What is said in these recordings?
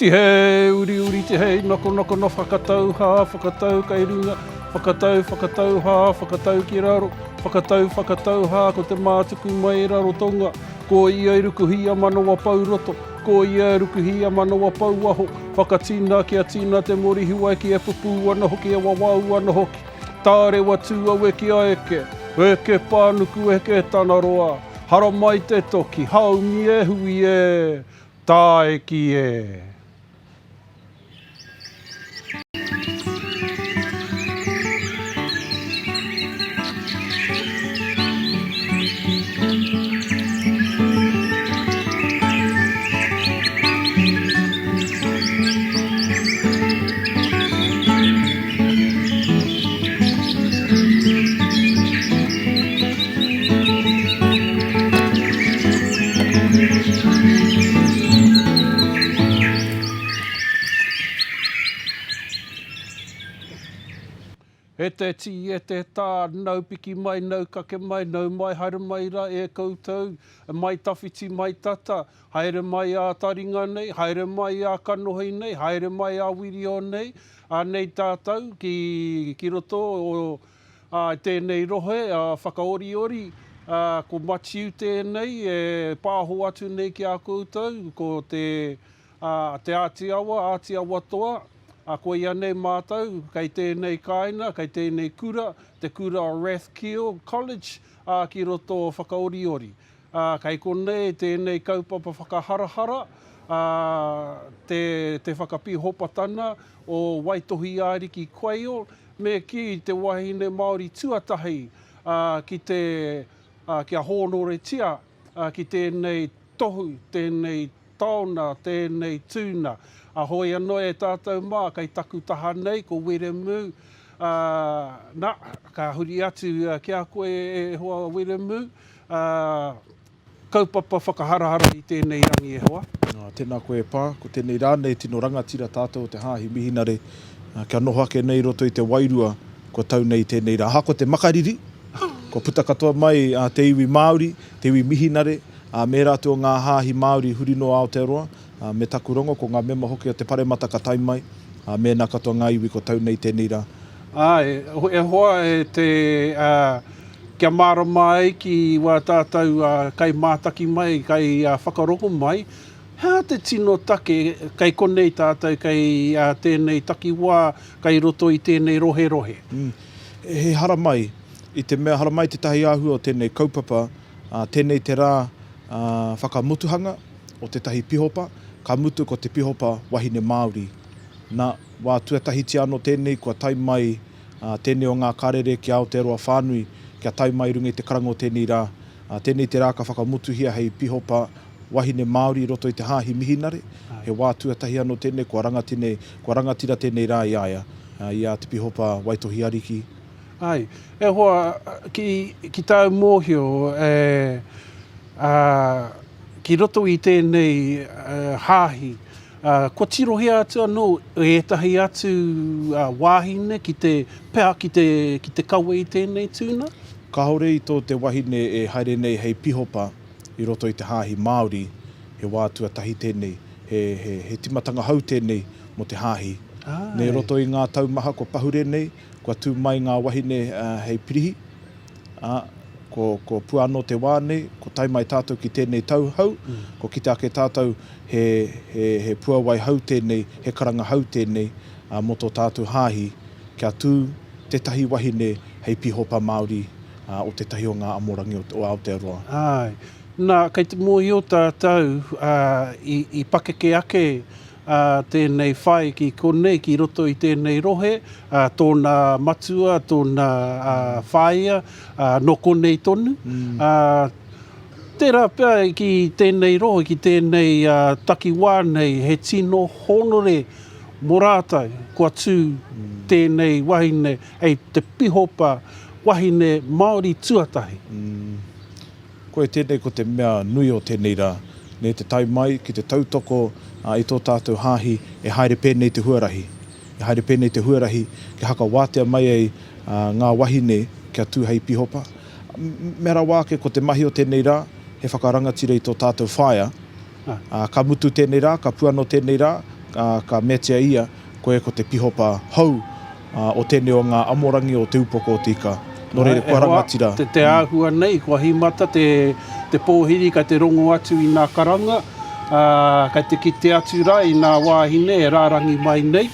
Tihei, uriuri, tihei, nokonoko no whakatau, hā, whakatau kei runga, whakatau, whakatau, hā, whakatau ki raro, whakatau, whakatau, hā, ko te mātuku mai Rarotonga, ko ia i rukuhi a manawa pou roto, ko ia e rukuhi a manawa pou waho, whakatina kia tina te morihiwai ki e pupū ana hoki e wawau ana hoki, tārewa tū aue ki a eke, eke pānuku eke tanaroa, haramai te toki, haumi e hui e, Tāeki e! E te tī, e te tā, nau piki mai, nau kake mai, nau mai, haere mai rā e koutou, mai tawhiti, mai tata, haere mai ā taringa nei, haere mai ā kanohi nei, haere mai ā wirio nei, anei tātou ki, ki roto o Ā, i tēnei rohe, ā, whakaoriori, ā, ko Matiu tēnei e pāho atu nei ki a koutou, ko te, ā, Te Āti Awa, Āti Awa Toa, ā, koia nei mātou kei tēnei kāinga, kei tēnei kura, te kura o Rathkeale College, ā, ki roto o Whakaoriori. Ā, kei konei tēnei kaupapa whakaharahara, ā, te, te whakapīhopatana o Waitohi-ā-Riki Quayle, Me kī te wahine Māori tuatahi ki te, kia hōnoretia ki tēnei tohu, tēnei taona, tēnei tūna. Hoi anō e tātou mā, kei taku taha nei ko Wiremu, nā, ka huri atu ki a koe e hoa Wiremu, Kaupapa whakaharahara i tēnei rangi e hoa. Tēnā koe e Pā, ko tēnei rā nei tino rangatira tātou o te Hāhi Mihinare kia noho ake nei i roto i te wairua kua tau nei i tēnei rā. Ahakoa te makariri, kua puta katoa mai te iwi Māori, te iwi Mihinare, me ērā atu o ngā hāhi Māori huri noa Aotearoa, me taku rongo ko ngā mema hoki o te Paremata ka tae mai, mēnā katoa ngā iwi kua tau nei i tēnei rā. Āe, e hoa e te, kia mārama ai ki wā tātou kaimātaki mai, kaiwhakarongo mai, he aha te tino take kei konei tātou, kei tēnei takiwā, kei roto i tēnei roherohe? He haramai, i te mea haramai tētahi āhua o tēnei kaupapa, tēnei te rā whakamotuhanga o tētahi pihopa, ka mutu ko te pihopa wahine Māori. Nā, wā tuatahitia anō tēnei kua tae mai tēnei o ngā karere ki Aotearoa whānui kia tae mai i runga i te karanga o tēnei rā. Tēnei te rā ka whakamotuhia hei pihopa wahine Māori i roto i te Hāhi Mihinare. He wā tuatahi anō tēnei kua rangatine, kua rangatira tēnei rā i a ia, i a Te Pihopa Waitohi Ariki. Āe. E hoa, ki, ki tāu mōhio, e, ā, ki roto i tēnei hāhi, Ā, kua tirohia atu anō ētahi atu wāhine ki te pea ki te, ki te kawe i tēnei tūna? Kāore i tō te wahine e haere nei hei pihopa i roto i te hāhi Māori, he wā tuatahi tēnei, he, he, he timatanga hou tēnei mō te hāhi. Nē roto i ngā tau maha kua pahure nei, kua tū mai ngā wahine hei pirihi, ā, ko, ko pua anō te wā nei, ko tae mai tātou ki tēnei tau hou, ko kite ake tātou he, he, he puawai hou tēnei, he karanga hou tēnei, ā, mō tō tātou hāhi, kia tū tētahi wahine hei pīhopa Māori, ā, o tētahi o ngā amorangi o, o Aotearoa. Āe. Nā, kei te mōhio tātou, ā, i, i pakeke ake ā, tēnei whai ki konei, ki roto i tēnei rohe, ā, tōna matua, tōna ā, whaea, ā, nō konei tonu. Ā, tērā pea ki tēnei rohe, ki tēnei ā, takiwā nei, he tino hōnore mō rātou kua tū tēnei wahine hei te pihopa wahine Māori tuatahi. Koia tēnei ko te mea nui o tēnei rā, nē te tae mai ki te tautoko i tō tātou hāhi e haere pēnei te huarahi, e haere pēnei te huarahi kia hakawātea mai ai ngā wahine kia tū hei pihopa. Mea rawa ake ko te mahi o tēnei rā he whakarangatira i tō tātou whaea, ā, ka mutu tēnei rā, ka pua anō tēnei rā, Ka meatia ia, koe ko te pihopa hou o tēnei o ngā amorangi o Te Upoko o Te Ika. Nō reira, kua rangatira. E hoa, te āhua nei, kua hīmata te pōhiri kei te rongo atu i nā karanga, kei te kite atu rā i nā wāhine e rārangi mai nei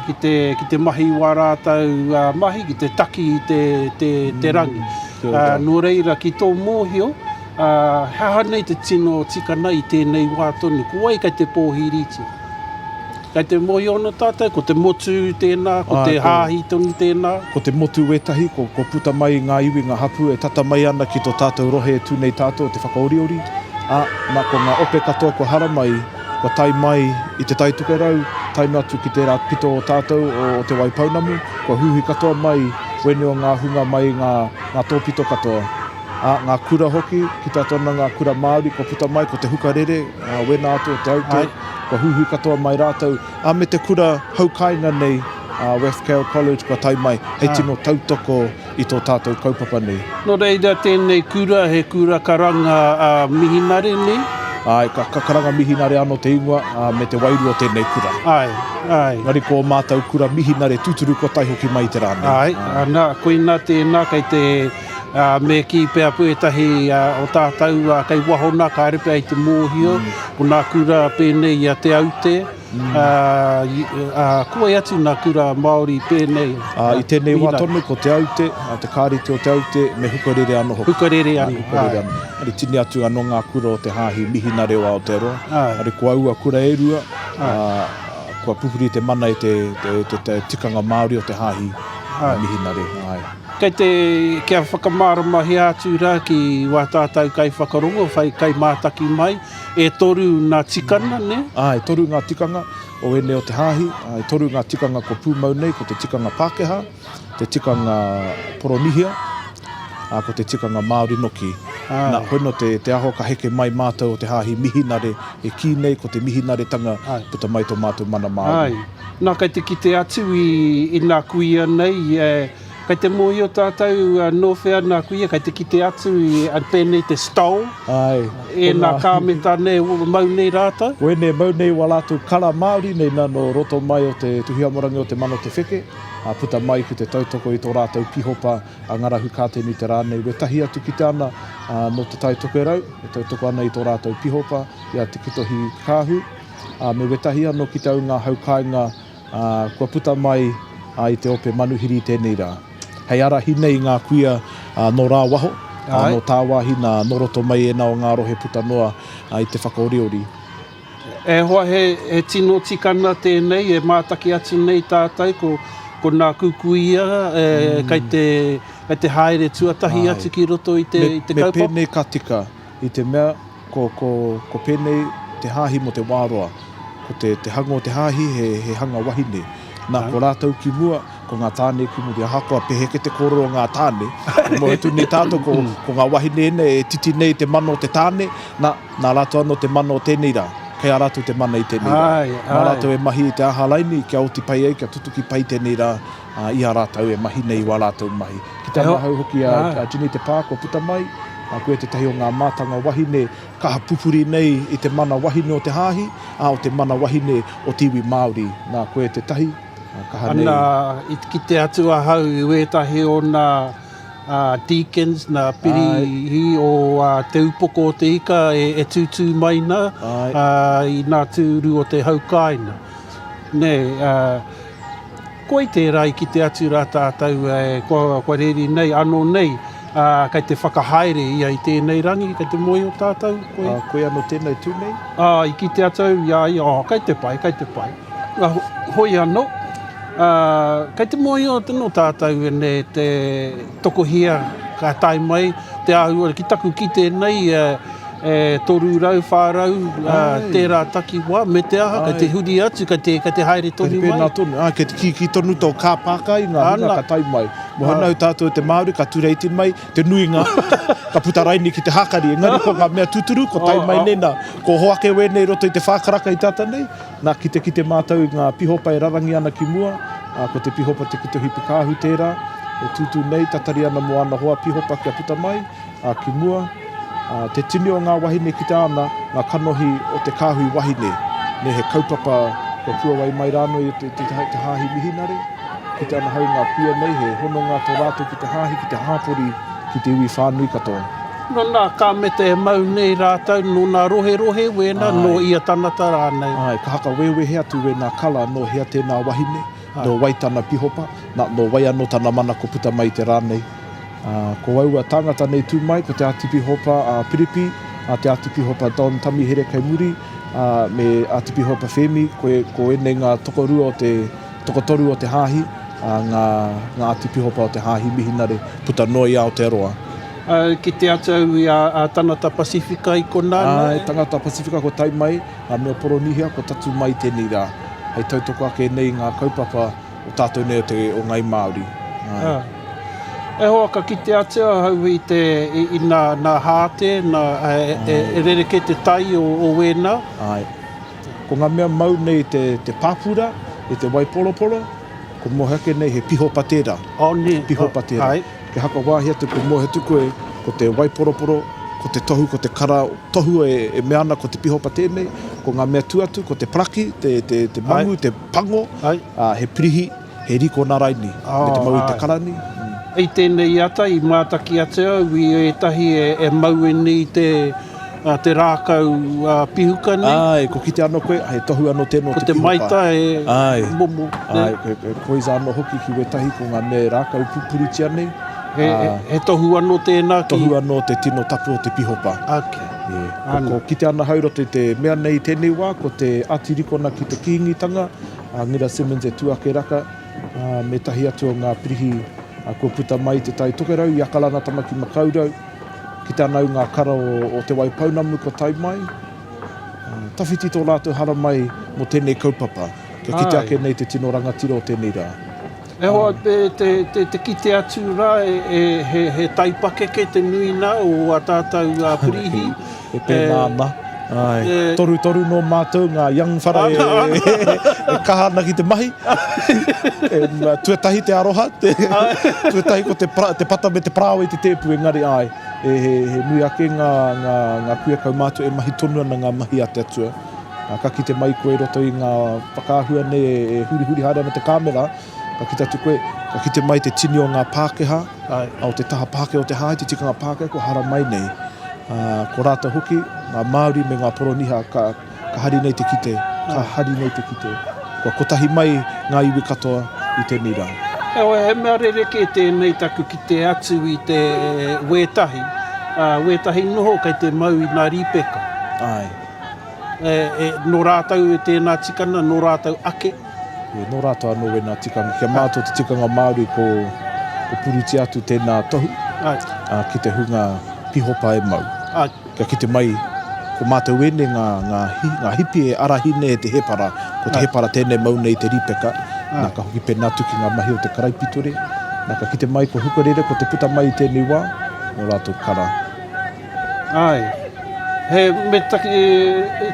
ki te mahi i wā rātou mahi, ki te taki i te rangi. Nō reira, ki tō mōhio, Ā, he aha nei te tino tikana i tēnei wā tonu? Ko wai kei te pōhiritia? Kei te mōhio ana tātou, ko te motu tēnā, ko te hāhi tonu tēnā? Ko te motu wētahi, ko, kua puta mai ngā iwi, ngā hapū e tata mai ana ki tō tātou rohe e tū nei tātou o Te Whakaoriori, ā, nā, ko ngā ope katoa kua haramai, kua tae mai i Te Tai Tokerau, tae noa atu ki tērā pito o tātou o Te Waipounamu, kua huihui katoa mai wēnei o ngā hunga mai ngā, ngā tōpito katoa. Ā, ngā kura hoki, ki tā tōna ngā kura Māori kua puta mai, ko te hukarere, ā, wēnā atu o Te Aute, kua huihui katoa mai rātou, ā, me te kura haukāinga nei, ā, Rathkeale College kua tae mai, hei tino tautoko i tō tātou kaupapa nei. Nō reira tēnei kura he kura karanga ā mihinare nei? Āe, ka, ka karanga mihinare anō te ingoa, ā, me te wairua o tēnei kura. Āe, āe. Engari ko ō mātou kura mihinare tūturu kua tae hoki mai i te rā nei. Āe, ana, koina tēnā kei te Ā, me kī pea ētahi o tātou kei waho nā, kāre pea i te mōhio, ko nā kura pēnei i a Te Aute, ā, ā, ko wai atu nā kura Māori pēnei? Ā, i tēnei wā tonu, ko Te Aute, ā, te Kāreti o Te Aute, me Hukarere anō hoki. Hukarere anō, āe. Hukarere anō. Engari tini atu anō ngā kura o te Hāhi Mihinare o Aotearoa. Āe. Engari ko aua kura e rua, ā, kua pupuri te mana i te, te, te, te tikanga Māori o te Hāhi Mihinare, āe. Kei te, kia whakamāramahia atu rā ki wā tātou kaiwhakarongo, whai kaimātaki mai, e toru nā tikana, nē? Ā, e toru ngā tikanga o ēnei o te Hāhi, ā, e toru ngā tikanga kua pūmau nei, ko te tikanga Pākehā, te tikanga Poronihia, ā, ko te tikanga Māori noki. Nā, hoi nō te, te aho ka heke mai mātou o te Hāhi Mihinare e kī nei ko te Mihinaretanga puta mai tō mātou mana Māori. Āe. Nā, kei te kite atu i, i nā kuia nei, e, kei te mōhio tātou nō whea nā kuia, kei te kite atu i, pēnei te stole, Āe, e nā kāmeta nei, mau nei rātou. Ko ēnei mau nei wā rātou kara Māori nei nā nō roto mai o te Tuhiamorangi o Te Mana o Te Wheke, ā, puta mai ki te tautoko i tō rātou pihopa a Ngarahu Kātenu i te rā nei. Wētahi atu kite ana, ā, nō Te Tai Tokerau, e tautoko ana i tō rātou pihopa i a Te Kitohi Kāhu. ā, me wētahi anō ki te au ngā hau kāinga, ā, kua puta mai i te ope manuhiri i tēnei rā. Hei ārahi nei i ngā kuia nō rāwaho, ā, nō tāwāhi, nā, nō roto mai ēnā o ngā rohe puta noa i te whakaoriori. E hoa, he, he tino tikana tēnei e mātaki atu nei tātou, ko, ko nā kukuia e, kei te, kei te haere tuatahi atu ki roto i te, i te kaupapa. Me pēnei ka tika, i te mea, Ko, ko, ko pēnei te hāhi mō te wā roa. Ko te, te hanga o te hāhi he, he hanga wahine. Nā, ko rātou ki mua, ko ngā tāne ki muri. Ahakoa peheke te kōrero o ngā tāne, e moe atu nei tātou, ko, ko ngā wahine ēnei e titi nei te mana o te tāne, nā, nā rātou anō te mana o tēnei rā. Kei a rātou te mana i tēnei rā. Āe, Mā āe. rātou e mahi i te aha raini kia oti pai ai, kia tutuki pai tēnei rā, ā, i a rātou e mahi nei i wā rātou mahi. Ki te angahau hoki a, a Ginny Te Pā kua puta mai, ā, koia tētahi o ngā mātanga wahine kaha pupuri nei i te mana wahine o te hāhi, ā, o te mana wahine o te iwi Māori. Nā, koia tētahi, ā, kaha nei. Ana, i kite atu ahau i wētahi o nā deacons, nā pirihi o Te Upoko o Te Ika e, e tūtū mai nā, ā, i nā tūru o te hau kāinga. Nē, ā, Koi tērā i kite atu rā tātou kua, kua reri nei, anō nei, ā, kei te whakahaere ia i tēnei rangi, kei te mōhio tātou, koe? Ā, koe anō tēnei tū nei? Ā, i kite atu au i a ia, ā, kei te pai, kei te pai. Ā, hoi anō, ā, kei te mōhio tonu tātou ēnei te tokohia ka tae mai te āhua ki taku kite nei, E 300, 400 tērā takiwā, me te aha, kei te huri atu, kei te, kei te haere tonu mai. Kei te pēnā tonu, ā, kei te kīkī tonu tō kāpāka i ngā hunga ka tae mai. Mō hanau tātou te Māori ka tureiti mai te nuinga, ka puta raini ki te hākari, engari ko ngā mea tūturu, ko tae mai nei nā, ko hoake wēnei i roto i te whākaraka i tata nei, nā, kitekite mātou i ngā pihopa e rarangi ana ki mua, ā, ko te pihopa Te Kitohi Pikāhu tērā, e tūtū nei, tatari ana mō ana hoa pihopa kia puta mai. ā, ki mua, ā, te tini o ngā wahine ki te ana, ngā kanohi o te kāhui wahine. Nē, he kaupapa kua puawai mai rānō i te, te, te hāhi mihinare. Kite ana hau ngā kuia nei, he hononga tō rātou ki te hāhi, ki te hāpori, ki te iwi whānui katoa. Nō nā kāmeta e mau nei rātou, nō nā roherohe wēnā, nō ia tanata rānei. Āe, ka hakawewehe atu wēnā kala nō hea tēnā wahine, nō wai tana pihopa, nā, nō wai anō tana mana ko puta mai i te rā nei. Ā, ko aua tāngata nei tū mai, ko Te Ātipihopa a Piripi, a Te Ātipihopa Don Tamihere kei muri, ā, me Ātipihopa Whēmi, ko, ko ēnei ngā tokorua o te, tokotoru o te hāhi, ā, ngā, ngā Ātipihopa o te Hāhi Mihinare puta noa i Aotearoa. Ā, kite atu au i a, a Tangata Pasifika i konā, nā. Āe, Tangata Pasifika kua tae mai, ngā mea Poronihia kua tatū mai i tēnei rā, hei tautoko ake nei i ngā kaupapa o tātou nei o te, o Ngai Māori. Āe. Ā. E hoa, ka kite atu ahau i te, i, i nā, nā hāte, nā, e, e, e rerekē te tai o, o wēnā. Āe. Ko ngā mea mau nei te, te pāpura, i te waiporoporo, ko moe ake nei he pihopa tērā. Oh, nē. Pihopa tērā. Āe. Kia hakawāhi atu ko moe atu koe, ko te waiporoporo, ko te tohu, ko te kara tohu e, e mea ana ko te pihopa tēnei, ko ngā mea tū atu, ko te paraki, te, te, te mangu, te pango, ā, he pirihi, he rikona raini, me te mau i te karani. I tēnei ata i mātaki atu au i ētahi e mau nei te, te rākau pihuka nei. Āe, ko kite anō koe, he tohu anō tēnō te pihuka. Ko te maita e momo. Āe, he koiza anō hoki ki wētahi ko ngā mea e rākau pupuritia nei. He, he tohu anō tēnā ki. Tohu anō te tino tapu o te pihopa. Ok. Ko, ko kite ana hau roto i te mea nei i tēnei wā, ko te Atirikona ki te Kīngitanga, a Ngira Simmonds e tū ake raka, ā, me tahi atu o ngā pirihi kua puta mai i Te Tai Tokerau, i Akarana Tamaki Makaurau, kite ana au ngā kara o, o Te Waipounamu kua tae mai. Ā, tawhiti tō rātou haramai mō tēnei kaupapa, kia kite ake nei te tino rangatira o tēnei rā. E hoa, te kite atu rā, he taipakeke te nui nā o ā tātou pirīhi. E pēnā ana. Āe. Torutoru nō mātou ngā young whara e kaha ana ki te mahi. Tuatahi te aroha, tuatahi ko te pata me te parāoa i te tēpu, engari āe, he nui ake ngā kuia kaumātua e mahi tonu ana ngā mahi a te Atua. Ka kite mai koe i roto i ngā whakaahua nei e hurihuri haere ana te kāmera, ka kite atu koe, ka kite mai te tini o ngā Pākehā, o te taha Pākehā o te hāhi, te tikanga Pākehā kua haramai nei. Ko rātou hoki, ngā Māori me ngā Poroniha, ka, ka hari nei te kite, ka hari nei te kite. Kua kotahi mai ngā iwi katoa i tēnei rā. Heoi, he mea rerekē tēnei taku kite atu i te wētahi, wētahi noho kei te mau i ngā rīpeka. Āe. E, nō rātou tēnā tikanga, nō rātou ake. E, nō rātou anō wēnā tikanga. Kia mātua te tikanga Māori ko, ko purutia atu tēnā tohu Ai. A, ki te hunga pihopa e mau. Ai. Kia kite mai, ko mātou ēnei ngā, ngā, hi, ngā hipi e arahi nei e te hēpara. Ko te hēpara tēnei mau nei te rīpeka. Ai. Nā, ka hoki pēnā atu ki ngā mahi o te karaipiture. Nā, ka kite mai ko Hukarere, ko te puta mai i tēnei wā, nō rātou kara. Āe. He me taki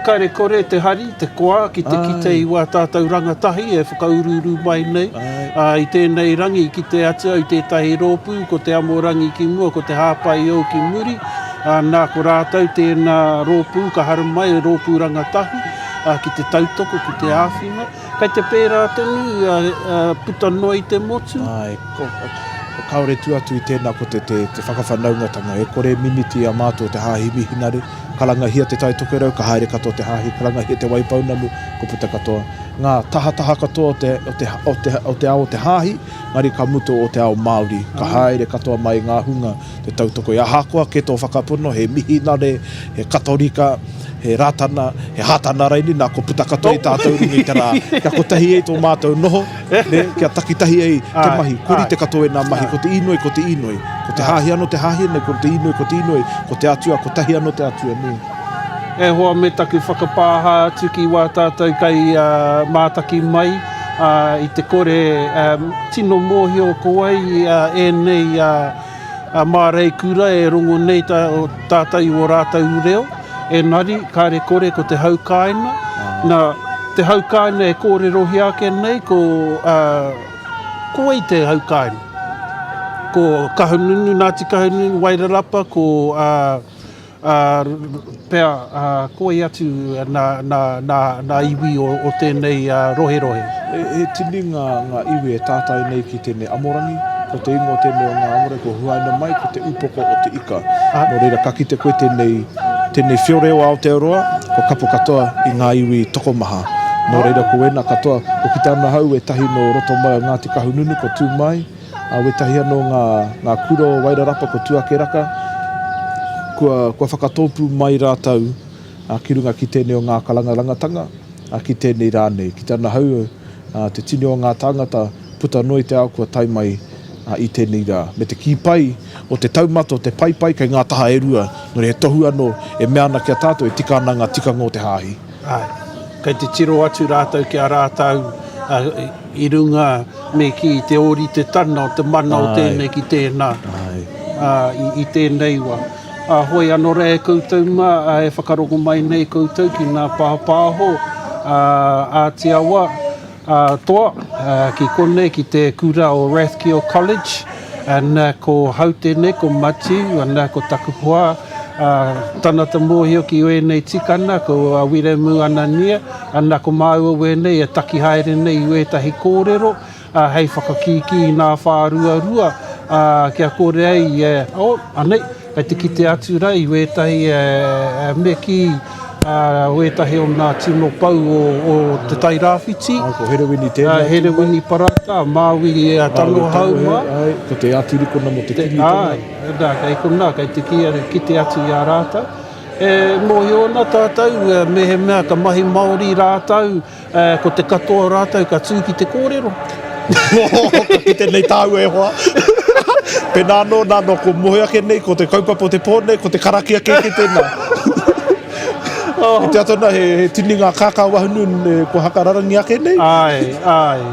kare kore te hari, te koa ki te kite i wā tātou rangatahi e whakauruuru mai nei. Ā, i tēnei rangi i kite atu au i tētahi rōpū, ko te amorangi ki mua, ko te hāpai ou ki muri. Ā, nā ko rātou tēnā rōpū ka haramai, rōpū rangatahi, ā, ki te tautoko, ki te āwhina. Kei te pērā tonu, puta noa i te motu. Āe, kāore tua atu i tēnā ko te whakawhanaungatanga. E kore e mimiti i a mātou te Hāhi Mihinare. Karangahia Te Tai Tokerau, ka haere katoa te Hāhi, karangahia Te Waipounamu, ko puta katoa. Ngā tahataha katoa o te, o te, o te, o te ao o te Hāhi, engari ka mutu o te ao Māori. Ka haere katoa mai ngā hunga te tautoko i ahakoa kē tō whakapono, he Mihinare, he Katorika, he Rātana, he Hātana raini, nā, kua puta katoa i tātou runga i te rā, kia kotahi ai tō mātou noho, nē, kia takitahi ai te mahi, kua rite katoa ēnā mahi, ko te īnoi, ko te īnoi, ko te hāhi anō te hāhi, nē, ko te īnoi, ko te īnoi, ko te Atua, kotahi anō te Atua, nē. E hoa me taku whakapāha atu ki wā tātou kai mātaki mai i te kore tino mōhio ko wai ēnei māreikura e rongo nei tātou i wō rātou reo, engari kāre kore ko te hau kāinga. Nā, te hau kāinga e kōrerohia ake nei ko, ko wai te hau kāinga? Ko Kahungunu, Ngāti Kahungunu, Wairarapa, ko. Pea, ko wai atu nā iwi o tēnei roherohe? He tini ngā iwi e tātai nei ki tēnei amorangi. Ko te ingoa tēnei o ngā amorangi, ko Huaina Mai, ko te upoko o te ika. Nō reira, ka kite koe tēnei, tēnei whiore o Aotearoa, kua kapo katoa i ngā iwi tokomaha. Nō reira, ko ēnā katoa, ko kite ana hau ētahi nō roto mai o Ngāti Kahungunu, ko Tūmai, Ā, wētahi anō ngā, ngā kura o Wairarapa, ko Tuakeraka, kua, kua whakatōpū mai rātou, ā, ki runga ki tēnei o ngā karangarangatanga, ā, ki tēnei rā nei. Ki te anahau, ā, te tini o ngā tāngata puta noa i te ao kua tae mai, ā, i tēnei rā. Me te kī pai o te taumata o te paepae kei ngā taha e rua, nō reira he tohu anō e mea ana ki a tātou e tika ana ngā tikanga o te Hāhi. Āe, kei te tiro atu rātou ki a rātou, ā, I runga me kī te ōritetana o te mana o tēnei ki tēnā i tēnei wā. Ā, hoi anō rā e koutou mā, e whakarongo mai nei koutou ki ngā pāpāho Āti Awa toa ki konei ki te kura o Rathkeale College. Ana ko hau tēnei, ko Matiu, ana ko taku hoa, tana te mōhio ki wēnei tikana, ko Wiremu Anania, Ana, ko māua wēnei e taki haere nei i wētahi kōrero, ā, hei whakakīkī i nā whāruarua, ā, kia kore ai e, oh, anei, kei te kite atu rā i wētahi e, e, me kī, ā, wētahi o nā tino pou o, o Te Tai Rāwhiti. Ā, ko Herewini tēnā. Ā, Herewini Parata, Māui Tangohau mā. Āe, ko te Ātirikona mō te Kīngitanga. Āe, nā, kei konā, kei te kite atu i a rātou. E mōhio ana tātou, mehemea ka mahi Māori rātou, ko te katoa o rātou ka tū ki te kōrero. Ka kite nei tāua e hoa. Pēnā anō, nā nō ko moe ake nei, ko te kaupapa o te pō nei, ko te karakia kē ki tēnā. I te ata nā, he, he tini ngā kākā wahunu kua hakararangi ake nei. Āe, āe.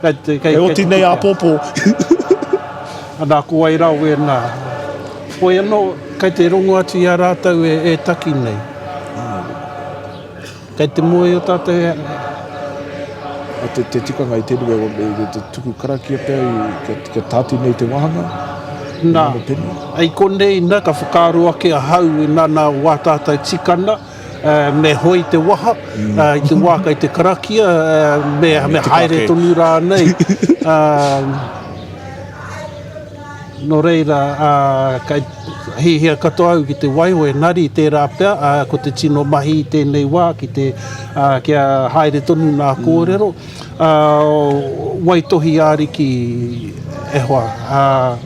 Kei te, kei, e oti nei āpōpō. Ana, ko wai rā wēnā. Hoi anō, kei te rongo atu i a rātou e, e taki nei. Kei te mōhio tātou he... A te, te tikanga i tēnei wā, e, e, te tuku karakia pea i, kia, kia tāti nei te wāhanga. Nā, i konei, nā, ka whakaaro ake ahau i nā nā wā tātou tikana, me hoi te waha i te wā kei te karakia, me, me haere tonu rānei. Nō reira, kei hihia katoa au ki te waiho, engari tērā pea, ko te tino mahi i tēnei wā ki te, kia haere tonu nā kōrero. Waitohi Ariki e hoa.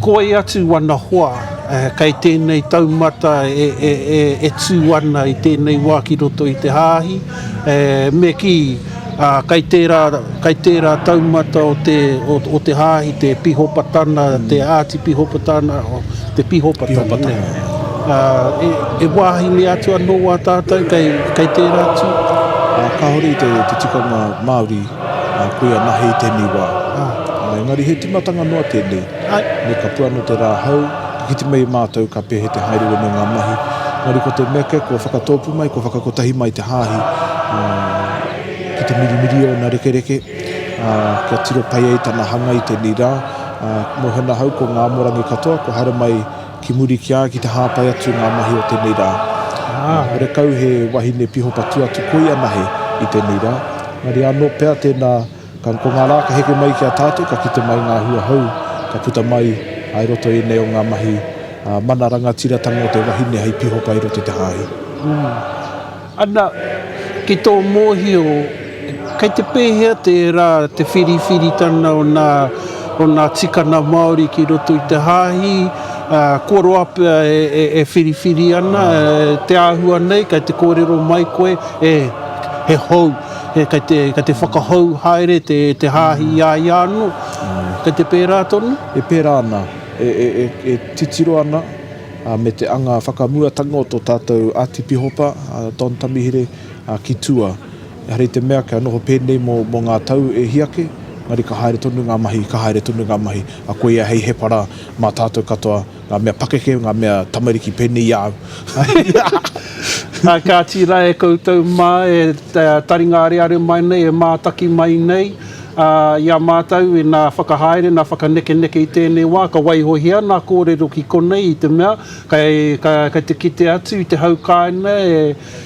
Ko wai atu wana hoa kei tēnei taumata e tū ana i tēnei wā ki roto i te hāhi, me kī, kei tērā, kei tērā taumata o te, o te hāhi, te pihopatana, te ātipihopatana, te pihopatana, nē. E wāhine atu anō wā tātou kei, kei tērā tū? Kāore i te tikanga Māori koia nahe i tēnei wā. Engari he timatanga noa tēnei. Me ka pua anō te rā hou, ka kite mai i mātou ka pēhea te haere wena o ngā mahi. Engari ko te mea kē, kua whakatōpū mai, kua whakakotahi mai te hāhi ki te mirimiri ōna rekereke, kia tiro pai ai tana hanga i tēnei rā. Mōhio ana ahau ko ngā amorangi katoa kua haere mai ki muri ki a ia ki te hāpai atu i ngā mahi o tēnei rā. Horekau he wahine pihopa atu koi anahe i tēnei rā. Engari anō pea tēnā, ka, ko ngā rā ka heke mai ki a tātou, ka kite mai ngā hua hou ka puta mai i roto i ēnei o ngā mahi mana rangatiratanga o te wahine hei pihopa i roto i te hāhi. Ana, ki tō mōhio, kei te pēhea tērā te whiriwhiritana o nā, o nā tikana Māori ki roto i te hāhi, ā, kua roa pea e, e, e whiriwhiri ana, e, te āhua nei, kei te kōrero mai koe, e, he hou, he, kei te, kei te whakahou haere te, te hāhi i a ia anō, kei te pērā tonu? E pērā ana, e, e, e, e titiro ana, ā, me te anga whakamuatanga o tō tātou Ātipihopa, a Don Tamihere, ā, ki tua. Ehara i te mea kia noho pēnei mō, mō ngā tau e hia ake, engari ka haere tonu ngā mahi, ka haere tonu ngā mahi, ā, koia hei hepara mā tātou katoa, ngā mea pakeke, ngā mea tamariki pēnei i a au. Ā, kāti rā e koutou mā e taringa areare mai nei, e mātaki mai nei. Ā, i a mātou i nā whakahaere, nā whakanekeneke i tēnei wā, ka waihohia nā kōrero ki konei i te mea, kei, ka, kei te kite atu i te hau kāinga e,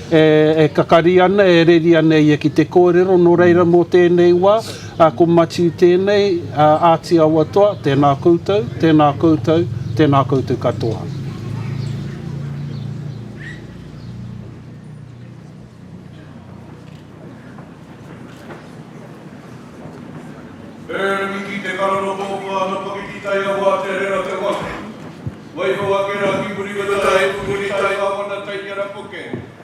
e, e kakari ana, e reri ana ia ki te kōrero, nō reira mō tēnei wā, ā, ko Matiu tēnei, ā, Āti Awa Toa, tēnā koutou, tēnā koutou, tēnā koutou katoa. E rangi ki te karoro kōpua ana pakiki tai awa te rera te waka. Waiho ake ra ki muri weta tai pupuri tai awana tai arapuke,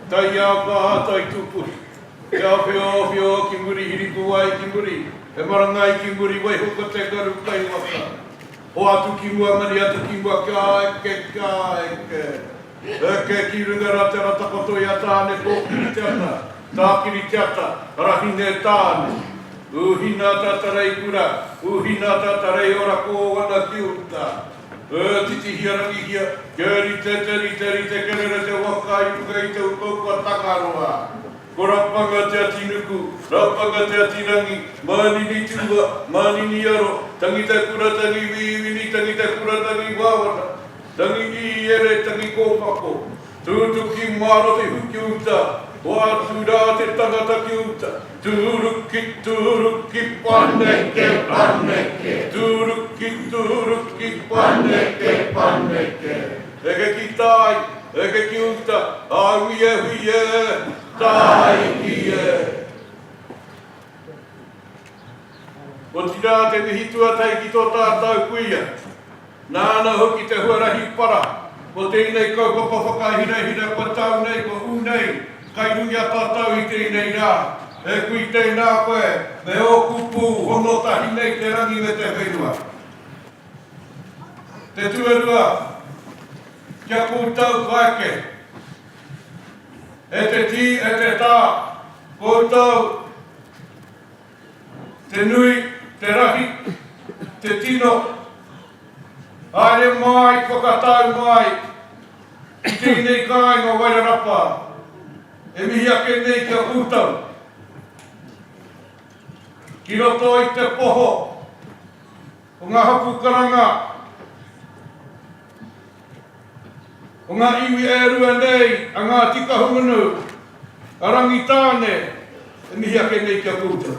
tai āpā tai tūpuhi. Te awhiowhio ki muri hiripuwai ki muri, he marangai ki muri waiho ko te ngaru kai waka. Hoatu ki mua mani atu ki mua kia eke kia eke. Eke ki runga ra te ara takoto i a Tāne kōkiri te ata, tākiri te ata, rahine Tāne. Uhina tātareikura, uhina tātareiora kōwana ki uta. E titihia rangihia, kia rite te rite rite kerere te waka i runga i te upoupa Tangaroa. Ko Rapanga te ati nuku, Rapanga te ati rangi, Mānini tua, Mānini aro, Tangi te kura tangi wīwini, tangi te kura tangi wāwana. Tangi iere, tangi kōpako, Tūtuki mārohihu ki uta, Hoatu rā te tangata ki uta, Tūruki, tūruki, paneke, paneke, Tūruki, tūruki, paneke, paneke. Eke ki tai, eke ki uta, Āui e hui e, tāiki e. Otirā te mihi tuatahi ki tō tātou kuia. Nāna hoki te huarahi para mō tēnei kaupapa whakahirahira kua tau nei, kua ū nei kai runga i a tātou i tēnei rā. E kui tēnā koe me ō kupu hono tahi nei te rangi me te whenua. Te tuarua, kia koutou kua eke. E te tī, e te tā, koutou Te nui, te rahi, te tino, haere mai, whakatau mai ki tēnei kāinga o Wairarapa e mihi ake nei ki a koutou. Ki roto i te poho o ngā hapū karanga, o ngā iwi e rua nei a Ngāti Kahungunu, a Rangitāne, e mihi ake nei ki a koutou.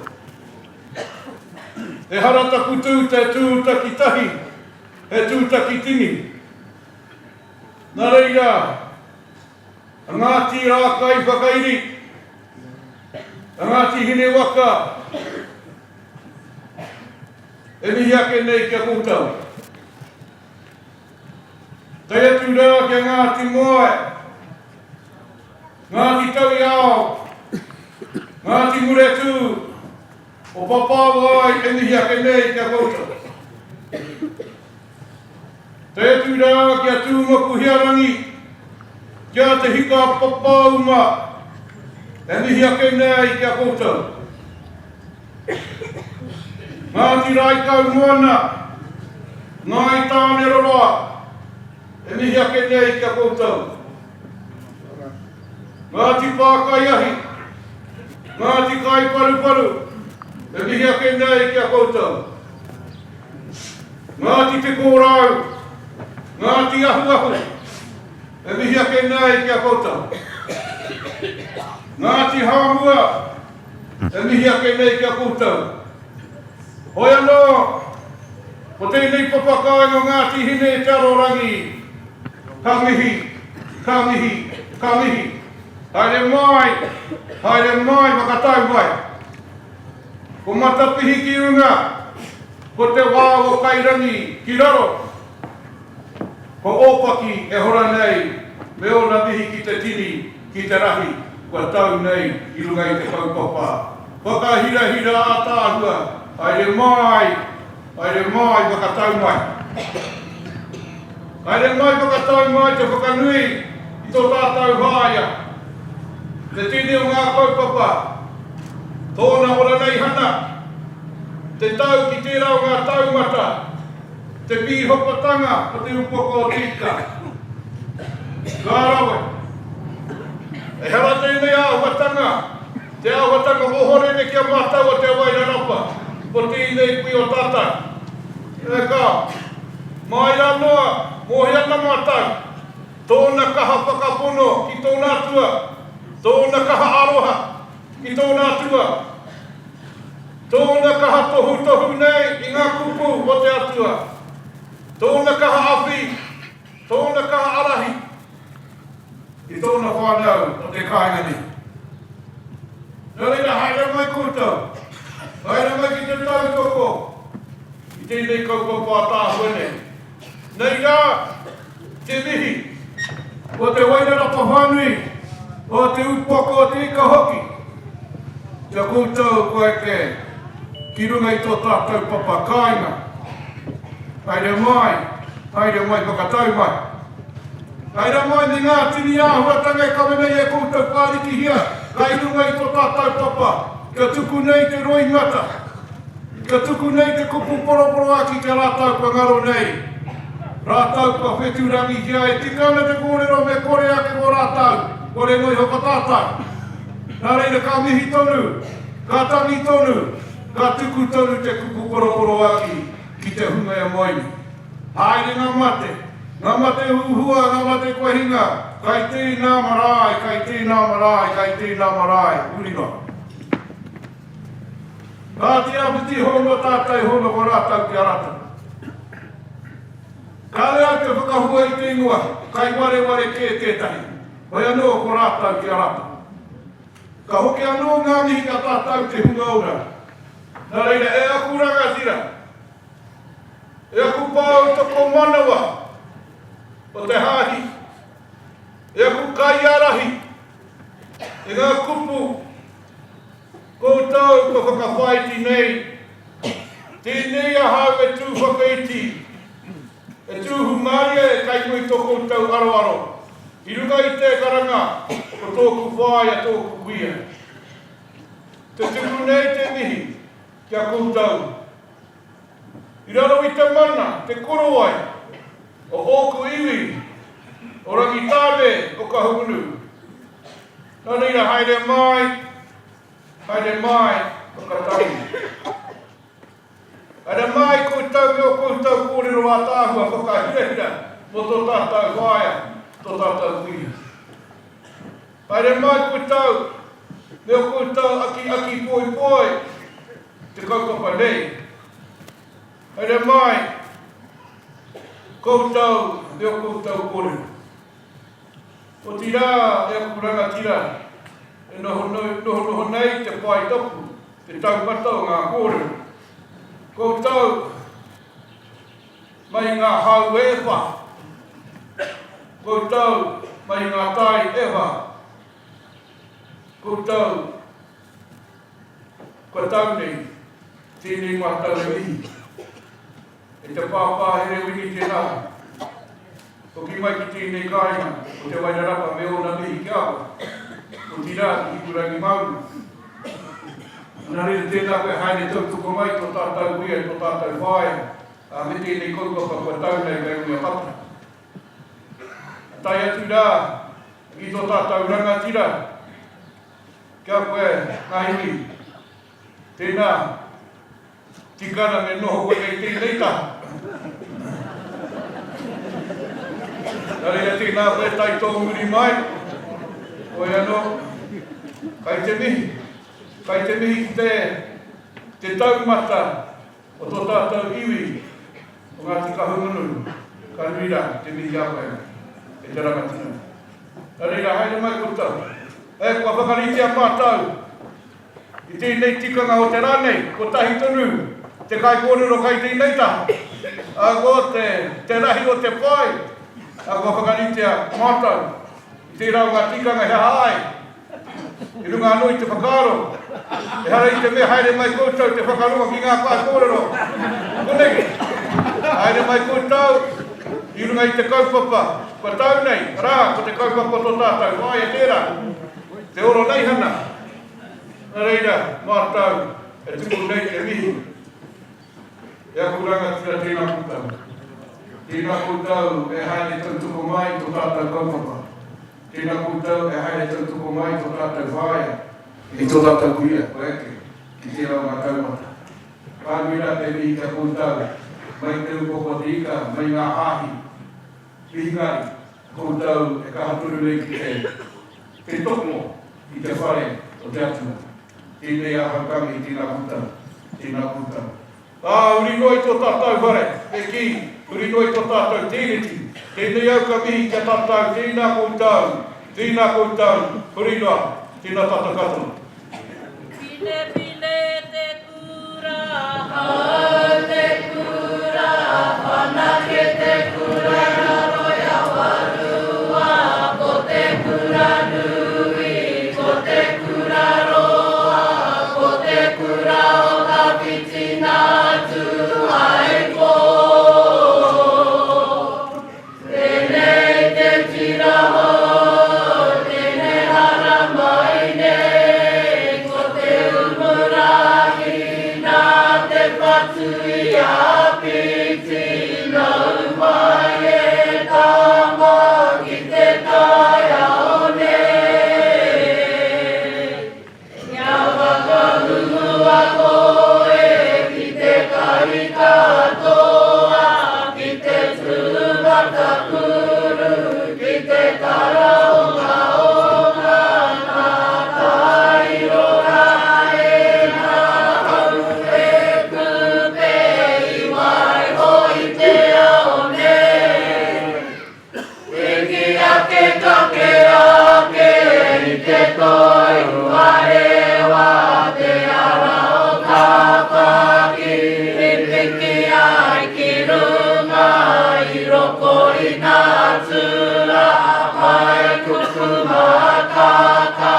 Ehara taku tū te tū takitahi, he tū takitini. Nā reira, a Ngāti Rākaiwhakairi, a Ngāti Hinewaka, e mihi ake nei ki a koutou. Tae atu rā ki a Ngāti Moe, Ngāti Tauiao, Ngāti Muretū, o Papāwai e mihi ake nei ki a koutou. Tae atu rā ki a Tūmapuhiarangi, ki a Te Hika Papauma, e mihi ake nei ki a koutou. Ngāti Raikaumoana, Ngāi Tāneroroa, e mihi ake nei ki a koutou. Ngāti Pākaiahi, Ngāti Kaiparuparu, e mihi ake nei ki a koutou. Ngāti Te Kōrau, Ngāti Ahuahu, e mihi ake nei ki a koutou. Ngāti Hāmua, E mihi ake nei ki a koutou. Hoi anō, ko tēnei papa kāinga Ngāti Hine Te Arorangi, ka mihi, ka mihi, ka mihi. Haere mai, haere mai, whakatau mai. Ko Matapihi ki runga, ko Te Wao o Kairangi ki raro. Ko Ōpaki e hora nei me ōna mihi ki te tini, ki te rahi kua tau nei i runga i te kaupapa whakahirahira ātaahua, haere mai, haere mai whakatau mai. Haere mai whakatau mai te whakanui i tō tātou whāia, te tini o ngā kaupapa, tōna ora-neihana, te tau ki tērā o ngā taumata, Te pīhopatanga o te upoko o te ika. Ka rawe. Ehara tēnei āhuatanga, te āhuatanga ohorere ki a mātou o Te Wairarapa. Ko tēnei kui o tātou. E kao, mai rā noa, mōhio ana mātou, tōna kaha whakapono ki tōna Atua, tōna kaha aroha ki tōna Atua, tōna kaha tohutohu nei i ngā kupu o te Atua, tōna kaha awhi, tōna kaha arahi i tōna whānau o te kāinga nei. Nō reira, haere mai koutou, haere mai ki te tautoko i tēnei kaupapa ātaahua nei. Nei rā te mihi o te Wairarapa whānui, o te upoko o te ika hoki, kia koutou kua eke ki runga i tō tātou papa kāinga. Haere mai, haere mai whakatau mai. Haere mai me ngā tini āhuatanga e kawe nei e koutou whārikihia kai runga i tō tātou papa, kia tuku nei te roimata, kia tuku nei te kupu poroporoaki ki a rātou kua ngaro nei, rātou kua whetūrangihia e tika ana te kōrero me kore ake mō rātou, kore noa iho ko tātou. Nā reira ka mihi tonu, ka tangi tonu, ka tuku tonu te kupu poroporoaki ki te hunga e moe nei. Haere ngā mate, ngā mate huhua, ngā mate kua hinga, kai tēnā marae, kai tēnā marae, kai tēnā marae, huri noa. Ngāti Āpiti hono tātai hono ko rātou ki a rātou. Kāre au te whakahua i te ingoa, kai wareware kē tētahi, hoi anō ko rātou ki a rātou. Ka hoki anō ngā mihi ki a tātou te hunga ora. Nā reira, e aku rangatira, E aku poutokomanawa o te Hāhi, e aku kaiārahi, e ngā kupu koutou kua whakawhāiti nei, tēnei ahau e tū whakaiti, e tū hūmārie e kai i tō koutou aroaro, i runga i te karanga o tōku whaea, tōku kuia. Te tuku nei te mihi ki a koutou. I raro i te mana, te korowai, o ōku iwi, o Rangitāne, o Kahungunu. Nā reira haere mai, haere mai, whakatangi. Haere mai koutou me ō koutou kōrero ātaahua whakahirahira mō tō tātou whaea, tō tātou kuia. Haere mai koutou me ō koutou akiaki poipoi te kaupapa nei. Haere mai koutou me ō koutou kōrero. Otirā e aku rangatira e nohonoho nei te pae tapu, te taumata o ngā kōrero. Koutou mai i ngā hau e wha, koutou mai i ngā tai e wha, koutou kua tau nei tēnei mātau e mihi, e te pāpā Herewini te rā, hoki mai ki tēnei kāinga o Te Wairarapa me ōna mihi ki a koe, otirā ki Hikurangi Maunga. Nā reira tēnā koe haere tautoko mai tō tātou kuia, tō tātou whaea, ā, me tēnei kaupapa kua tau nei kei runga pata. Tae atu rā ki tō tātou rangatira, ki a koe, Ngāiwi, tēnā, tika ana me noho koe kei tēnei taha. Nā reira tēnā koe tae tō muri mai, koe anō, kai te mihi, kai te mihi ki te, te taumata o tō tātou iwi o Ngāti Kahungunu, ka nui rā te mihi a koe, e te rangatira. Nā reira, haere mai koutou. E, kua whakaritea mātou i tēnei tikanga o te rā nei, kotahi tonu te kaikōrero kai tēnei taha, ā, ko te, te rahi o te pae, ā, kua whakaritea mātou i tērā o ngā tikanga he aha ai, I runga anō i te whakaaro, ehara i te mea haere mai koutou te whakarongo ki ngā kaikōrero konei. Haere mai koutou i runga i te kaupapa kua tau nei, arā, ko te kaupapa o tō tātou whaea tērā, te oroneihana. Nā reira, mātou e tuku nei te mihi e aku rangatira tēnā koutou. Tēnā koutou e haere tautoko mai i tō tātou kaupapa. Tēnā koutou e haere tautoko mai i tō tātou whaea, i tō tātou kuia, kua eke ki tērā o ngā taumata. Ka nui rā te mihi ki a koutou, mai Te Upoko o te Ika, mai ngā hāhi Mihingare, koutou e kaha tonu nei ki te te toko i te whare o te Atua. Tēnei ahau ka mihi, tēnā koutou, tēnā koutou. Ā, huri noa i tō tātou whare, me kī, huri noa i tō tātou tēneti, tēnei au ka mihi ki a tātou, tēnā koutou, tēnā koutou, huri noa, tēnā tātou katoa. Pinepine te kura, hau te kura, whanake te kura raro i Awarua, ko te kura nui, ko te kura roa, ko te kura o Tawhiti nā Tūhaepō. Tēnei te tira hou, tēnei haramai nei, ko te umurahi nā te whatu i āpiti, nau mai e tama ki te taiao nei. Kia whakangungua koe ki te kai katoa, ki te tūmatakuru, ki te karaongaonga, ngā tairo rā e ngā hau e kupe i waiho i te ao nei. Piki ake kake ake i te toi huarewa te ara o Tāwhaki i piki ai ki runga i roko i ngā tura hai kuku mākākā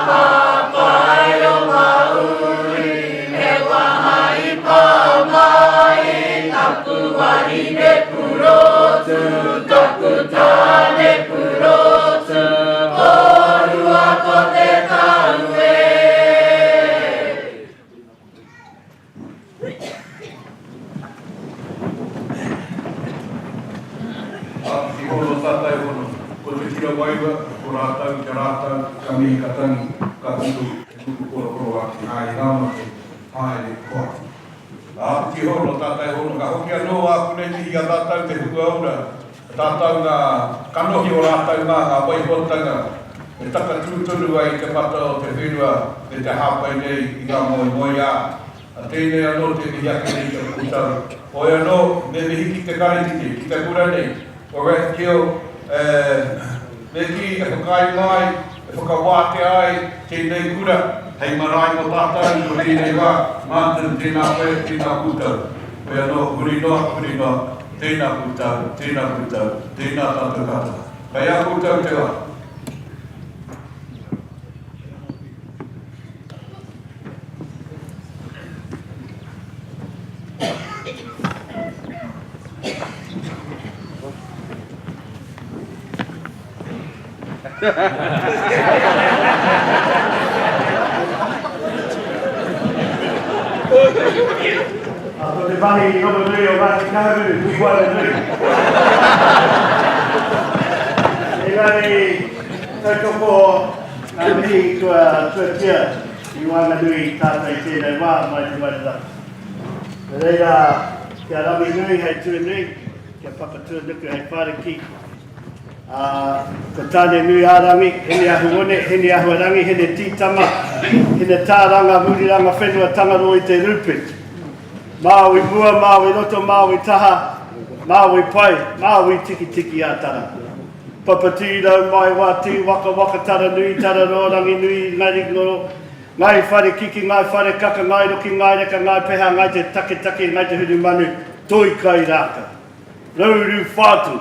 hāpai o ngā uri he waha i pā mai taku wahine Purotu, taku tane purotu, korua ko te tau e. Āpiti hono tātai hono, ko te tira wairua, ko rātou, kia rātou, ka mihi, ka tangi, ka tuku, he kupu korokoro ake, haere rāmate, haere hoatu. Āpiti hono, tātai hono, ka hoki anō āku nei mihi i a tātou te hunga ora, tātou ngā kanohi o rātou mā ngā waihoatanga e takatū tonu ai i te mata o te whenua me te hāpai nei i ngā moemoeā. A tēnei anō te mihi ake nei ki a koutou. Hoi anō, me mihi ki te karetite, ki te kura nei, o Rathkeale, e, me kī, e whakaae mai, e whakawātea ai tēnei kura hei marae mō tātou i tēnei wā, Martin, tēnā koe, tēnā koutou. Hoi anō, huri noa, huri noa, tēnā koutou, tēnā koutou, tēnā tātou katoa. Kei a koutou te wā. Ko te mahi rongonui o Ngāti Kahungunu, Pupuaranui. Engari, tautoko ngā mihi kua tuatia i waenganui i tātou i tēnei wā mai te Wairarapa. Nō reira, kia Ranginui hei tūnui, kia Papatūānuku hei whāriki, ā, ko Tāne-nui-ā-rangi, Hine-ahu-one, Hine-ahu-a-rangi, Hine-tītama, Hine-tāranga, Muriranga whenua, Tangaroa i te rūpeti. Māui mua, Māui roto, Māui taha, Māui pai, Māui tikitiki ā-tara. Papatīrau, Maiwa, Tī, Waka, Waka, Taranui, Tararoa, Ranginui, Ngaringoro, Ngai Whare Kiki, Ngai Whare Kaka, Ngai Roki, Ngai Reka, Ngai Peha, Ngai Te Taketake, Ngai Te Hurumanu, Toi Kai Rākau. Rauru Whātonga.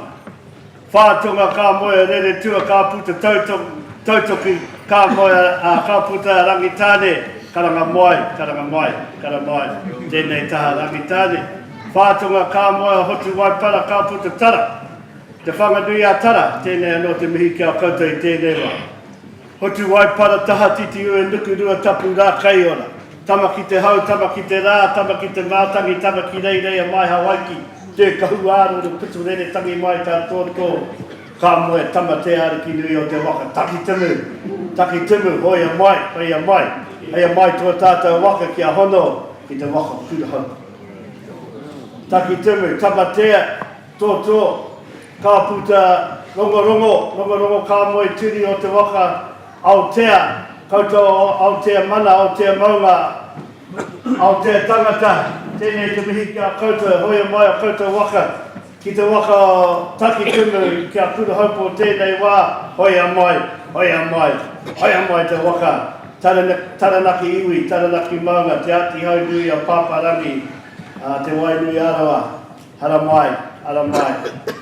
Whātonga ka moe a Reretua ka puta Tautoki, ka moe a, ka puta a Rangitāne, karanga mai, karanga mai, kara mai, tēnei taha Rangitāne. Whātonga ka moe a Hotuwaipara ka puta Tara. Te Whanganui a Tara, tēnei anō te mihi ki a koutou i tēnei wā. Hotu Waipara taha titi ue nuku Ruatapu rā kaiora. Tama ki te hau, tama ki te rā, tama ki te mātangi, tama ki reireia mai Hawaiki, tē kahu āruru putu rere tangi mai tā tōtō, ka moe tama te ariki nui o te waka, Takitimu, Takitimu, hoea mai, hoea mai, heia mai tō tātou waka kia hono. ki te waka Kurahaupo. Takitimu, Tamatea, Tōtō, ka puta Rongorongo, Rongorongo ka moe turi o te waka Aotea, koutou o Aotea mana, Aotea maunga, Aotea tangata, tēnei te mihi ki a koutou e hoea mai o koutou waka ki te waka o Takitimu ki a Kurahaupo tēnei wā, hoea mai, hoea mai, hoea mai te waka Taranaki iwi, Taranaki maunga, Te Āti Haunui a Pāpārangi, Te Wainuiārawa. Haramai, haramai,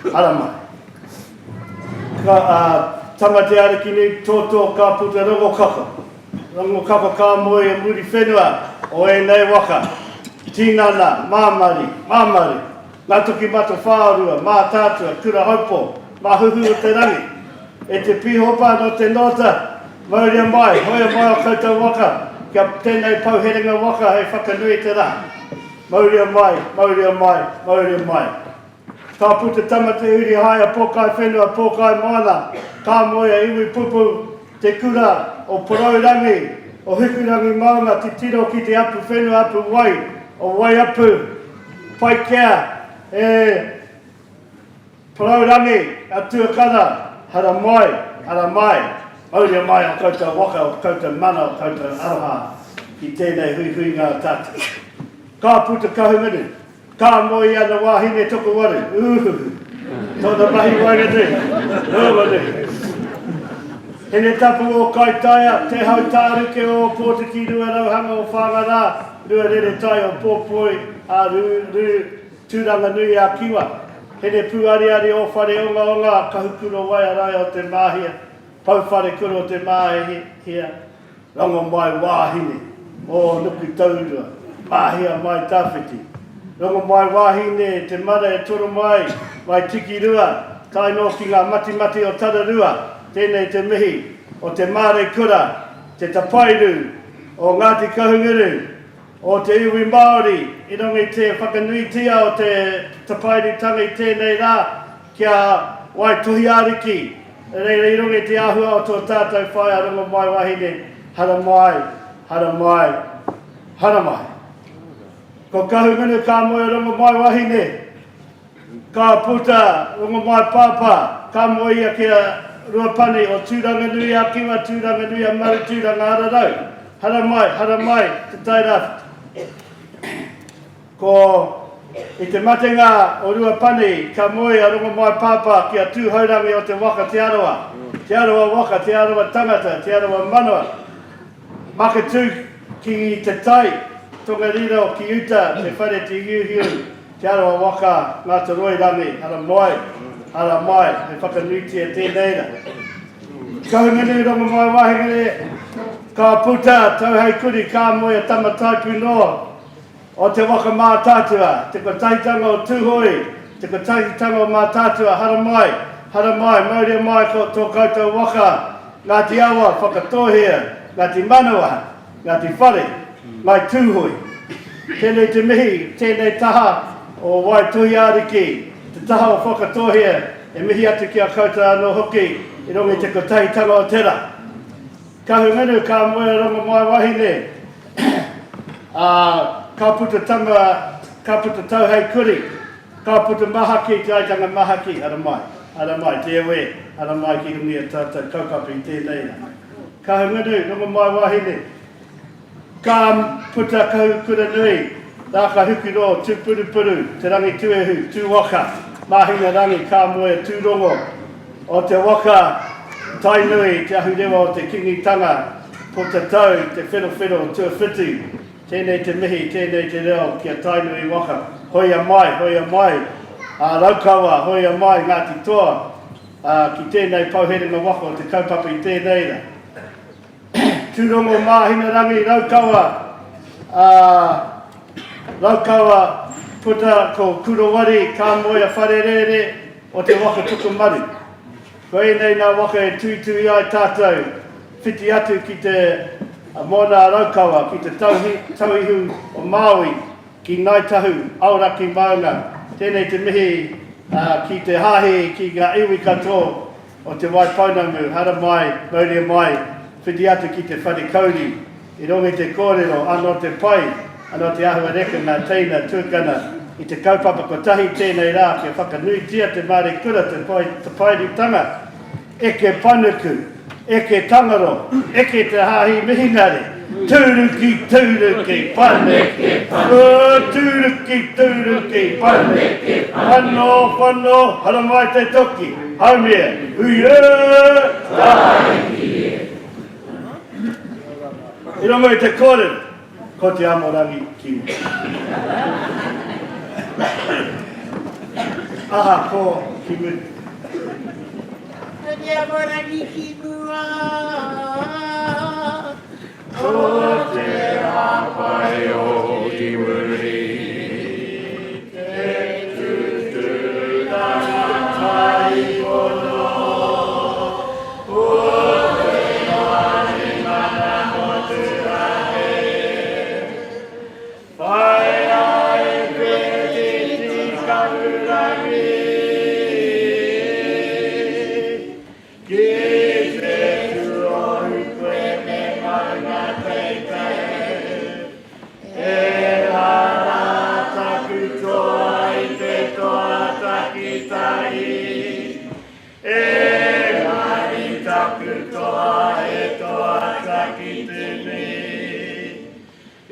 haramai. Ka, a, tama te ariki nei, tōtō ka puta rongokaka. Rongokaka ka moe e muri whenua o ēnei waka. Tinana, māmari, māmari. Ngā toki matawhāorua, mātātua, kura haupo, māhuhu o te rangi. E te pīhopa nō te nōta, mauria mai, hoea mai o koutou waka, kia tēnei pouherenga waka hei whakanui te rā. Mauria mai, mauria mai, mauria mai. Ka puta tama te uri haea pōkai whenua, pōkai moana, ka moe a iwi pupu, te kura o Porourangi, o Hikurangi maunga titiro ki te apu whenua apu wai, o Waiapu, Paikea, e Porourangi, a Tuakana, haramai, haramai, mauria mai o koutou waka, o koutou mana, o koutou aroha ki tēnei huihuinga o tātou. Ka puta Kahungunu, ka moe i ana wāhine tokowaru, ūhuhu, tōna mahi waenganui, rongonui. Hinetapu o Kaitaia, Te Hau Tāruke o Ōpōtiki Ruarauhanga o Whangarā, Ruareretai o Pōpoi, a Rū, Rū, Tūranganui a Kiwa, Hinepūariari o Whareongaonga, Kahukura Waiarae o Te Māhia, Pouwharekura o Te Māhia, Rongomai Wāhine o Nukutaurua, Māhia Mai Tawhiti, Rongomai Wāhine te mara e toro mai, mai Tikirua, tae noa ki ngā matimati o Tararua, tēnei te mihi o Te Māreikura, Te Tapairu o Ngāti Kahungunu, o te iwi Māori i runga i te whakanuitia o te tapairitanga i tēnei rā kia Waitohiariki, reira i runga i te āhua o tō tātou whaea rongomaiwahine, haramai, haramai, haramai. Ko Kahungunu ka moe rongomaiwahine, Ka puta Rongomai Pāpā, ka moe ia ki a Ruapani o Tūranganui-a-Kiwa, Tūranganui-a-Maru, Tūranga-ararau. Haramai, haramai, Te Tairāwhiti. Ko I te matenga o Ruapani, ka moe a Rongomai Pāpā ki a Tūhourangi o te waka Te Arawa. Te Arawa waka, Te Arawa tangata, Te Arawa manawa. Makatū ki te tai, Tongariro ki uta, Te Whare Te Hiuhiu, Te Arawa waka, Ngātoroirangi, ara mai, ara mai, hei whakanuitia tēnei ra. Kahungunu, Rongomai Wahingere, ka puta Tauheikuri, ka moe a Tamataipunoa, o te waka Mātaatua, te kotahitanga o Tūhoe, te kotahitanga o Mātaatua, haramai, haramai, mauria mai ko tō koutou waka, Ngāti Awa, Whakatōhea, Ngāti Manawa, Ngāti Whare, Ngāi Tūhoe. Tēnei te mihi, tēnei taha o Waitohiariki, te taha o Whakatōhea, e mihi atu ki a koutou anō hoki i runga i te kotahitanga o te rā. Kahungunu ka moe a Rongomaiwahine, ā, ka puta tama, ka puta Tauheikuri, ka puta Mahaki, Te Aitanga Mahaki, ara mai, ara mai, te ewe, ara mai ki runga i a tātou kaupapa i tēnei rā. Kahungunu, Rongomaiwahine, Ka puta Kahukuranui, Rākahukuro, Tūpurupuru, Te Rangituehu, Tūwaka, Māhina-rangi, ka moe a Tūrongo, o te waka Tainui, te ahurewa o te Kingitanga, Potatau, Te Wherowhero, Tuawhitu, tēnei te mihi, tēnei te reo ki a Tainui waka, hoea mai, hoea mai, a Raukawa, hoea mai, Ngāti Toa, ki tēnei pouherenga waka o te kaupapa i tēnei ra. Tūrongo Māhinarangi Raukawa, ā, Raukawa puta ko Kurowari ka moe a Wharerērē o te waka Tokomaru. Ko ēnei nā waka e tuitui ai tātou whiti atu ki te moana a Raukawa, ki te tauihu o Māui, ki Ngāi Tahu, Aoraki Maunga. Tēnei te mihi ki te hāhi, ki ngā iwi katoa O Te Waipounamu, haramai, mauria mai, whiti atu ki te whare kauri, i rongo i te kōrero, anō te pai, Anō te āhua reka ngā teina tuakana i te kaupapa kotahi tēnei rā kia whakanuitia te māreikura te paerutanga eke panuku, eke tangaro, eke te hāhi mihinare, tūruki tūruki paneke oh tūruki tūruki paneke whano whano haramai te toki haumia hui e tāiki e. I rongo i te kōrero. Ko te amorangi ki mua. Aha ko ki muri. Ko te amorangi ki mua. Ko te hapaio ki muri. Te tututanga taipono. Engari taku toa he toa takitini I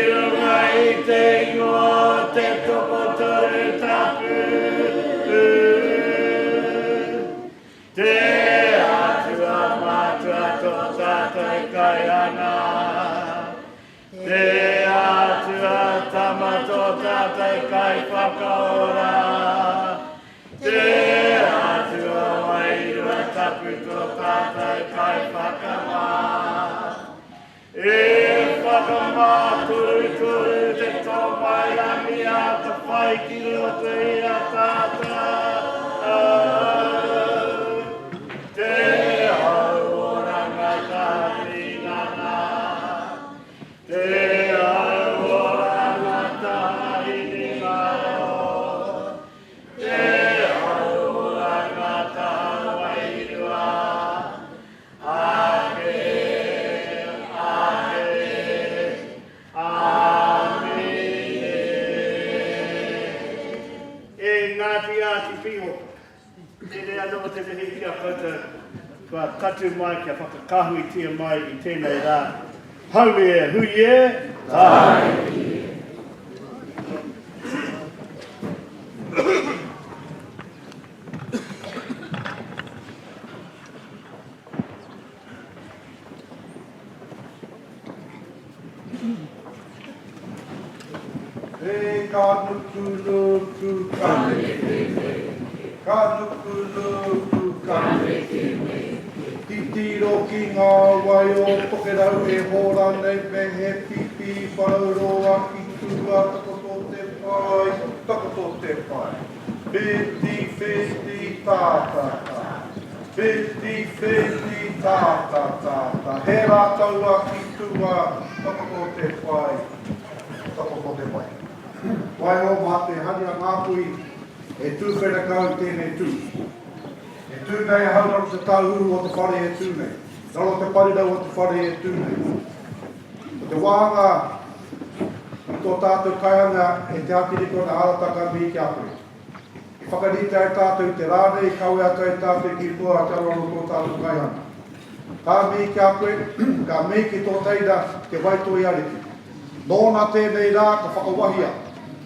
runga i te ingoa o te Tokotoru Tapu Te Atua Matua tō tātou Kaihanga Te Atua Tama tō tātou Kaiwhakaora, Te Atua Wairua Tapu tō tātou Kaiwhakamā. E whakamātorutoru te tōmairangi atawhai ki roto i a tātou. Te hauoranga tātinana. Te hauoranga tāhinengaro. Te hauoranga tāwairua. Ake, ake, āmine. E Ngāti Āti Pīhopa. Tēnei anō te mihi ki a koutou kua tatū mai, kia whakakāhuitia mai i tēnei rā. Haumi e, hui e, tāiki e. He ka nuku nuku ka Ka nuku nuku ka Titiro ki ngā wai o Tokerau e hora nei me he pipi wharauroa ki tua takoto te pae, takoto te pae. Whiti whiti tā tā tā. Whiti whiti tā tā tā tā. He rā taua ki tua takoto te pae, takoto te pae. Waiho mā te hari a Ngāpuhi e tūwhera kau i tēnei tū. E tū nei ahau raro te tāhuhu o te whare e tū nei. Raro te parirau o te whare e tū nei. Ko te wāhanga i tō tātou kaihanga e Te Ātirikona Arata ka mihi ki a koe. I whakarite ai tātou i te rā nei i kawe atu ai tātou ki mua te aroaro o tō tātou kaihanga. Ka mihi ki a koe, ka mihi ki tō teina, te Waitoi Ariki. Nōna tēnei rā ka whakawahia,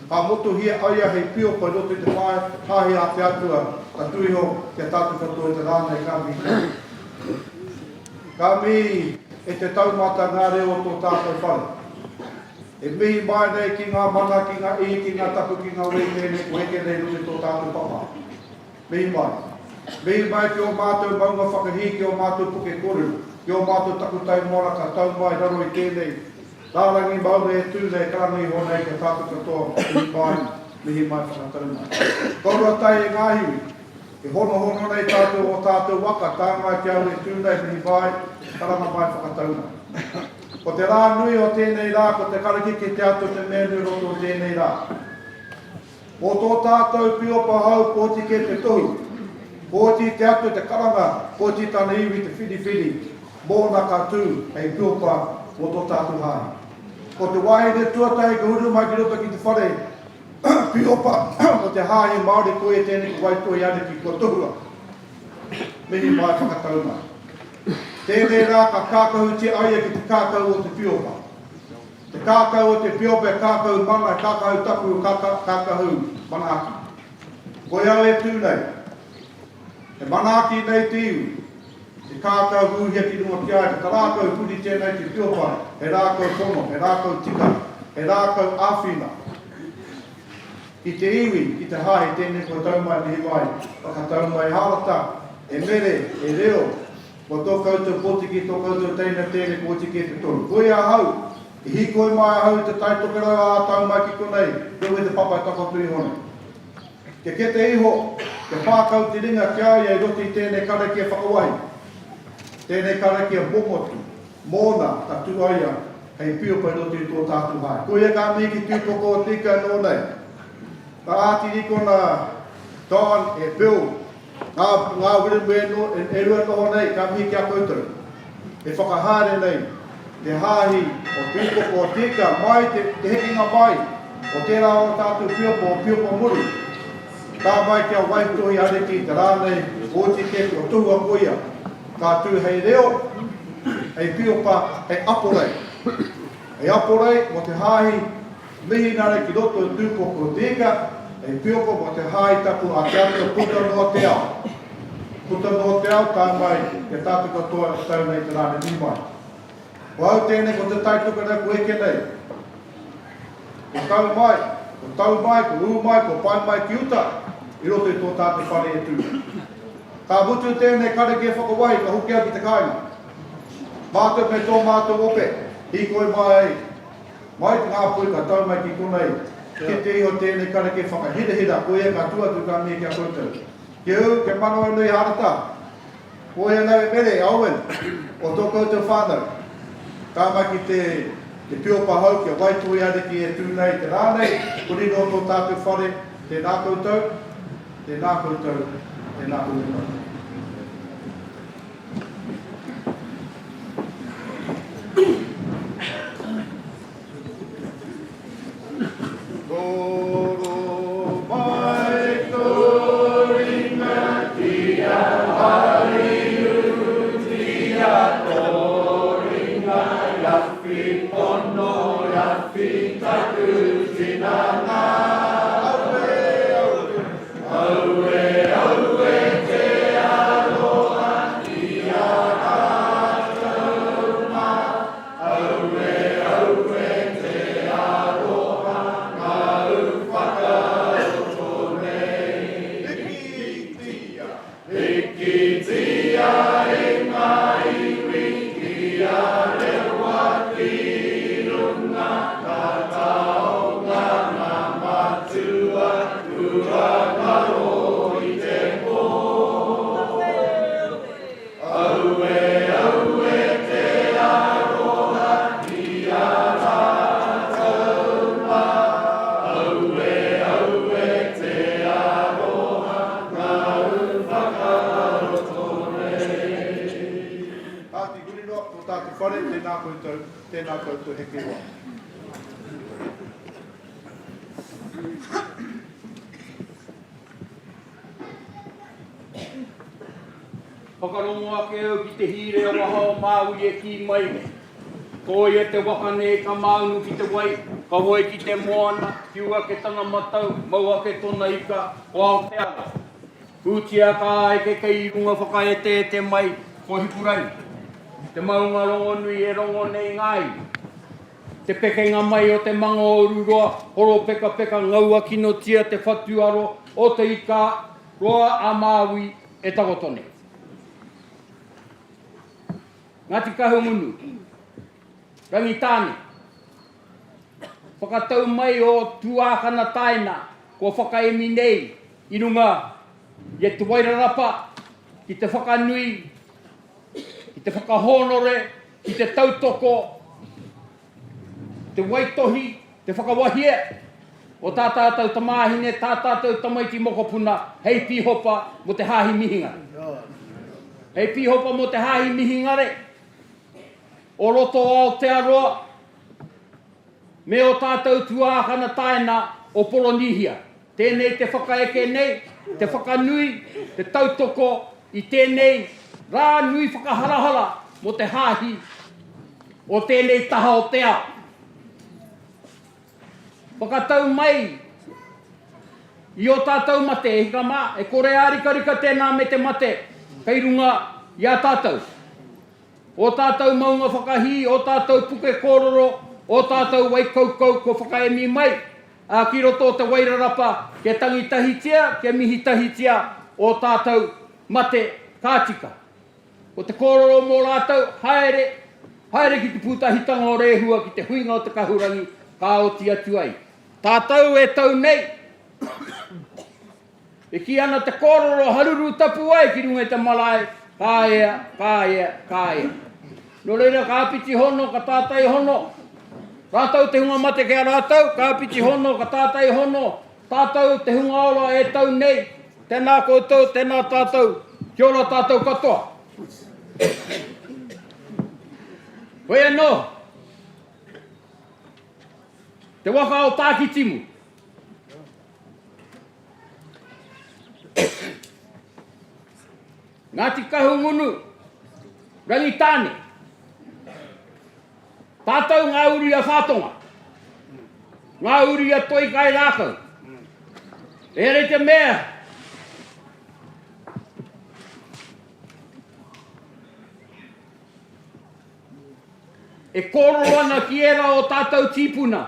ka motuhia aia hei piopa i roto i te pae hāhi a te Atua, ka tū iho ki a tātou katoa i te rā nei ka mihi ki a koe. Ka mihi e te taumata ngā reo o tō tātou whare. E mihi mai nei ki ngā mana, ki ngā ihi, ki ngā tapu, ki ngā wē tēnei kua heke nei i roto i tō tātou papa. Mihi mai. Mihi mai ki ō mātou maunga whakahī, ki ō mātou puke kōrero, ki ō mātou takutai moana ka tau mai raro i tēnei rārangi maunga e tū nei, karanga iho nei kia tātou katoa, mihi mai, mihi mai whakatau mai. Koroua tai e ngā iwi, e honohono nei tātou ō tātou waka, tā mai ki au e tū nei, mihi mai, karanga mai whakatau mai. Ko te rā nui o tēnei rā, ko te karakeke te ata o te mea nui roto o tēnei rā. Mō tō tātou piopa hou pōti kē te tohu. Pōti te atu te karanga, pōti tana iwi te whiriwhiri, mōna ka tū hei piopa mō tō tātou hāhi. Ko te wahine tuatahi ka uru mai ki roto ki te whare Piopa o te Hāhi Māori koia tēnei ko Waitohi Ariki kua tohua. Mihi mai whakatau mai. Tēnei rā ka kākahutia a ia ki te kākau o te Piopa. Te kākau o te Piopa he kākahu mana, he kākahu tapu, he kākahu manaaki. Koia au e tū nei. He manaaki nei te iwi. Te kākau hūhia ki runga ki a ia, ko ta rākau huri tēnei te piopa, he rākau pono, he rākau tika, he rākau āwhina ki te iwi, ki te hāhi, tēnei kua tau mai, mihi mai, whakatau mai Hārata, e Mere, e Reo, ko tō koutou potiki, tō koutou teina tēnei kua oti kē te tohu. Koia ahau, i hīkoi mai ahau i te Tai Tokerau ā tau mai ki konei, koe te papa e takoto iho nei. Kia kete iho, kia pākau te ringa ki a ia i roto i tēnei karakia whakawahi, tēnei karakia momotu, mōna ka tū ai ia hei piopa i roto i tō tātou hae. Koia ka mihi ki Tūpoko o te Ika nō nei. Ka ātirikona Don e Bill, ngā, ngā wiremu e, no, e, e rua noho nei, ka mihi ki a koutou. E whakahaere nei te hāhi o Tūpoko o te Ika mai te, te hekenga mai o tērā o tātou piopo, o Piopo Muru. Ka mai ki a Waitohi Ariki i te rā nei, oti kē kua tohua koia. Ka tū hei reo, hei piopa, hei aporei. Hei aporei mō te hāhi Mihinare ki roto i Tūpoko o te Ika, hei piopa mō te hāhi tapu a Te Atua puta noa te ao. Puta noa te ao, tae mai ki a tātou katoa e tau nei te rā nei mihi mai. Ko au tēnei ko Te Tai Tokerau ko eke nei. Ko tau mai, ko tau mai, ko ū mai, ko pae mai ki uta i roto i tō tātou whare e tū nei. Ka mutu tēnei karakia whakawahi ka hoki au ki te kāinga. Mātou me tō mātou ope, hīkoi mai ai, mai te ngāpui ka tau mai ki konei, kite iho tēnei karakia whakahirahira, koia ka tū atu ka mihi ki a koutou. Kia ū, kia manawanui Hārata, koia nau e Mere, Owen, o tō koutou whānau. Ka mai ki te, te piopa hou kia Waitohi Ariki e tū nei te rā nei, huri noa tō tātou whare, tēnā koutou. Tēnā koutou, tēnā koutou katoa. Toro mai tō ringa ki a Hariutia, tō ringa awhi pono, awhi taku tinana. Aue, aue, aue, aue te aroha ki a rātou mā. Aue, aue te aroha ngāu whakaroto nei. Hikitia, hikitia e ngā iwi kia rewa ki runga ka taonga ngā matua kua ngaro i te pō. Aue, aue te aroha ki a rātou mā. Aue, aue te aroha ngāu whakaroto nei. Kāti, huri noa, ko tā te whare, tēnā koutou, tēnā koutou heke roa. Whakarongo ake au ki te hīrea waha o Māui e kī mai nei. Koia te waka nei ka māunu ki te wai, ka hoe ki te moana, whiu ake tana matau, mau ake tona ika, ko Aotearoa. Hūtia ka eke kei runga whakaeteete mai ko Hikurangi, te maunga rongonui e rongo nei ngā iwi. Te pekenga mai o te manga o Ururoa, horopekapeka ngaua kinotia te whatuaro o te ika roa a Māui e takoto nei. Ngāti Kahungunu, Rangitāne, whakatau mai o tuākana taina kua whakaemi nei i runga i a Te Wairarapa ki te whakanui, ki te whakahōnore, ki te tautoko, te waitohi, te whakawahie o tā tātou tamāhine, tā tātou tamaiti mokopuna hei pīhopa mō te Hāhi Mihingare. Hei pīhopa mō te Hāhi Mihingare o roto o Aotearoa. me ō tātou tuākana taina o Poronīhia. Tēnei te whakaeke nei, te whakanui, te tautoko i tēnei rā nui whakaharahara mō te Hāhi o tēnei taha o te ao. Whakatau mai i ō tātou mate, e hika mā, e kore ārikarika tēnā me te mate kei runga i a tātou. Ō tātou maunga whakahī, ō tātou puke kōroro, ō tātou wai kaukau kua whakaemi mai, ā, ki roto o Te Wairarapa kia tangi tahitia, kia mihi tahitia ō tātou mate ka tika. Ko te kōrero mō rātou, haere, haere ki te pūtahitanga o Rēhua ki te huinga o te kahurangi ka oti atu ai. Tātou e tau nei, E kī ana te kōrero haruru tapu ai ki runga i te marae, ka ea, ka ea, ka ea. Nō reira ka āpiti hono, ka tātai hono, rātou te hunga mate ki a rātou, ka āpiti hono, ka tātai hono, tātou te hunga ora e tau nei, tēnā koutou, tēnā tātou, kia ora tātou katoa. Hoi anō, te waka o Tākitimu. Ngāti Kahungunu, Rangitāne. Tātou ngā uri a Whātonga. Ngā uri a Toi Kai Rākau. Ehara i te mea, e kōrero ana ki ērā o tātou tīpuna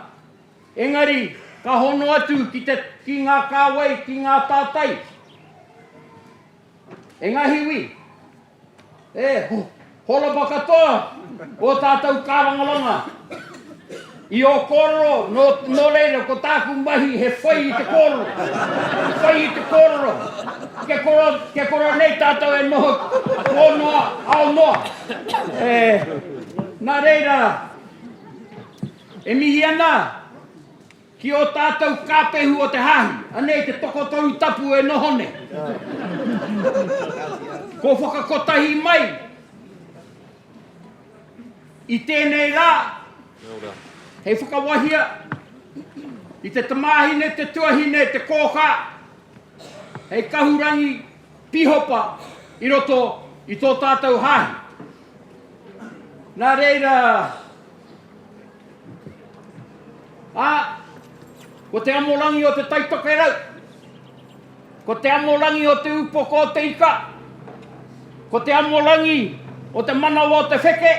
Engari, ka hono atu ki te, ki ngā kāwai, ki ngā tātai. E ngā hiwi, e, horapa katoa ō tātou kārangaranga i ō kōrero, nō, nō reira, ko tāku mahi he whai i te kōrero, whai i te kōrero, kia koro, kia koro nei tātou e noho pō noa, ao noa. E, nā reira, E mihi ana ki ō tātou kāpehu o te Hāhi, anei te tokotoru tapu e noho nei. Ko whakakotahi mai i tēnei rā hei whakawahia i te tamāhine, te tuahine, te kōkā, hei kahurangi pihopa i roto i tō tātou Hāhi. Nā reira, Ā, ko te amorangi o te Tai Tokerau, ko te amorangi o te upoko o te ika, ko te amorangi o te manawa o te wheke,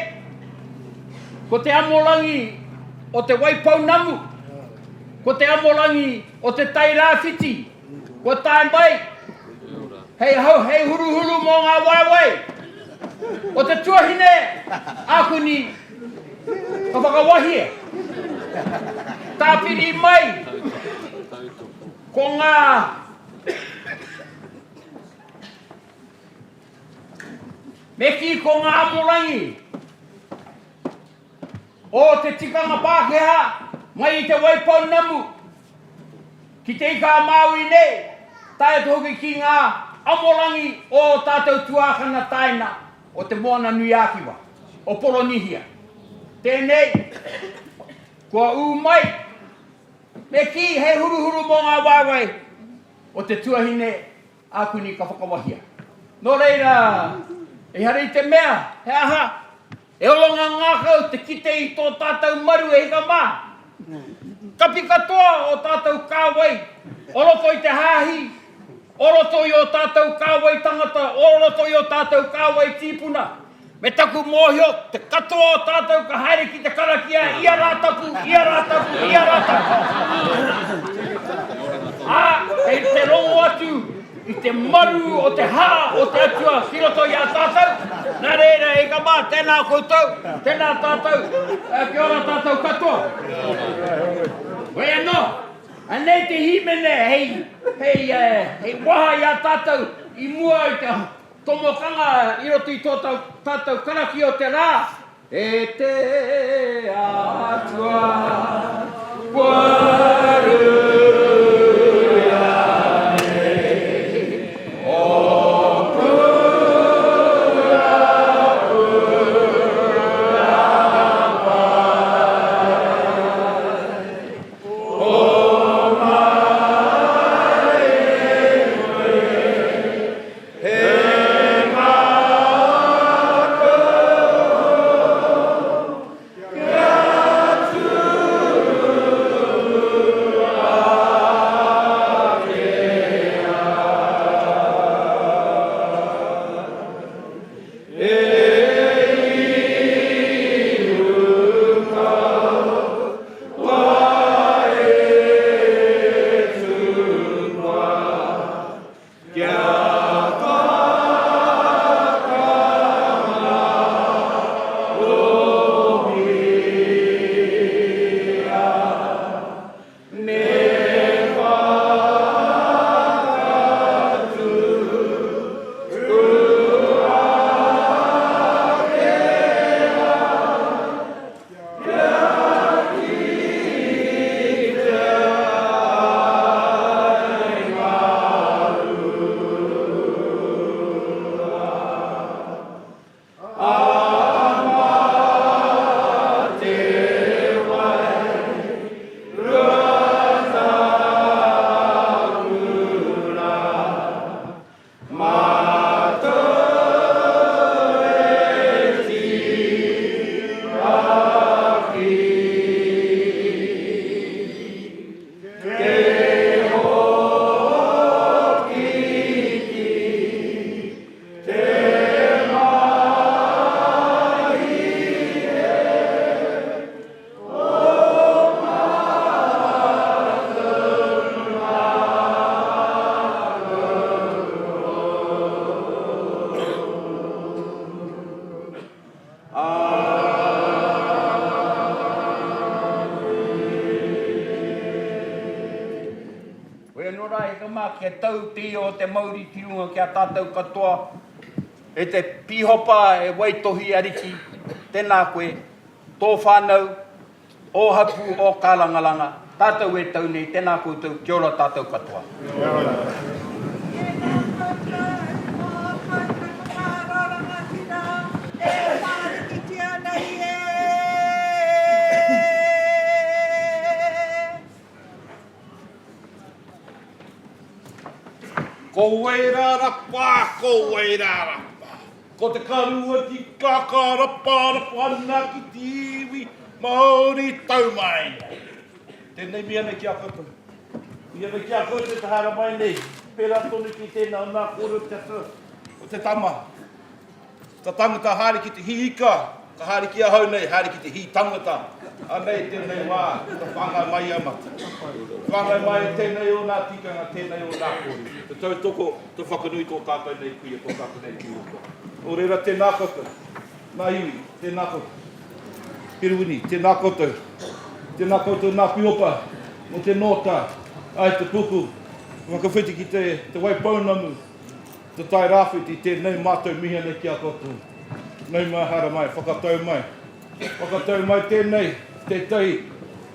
ko te amorangi o te Waipounamu, ko te amorangi o te Tai Rāwhiti, kua tae mai hei, hei huruhuru mō ngā waewae o te tuahine ākuni ka whakawahia. Tāpiri mai ko ngā Me kī ko ngā amorangi o te tikanga Pākehā mai i Te Waipounamu ki Te Ika-a-Māui nei, tae atu hoki ki ngā amorangi o ō tātou tuākana taina o Te Moana-nui-ā-Kiwa, o Poronihia. Tēnei, kua ū mai, me kī he huruhuru mō ngā waewae o te tuahine ākuni ka whakawahia. Nō reira, ehara i te mea, he aha, E ora ngā ngākau te kite i tō tātou maru e hika mā. Kapi katoa ō tātou kāwai o roto i te hāhi, o roto i ō tātou kāwai tangata, o roto i ō tātou kāwai tīpuna. Me taku mōhio, te katoa o tātou ka haere ki te karakia ia Rātapu, ia Rātapu, ia Rātapu. Ā, kei te rongo atu i te maru o te hā o te Atua ki roto i a tātou. Nā reira, e ka mā, tēnā koutou, tēnā tātou, kia ora tātou katoa. Hoi anō, anei te hīmene hei, hei, hei waha i a tātou i mua i te tomokanga i roto i tō tātou karakia o te rā, E te Atua, kua ruia nei oku rapu rapai. mā, kia tau te ia o te mauri ki runga ki a tātou katoa, e te Pīhopa e Waitohi Ariki, tēnā koe, tō whānau, ō hapū, ō kārangaranga, tātou e tau nei, tēnā koutou, kia ora tātou katoa. Kia ora. Tēnā koutou, mō koutou whakaaro rangatira e whārikitia nei e. Ko wai rā rapa, ko wai rā rapa. Ko te karua ki kaka rapa rapa ana ki te iwi Māori tau mai nei. Tēnei mihi ana ki a koutou. Mihi ana ki a koutou te haere mai nei. Pērā tonu ki tēnā o nā kōrero te atua o te tama. Ka tangata haere ki te hī ika, ka haere ki ahau nei, haere ki te hī tangata. Anei tēnei wā, ka whāngai mai a Mata. Whāngai mai tēnei o nā tikanga, tēnei o nā kōrero. Te tautoko, te whakanui tō tātou nei kuia, tō tātou nei pīhopa. Nō reira, tēnā koutou, nā iwi, tēnā koutou. Herewini, tēnā koutou. Tēnā koutou nā pīhopa, mō te nōta, ai te puku, whakawhiti ki te, te Waipounamu, Te Tai Rāwhiti, tēnei mātou mihi ana ki a koutou. Nau mai, haere mai, whakatau mai. Whakatau mai tēnei, tētahi,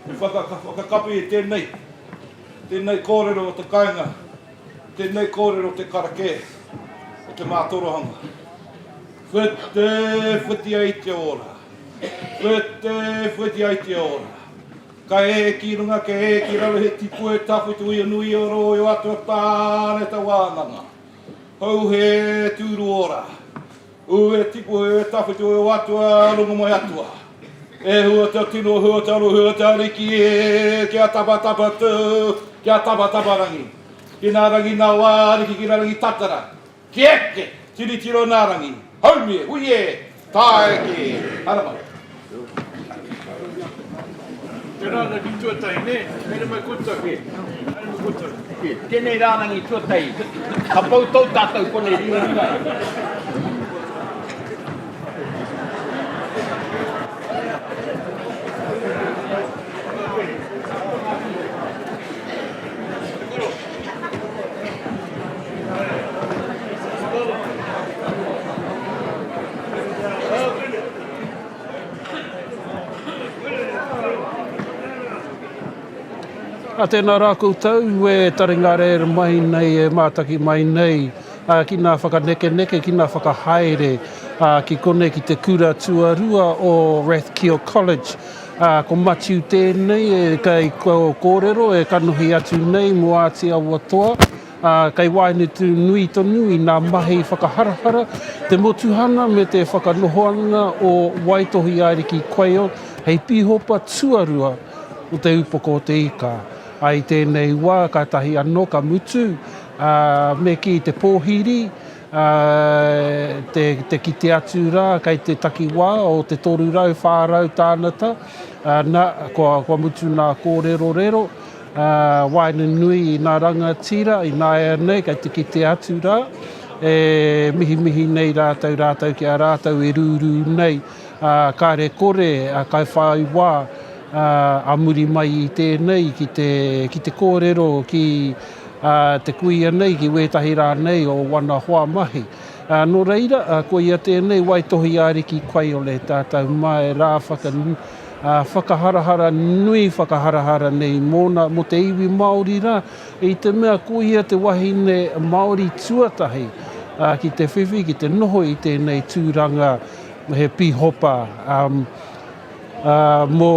i whaka, whakakapi i tēnei, tēnei kōrero o te kāinga, tēnei kōrero o te karakē, o te mātorohanga. Whiti, whiti ai te ora. Whiti, whiti ai te ora. Ka ē ki runga, ka ē ki raro he tipu e tawhito i a nui o rō o atua tāne ta wānanga. Hou he tūru ora. U e tipu e tawhito e o atua rongo mai atua. E hua te tino, hua te aro, hua te ariki e, kia tapatapa tū, kia tapatapa rangi. Ki nā rangi nā wā ariki, ki nā rangi tatara. Ki eke, tiritiro nā rangi, haumi e, hui e, tae ki haramai. Te rārangi tuatahi, nē? Haere mai koutou. Haere mai koutou. Tēnei rārangi tuatahi, ka pau tou tātou konei ringaringa. A tēnā rā koutou e taringa rere mai nei, e mātaki mai nei ki ngā whakanekeneke, ki ngā whakahaere ki konei ki te kura tuarua o Rathkeale College. Ko Matiu tēnei e kei kōrero e kanohi atu nei mō Āti Awa Toa, ā, kei waenetu nui tonu i nā mahi whakaharahara, te motuhanga me te whakanohoanga o Waitohi Ariki Quayle hei pīhopa tuarua o Te Upoko o te Ika. Ā, i tēnei wā kātahi anō ka mutu, ā, me kī te pōhiri, ā, te, te kite atu rā kei te takiwā o te 300, 400 tānata, ā, nā, kua, kua mutu nā kōrerorero, ā, waenganui i nā rangatira, ināianei kei te kite atu rā, e mihimihi nei rātou, rātou ki a rātou e rūrū nei, ā, kāre kore a kai whai wā, ā, a muri mai i tēnei ki te, ki te kōrero ki, ā, te kuia nei, ki wētahi rānei o wana hoa mahi. Ā, nō reira, ā, koia tēnei waitohi ariki Kwaiole tātou mai rā whaka, ā, whakaharahara nui whakaharahara nei mōna, mō te iwi Māori rā, i te mea ko ia te wahine Māori tuatahi, ā, ki te whiwhi, ki te noho i tēnei tūranga he pīhopa, ā, ā, mō,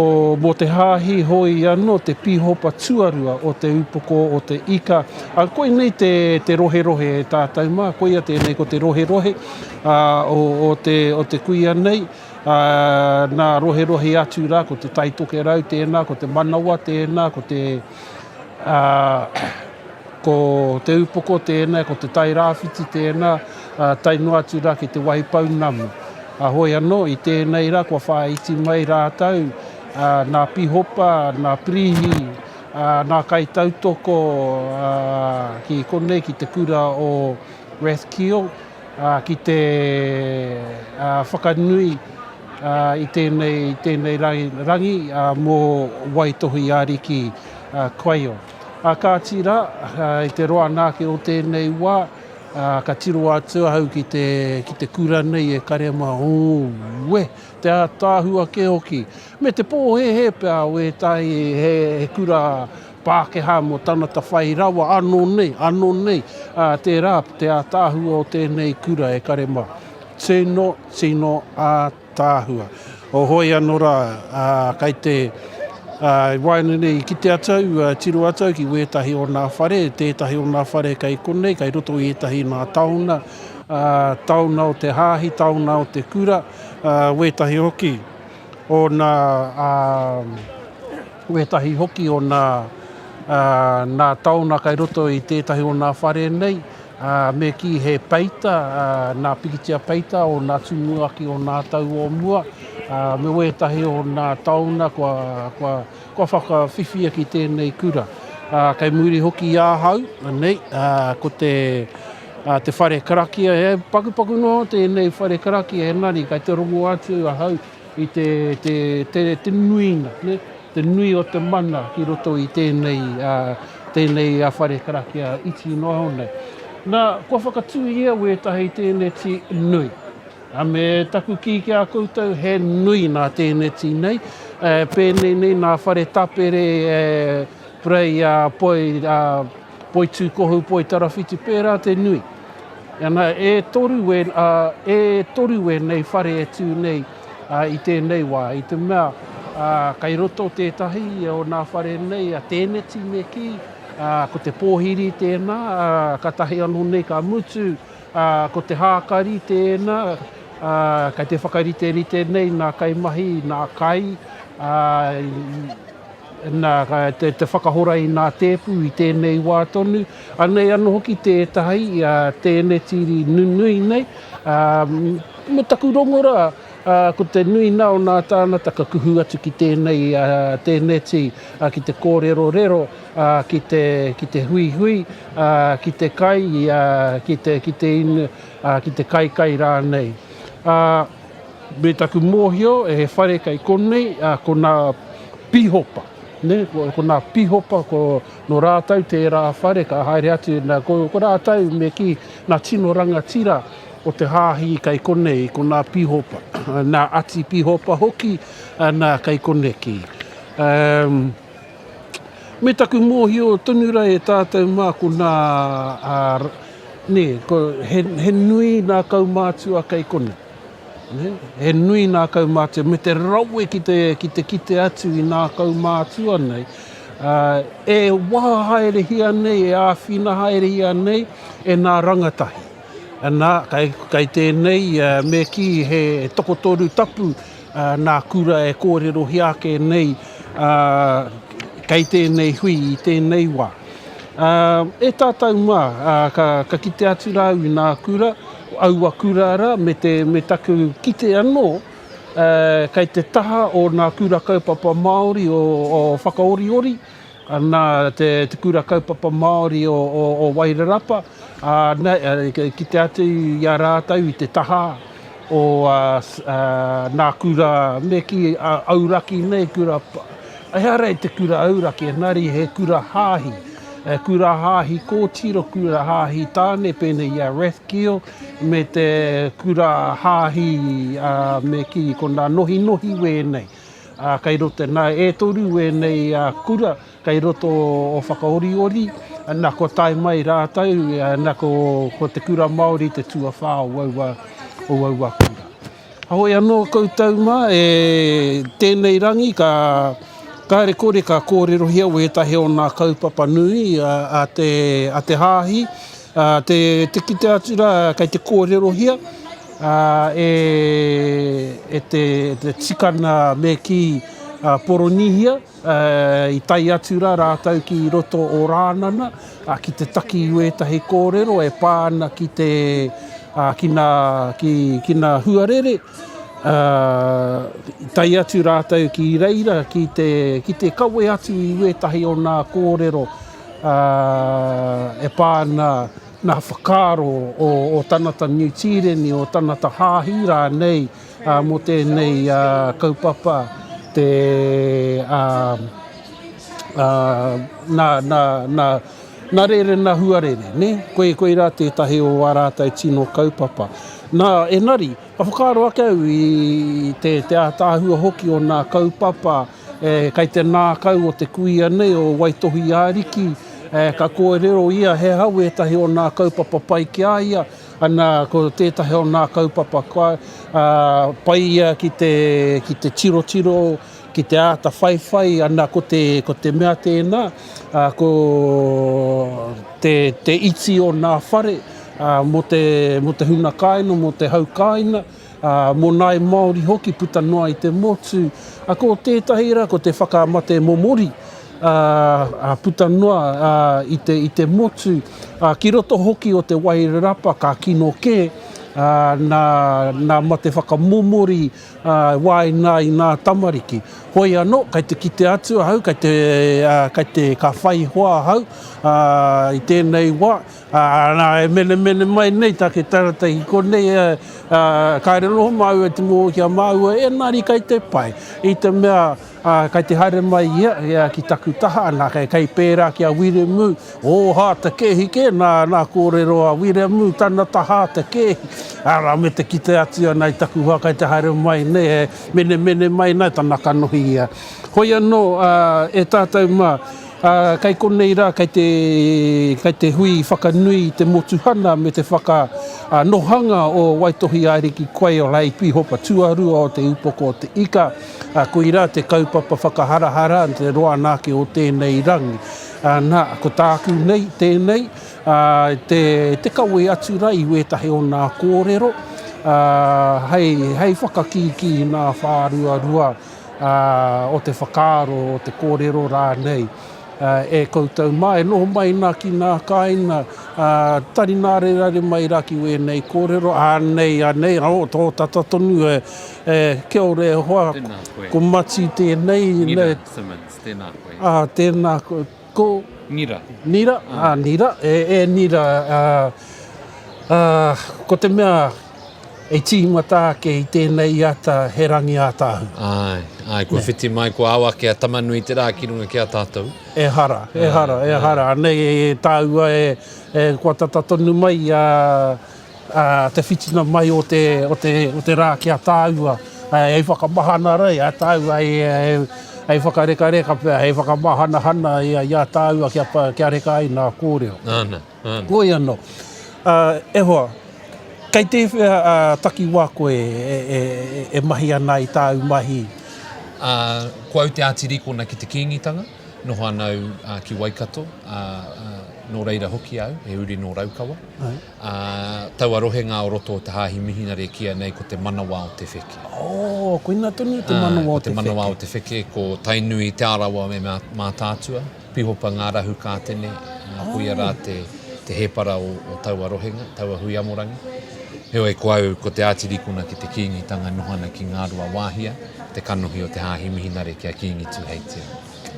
mō te hāhi hoi anō te pīhopa tuarua o te upoko o te ika. Ā, koinei te, te roherohe e tātou mā, koia tēnei ko te roherohe, ā, o, o te, o te kuia nei, ā, nā roherohe atu rā, ko te Tai Tokerau tēnā, ko te Manawa tēnā, ko te, ā, ko Te Upoko tēnā, ko te Tai Rāwhiti tēnā, ā, tae noa atu rā ki te Wahipounamu. Ā, hoi anō, i tēnei rā kua whāiti mai rātou, ā, nā Pihopa, nā Pirihi, ā, nā kaitautoko, ā, ki konei, ki te kura o Rathkeale, ā, ki te whakanui i tēnei, tēnei rangi mō Waitohi Ariki Quayle. Ā kāti rā, i te roa nāke o tēnei wā, ka tiro atu ahau ki te, ki te kura nei e kare ma, ō, te ātaahua kē hoki. Me te pōhēhē pea o ētahi he, he kura Pākehā mō tanata whai rawa anō nei, anō nei, ā, tērā te ātaahua o tēnei kura e kare ma. Tino, tino ātaahua. O hoi anō rā, ā, kei te, ā, i waenganui i kite atu au, ā, tiro atu au ki wētahi o nā whare, tētahi o nā whare kei konei, kei roto i ētahi nā taona, ā, taona o te hāhi, taona o te kura, ā, wētahi hoki o nā, ā, wētahi hoki o nā, ā, nā taona kei roto i tētahi o nā whare nei, ā, me kī he peita, ā, nā pikitia peita o nā tumuaki o nā tau o mua, ā, me wētahi o nā taona kua, kua, kua whakawhiwhia ki tēnei kura. Ā, kei muri hoki i ahau, anei, ā, ko te, ā, te whare karakia, he pakupaku noa tēnei whare karakia, engari kei te rongo atu ahau i te, te, te, te nuinga, ne? te nui o te mana ki roto i tēnei, ā, tēnei whare karakia iti noa iho nei. Nā, kua whakatūhia wētahi tēneti nui. Ā, me taku kī ki a koutou, he nui nā tēneti nei, e, pēnei nei nā whare tapere, e, prei, ā, poi, ā, poitūkohu, poitarawhiti, pērā te nui. Ana, e toru wē, ā, e toru wēnei whare e tū nei ā, i tēnei wā, i te mea, ā, kei roto tētahi o nā whare nei, a Tēneti me kī, ā, ko te pōhiri tēnā, ā, kātahi anō nei ka mutu, ā, ko te hākari tēnā, ā, kei te whakariterite nei nā kaimahi, nā kai, ā, Nā, te, te whakahora i nā tēpu i tēnei wā tonu. Anei anō hoki tētahi, a, tēneti nunui nei. Ā, me taku rongo rā, ā, ko te nui nā o nā tānata ka kuhu atu ki tēnei, ā, tēneti, ā, ki te kōrerorero, ā, ki te, ki te huihui, ā, ki te kai, ā, ki te, ki te inu, ā, ki te kaikai rānei. Ā, Me taku mōhio, he whare kei konei, ā, ko nā pīhopa, nē, ko, ko nā pīhopa, ko, nō rātou tērā whare ka haere atu, nā, ko, ko rātou me kī, nā tino rangatira o te hāhi kei konei, ko nā pīhopa, nā ati pīhopa hoki, nā, kei koneki. Um, me taku mōhio tonu rā e tātou mā ko nā, ā, nē, ko, he, he nui nā kaumātua kei konei. He nui nā kaumātua, me te rawe ki te, ki te kite atu i nā kaumātua nei, e waha haerehia nei, e āwhina haerehia nei e nā rangatahi. Nā, kei, kei tēnei, me kī he tokotoru tapu nā kura e kōrerohia ake nei kei tēnei hui i tēnei wā. E tātou mā, ka, ka kite atu rā au i nā kura, aua kura rā, me te, me taku kite anō, kei te taha o nā kura kaupapa Māori o, o Whakaoriori, nā te, te kura kaupapa Māori o, o, o Wairarapa, ā, nā, kite atu i a rātou i te taha o nā kura, me kī, auraki nei, kura, ehara i te kura auraki, engari he kura hāhi, kura hāhi kōtiro, kura hāhi tāne, pēnei i a Rathkeale, me te kura hāhi, me kī, ko nā nohinohi wēnei, kei roto, nā, e toru wēnei kura, Kei roto o Whakaoriori, na kua tae mai rātou, na ko, ko te kura Māori te tuawhā o aua, o aua kura. Heoi anō koutou mā, e, tēnei rangi ka, kāre kore ka kōrerohia wētahi o nā kaupapa nui a, a te, a te hāhi, a, te, te kite atu rā kei te kōrerohia, a, e, e te, te tikana me kī, a, Poronihia, I tae atu rā rātou ki roto o Rānana ki te taki i wētahi kōrero e pā ana ki te, ki nā, ki, ki nā huarere. I tae atu rātou ki reira ki te, ki te kawe atu i wētahi o nā kōrero e pā ana nā whakaaro o, o tanata Niu Tīreni, o tanata hāhi rānei mō tēnei kaupapa te. Ā, nā, nā, nā, nā rere, nā huarere, nē? Koi, koirā tētahi o ā rātou tino kaupapa. Nā, engari, ka whakaaro ake au i te, te ātaahua hoki o nā kaupapa e, kei te nākau o te kuia nei, o Waitohi Ariki, e, ka kōrero ia he aha wētahi o nā kaupapa pai ki a ia, ana, ko tētahi o nā kaupapa kua, ā, pai ia ki te, ki te tirotiro, ki te āta whaiwhai, ana, ko te, ko te mea tēnā, ā, ko te, te iti o nā whare, ā, mō te, mō te huna kāina, mō te hau kāina, ā, mō nāi Māori hoki puta noa i te motu. Ā, ko tētahi rā, ko te whakamate momori, ā, ā, puta noa, ā, i te, i te motu, ā, ki roto hoki o te Wairarapa ka kino kē, ā, nā, nā mate whakamomori, ā, waenga i ngā tamariki. Hoi anō, kei te kite atu ahau, kei te, ā, kei te, ka whai hoa ahau, ā, i tēnei wā, ā, nā, e menemene mai nei take tangata ki konei, ā, ā, kāre noho māua i te mōhio ki a māua, engari kei te pai, i te mea, ā, kei te haere mai ia, ia ki taku taha, nā, kei, kei pērā ki a Wiremu, ō hā te kēhi kē, nā, nā kōrero a Wiremu, tana tahā te kēhi, arā, me te kite atu ana i taku hoa kei te haere mai nei, e menemene mai nei tana kanohi ia. Hoi anō, ā, e tātou mā, ā, kei konei rā, kei te, kei te hui whakanui i te motuhana me te whaka, ā, nohanga o Waitohi Ariki Quayle hei Pīhopa Tuarua o Te Upoko o Te Ika, ā, koirā te kaupapa whakaharahara te roa anake o tēnei rangi. Ā, nā, ko tāku nei tēnei, ā, te, te kawe atu rā i wētahi o nā kōrero, ā, hei, hei whakakīkī i nā whāruarua, ā, o te whakaaro, o te kōrero rānei, ā, e koutou mā, e noho mai nā ki nā kāinga, ā, tari nārerare mai rā ki wēnei kōrero, ānei, ānei, ō, tō tata tonu, e, e, kia ora e hoa, Tēnā koe. ko Mati tēnei, Ngira Simmons. Tēnā koe. Ā, tēnā koe. Ko. Nira. Nira, ā, Nira, e, e Nira, ā, ā, ko te mea e tīmata ake i tēnei ata he rangi ātaahua. Āe, āe, kua whiti mai, kua ao ake a Tamanui-te-rā ki runga ki a tātou. Ehara, ehara, ehara, anei e tāua e, e, kua tata tonu mai a, Ā, te whitinga mai o te, o te, o te rā ki a tāua, hei whakamahana rei a tāua, hei, hei, hei whakarekareka pea, hei whakamahanahana i a, i a tāua kia, kia reka ai nā kōrero. Āna, āna. Koi anō. Ā, e hoa, kei tēwhea ā, takiwā koe e, e, e mahi ana i tāu mahi? Ā, ko au te ātirīkona ki te Kīngitanga, noho ana au ā, ki Waikato, ā, ā, nō reira hoki au, he uri nō Raukawa. Ā, taua rohenga o roto o te Hāhi Mihinare e kīia nei ko te manawa o te wheke. Oh, koina tonu te manawa o te wheke. Ko te manawa o te wheke, ko Tainui, Te Arawa me Mātaatua, Pihopa Ngārahu Kātene, ā, koia rā te, te hēpara o, o taua rohenga, taua hui amorangi. Heoi, ko au, ko Te Ātirīkona ki te Kīngitanga noho ana ki Ngāruawāhia, te kanohi o te Hāhi Mihinare ki a Kīngi Tūheitia.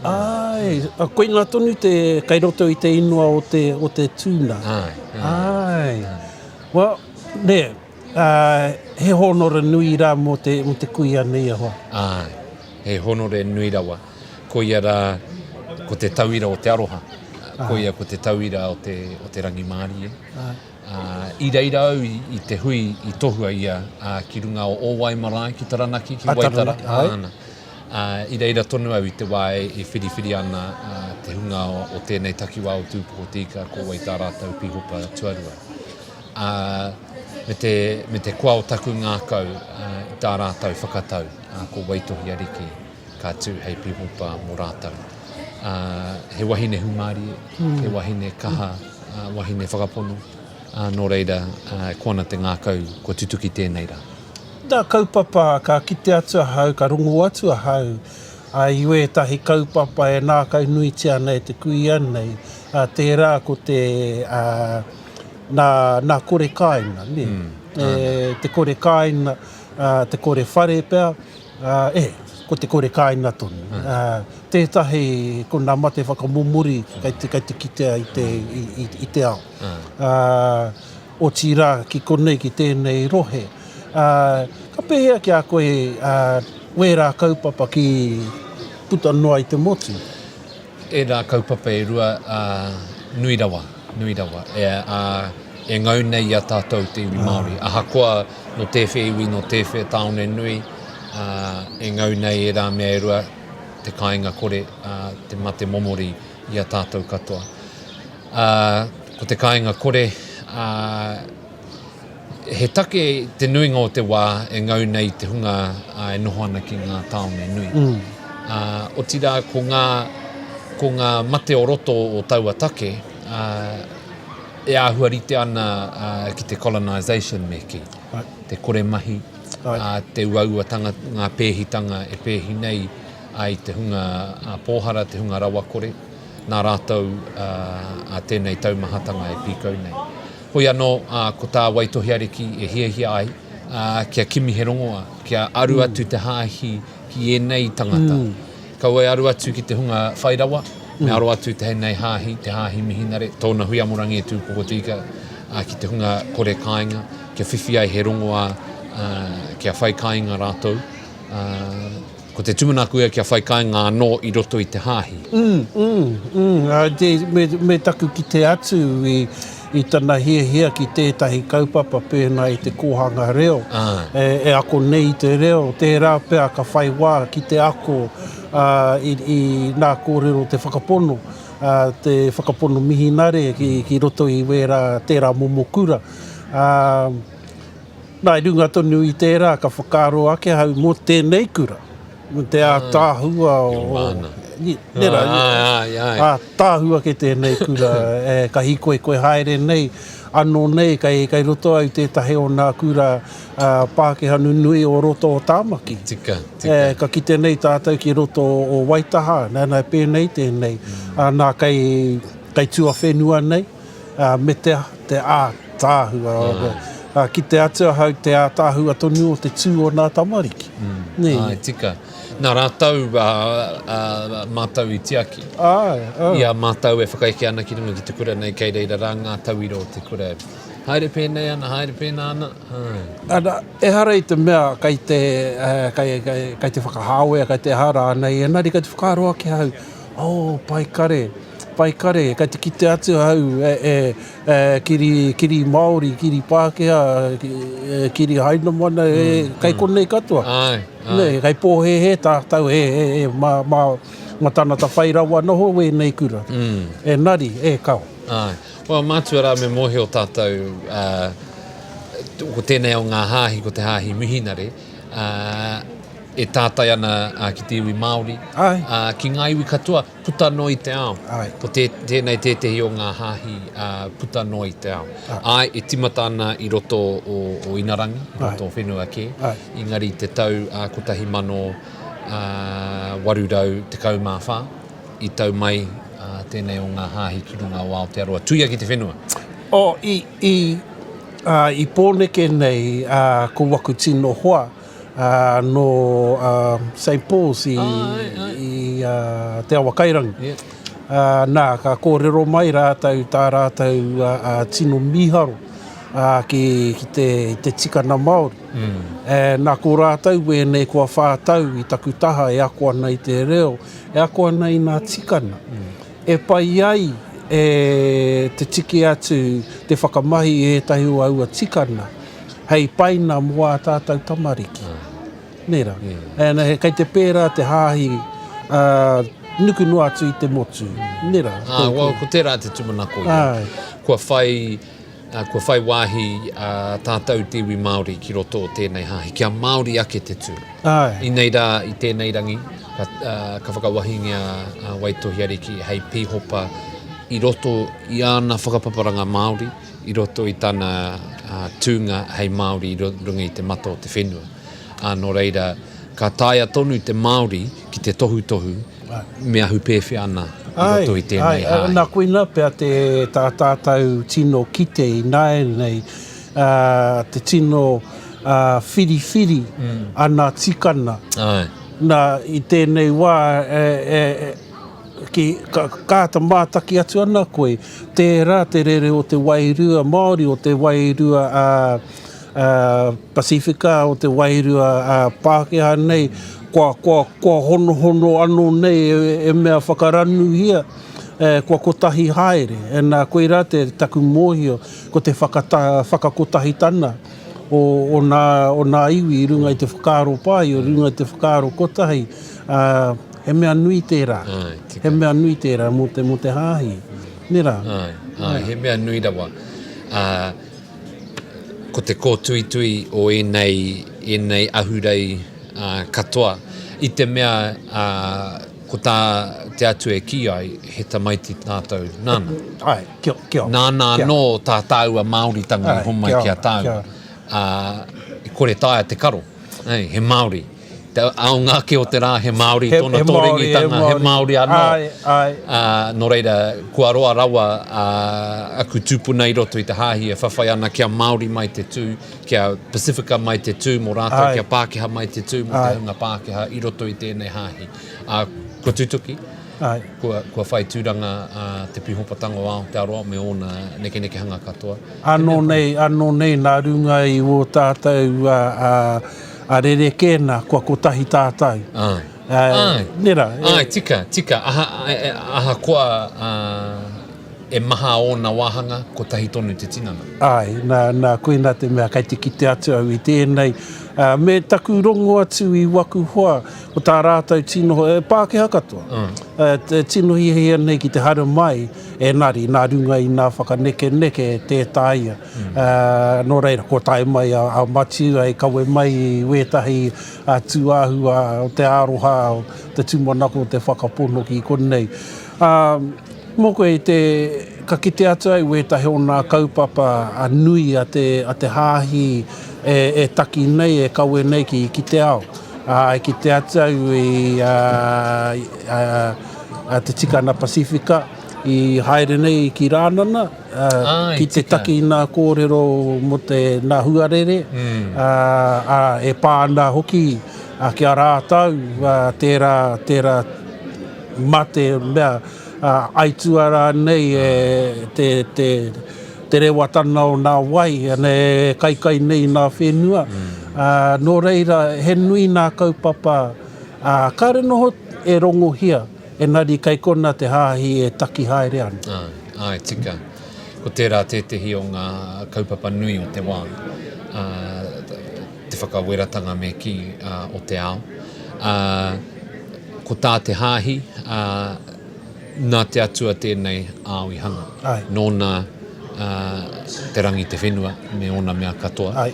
Āe, koina tonu te, kei roto i te ingoa o te, o te tuna. Āe, āe. Āe. Well, nē, he hōnore nui rā mō te, mō te kuia nei e hoa. Āe, he hōnore nui rawa. Koia rā, ko te tauira o te aroha. Koia ko te tauira o te, o te rangimārie. Āe. Ā, i reira au i, i te hui i tohua ia, ā, ki runga o Ōwai marae, ki Taranaki, ki Waitara. Āna. Ā, i reira tonu au i te wā e, e whiriwhiri ana ā, te hunga o, o tēnei takiwā o Tūpoko Te Ika, ko wai tā rātou pīhopa tuarua. Ā, me te, me te koa o taku ngākau ā, i tā rātou whakatau, ā, ko Waitohi Ariki ka tū hei pīhopa mō rātou. Ā, he wahine hūmārie, he wahine kaha, ā, wahine whakapono, ā, nō reira, ā, e koa ana te ngākau kua tutuki tēnei rā. Nā kaupapa ka kite atu ahau, ka rongo atu ahau i wētahi kaupapa e nākaunuitia ana e te kuia nei, tērā ko te, nā, nā kore kāinga, nē? E, te kore kāinga, te kore whare pea, e, ko te kore kāinga tonu. Tētahi ko nā mate whakamomori kei te, kei te kitea i te, i, i te ao. Otirā ki konei ki tēnei rohe. Ā, ka pēhea ki a koe ā, wērā kaupapa ki puta noa i te motu? Ērā kaupapa e rua, ā, nui rawa, nui rawa, e, ā, e ngau nei i a tātou te iwi Māori. Ahakoa nō tēwhea iwi, nō tēwhea tāone nui, ā, e ngau nei ērā mea e rua, te kāinga kore, ā, te mate momori i a tātou katoa. Ā, ko te kāinga kore, ā, He take te nuinga o te wā e ngau nei te hunga e noho ana ki ngā tāone nui. Ā, otirā ko ngā, ko ngā mate o roto o taua take, ā, e āhua rite ana ki te colonisation me kī. Te kore mahi, ā, te uauatanga, ngā pēhitanga e pēhi nei i te hunga pōhara, te hunga rawakore, nā rātou ā tēnei taumahatanga e pīkau nei. Hoi anō, ko tā Waitohi Ariki e hiahia ai, kia kimi he rongoā, kia aru atu te hāhi ki ēnei tangata. Kaua e aru atu ki te hunga whai rawa, me aro atu tēnei hāhi, te hāhi mihinare, tōna hui amorangi e tū pokotika, ki te hunga kore kāinga, kia whiwhi ai he rongoā, kia whai kāinga rātou. Ko te tūmanako ia kia whai kāinga anō i roto i te hāhi. Mm, mm, mm, ā, te, me, me taku kite atu i, i tana hiahia ki tētahi kaupapa pēnā i te kōhanga reo, e, e ako nei i te reo, tērā pea ka whai wā ki te ako, ā, i, i nā kōrero te whakapono, ā, te whakapono mihinare ki, ki roto i wērā, tērā momo kura. Ā, Nā, i runga tonu i tērā, ka whakaaro ake ahau mō tēnei kura, mō te ātaahua o... Nē rā, ātaahua ake tēnei kura, e, ka hīkoikoi haere nei, anō nei, kei, kei roto au tētahi o nā kura Pākehā nunui o roto o Tāmaki. Tika, tika. E, ka kite nei tātou ki roto o Waitaha, nā, nā, pēnei tēnei, nā, kei, kei tuawhenua nei. Ā, me te aha, te ātaahua. Ā, kite atu ahau te ātaahua tonu o te tū o nā tamariki. Nē. Āe, tika. Nā rātou ā, ā, mātou i tiaki. Āe, āe. I a mātou e whakaeke ana ki runga ki te kura nei, kei reira rā ngā tauira o te kura e haere pēnei ana, haere pēnā ana, āe. Ana, ehara i te mea kei te, kei, kei, kei te whakahāwea, kei te aha rānei, engari kei te whakaaro ake ahau, oh, pai kare. Pai kare, kei te kite atu ahau e, e, e, kiri, kiri Māori, kiri Pākehā, e, kiri Hainamana, e, mm, kei mm. konei katoa. Ai, ai. Ne, kei pōhēhē tātou, e, e, e, mā, mā, mā tanata whai rawa noho wēnei kura. Mm. Engari, e, kao. Ai. Well, mātua rā me mōhio tātou, uh, ko tēnei o ngā hāhi, ko te hāhi mihinare, uh, e tātai ana uh, ki te iwi Māori, Ai. Uh, ki ngā iwi katoa, puta noa i te ao. Āe. Ko tē, tēnei tētehi o ngā hāhi ā, puta noa i te ao. Āe, e tīmata ana i roto o, o Inarangi, i roto o whenua kē, Āe. engari i te tau ā, 1814, i tau mai ā, tēnei o ngā hāhi ki runga o Aotearoa, tuia ki te whenua. Oh, i, i, ā, i Pōneke nei, ā, ko waku tino hoa, ā, nō St Paul's i, i Te Awakairangi. Ā, nā, ka kōrero mai rātou tā rātou tino mīharo ki, ki te, te tikana Māori. Mm. E, nā, ko rātou wēnei kua whātau i taku taha e ako ana i te reo, e ako ana i ngā tikana. Mm. E pai ai e te tiki atu, te whakamahi i ētahi o aua tikana, hei paina mō ā tātou tamariki. Nē rā? And kei te pērā te hāhi nuku noa atu i te motu. Nē rā? Ā, well, ko tērā te tūmanako ia. Kua whai, kua whai wāhi tātou te iwi Māori ki roto o tēnei hāhi, kia Māori ake te tū. Inei rā, i tēnei rangi, ka, ka whakawahingia a Waitohi Ariki hei pīhopa i roto i āna whakapaparanga Māori, i roto i tana tūnga hei Māori i runga i te mata o te whenua. Ā, nō reira, ka taea tonu te Māori ki te tohutohu me ahu pēwhea ana i roto i tēnei hāhi. Āe, nā koina pea te, tā tātou tino kite ināianei, te tino whiriwhiri a nā tikana. Āe. Nā, i tēnei wā, e, e, Ki, ka, ka āta mātaki atu ana koe, tērā te rere o te wairua Māori, o te wairua ā, Pasifika, o te wairua Pākehā nei, kua, kua, kua honohono anō nei e mea whakaranuhia, kua kotahi haere. Nā, koirā te taku mōhio, ko te whakata, whakakotahitana o, o nā, o nā iwi i runga i te whakaaro pai, i runga i te whakaaro kotahi, ā, he mea nui tērā. Āe, tika. He mea nui tērā mō te, mō te hāhi. Nē rā? Āe, āe, he mea nui rawa. Ā, ko te kōtuitui o ēnei, ēnei ahurei ā, katoa, i te mea, ā, ko tā te Atua e kī ai, he tamaiti tātou nāna. Āe, kia, kia ora. Nāna anō tā tāua Māoritanga i homai ki a tāua. Ā, e kore taea te karo. Ei, he Māori. Te aonga ake o te rā, he Māori tōna tōrengitanga, he Māori anō. Āe, āe. Ā, nō reira, kua roa rawa ā, aku tūpuna i roto i te hāhi e whawhai ana kia Māori mai te tū, kia Pasifika mai te tū mō rātou, kia Pākehā mai te tū mō te hunga Pākehā i roto i tēnei hāhi. Ā, kua tutuki, kua, kua whai tūranga a Te Pīhopatanga o Aotearoa me ōna nekenekehanga katoa. Anō nei, anō nei, nā runga i wō tātou ā, ā, ā rerekē nā, kua kotahi tātou. Āe. Āe. Nē rā? Āe, tika, tika. Aha, ahakoa, ā, E maha ōna wāhanga, kotahi tonu te tinana. Āe, nā, nā, koinā te mea kei te kite atu au i tēnei, ā, me taku rongo atu i waku hoa, ko tā rātou tino, e, Pākehā katoa, ā, te tino hiahia nei ki te haere mai, engari, nā runga i nā whakanekeneke tē taea. Ā, nō reira, kua tae mai a, a Matiu hei kawe mai i wētahi, ā, tūāhua o te aroha, o te tūmanako, o te whakapono ki konei. Ā, Mō koe i te, ka kite atu ai wētahi o nā kaupapa nui a te, a te hāhi e, e taki nei, e kawe nei ki, ki te ao. Ā, e kite atu au i, ā, ā, ā, te tikana Pasifika i haere nei ki Rānana, ā, Āe, ki te tika. taki i nā kōrero mō te, nā huarere, ā, ā, e pā ana hoki, ā, ki a rātou, ā, tērā, tērā mate mea aitua rānei e te, te, te rewatana o nā wai e kaikai nei i nā whenua. Nō reira, he nui nā kaupapa, kāre noho e rongohia, engari kei kona te hāhi e taki haere ana. Āe, āe, tika. Ko tērā tētehi o ngā kaupapa nui o te wā, te whakaweratanga me kī o te ao. Ko tā te Hāhi, ā, nā te Atua tēnei ao i hanga. Āe. Nōna, ā, te rangi, te whenua, me ōna mea katoa. Āe.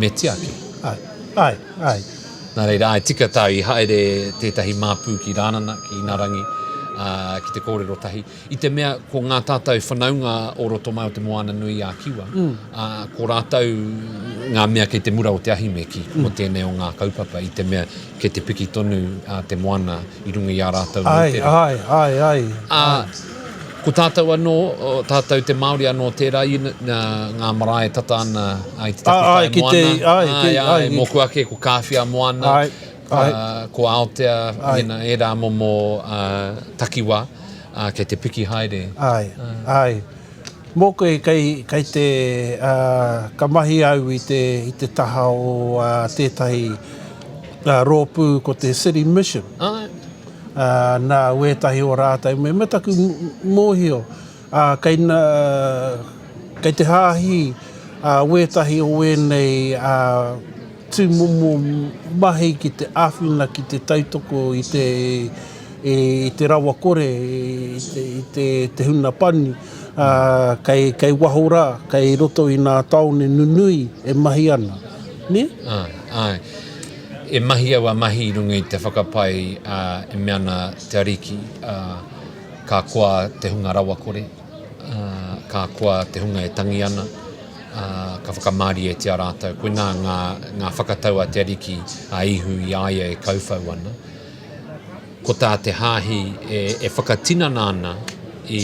Me tiaki. Āe, āe, āe. Nā reira, āe, tika tāu i haere tētahi māpū ki Rānana, ki Ingarangi, ā, ki te kōrero tahi. I te mea ko ngā tātou whanaunga o roto mai o Te Moana-nui-a-Kiwa, ā, ko rātou ngā mea kei te mura o te ahi me kī, ko tēnei o ngā kaupapa i te mea kei te piki tonu te moana i runga i ā rātou moutere. Āe, āe, āe, āe. Ā, ko tātou anō, tātou te Māori anō tērā i ngā marae e tata ana i te takutai moana, āe, āe, mōku ake ko Kāwhia moana, ko Aotea, ērā momo takiwā. Ā, kei te piki haere. Āe, āe. Mōku kei, kei te, ā, ka mahi au i te, i te taha o ā, tētahi ā, rōpū ko te City Mission. Āe. Ā, nā wētahi o rātou, me, me taku mōhio, ā, kei nā, kei te hāhi ā, wētahi o ēnei ā, tūmomo mahi ki te āwhina, ki te tautoko i te, i te rawakore, i te, i te, te huna pani, ā, kei, kei waho rā, kei roto i nā tāone nunui e mahi ana. Nē? Āe, āe. E mahi aua mahi i runga i te whakapae, ā, e mea ana te Ariki, ā, ka koa te hunga rawakore, ā, ka koa te hunga e tangi ana, ā, ka whakamārietia rātou. Koinā ngā, ngā whakatau a te Ariki, a Ihu i a ia e kauwhau ana. Ko tā te Hāhi e, e whakatinana ana i,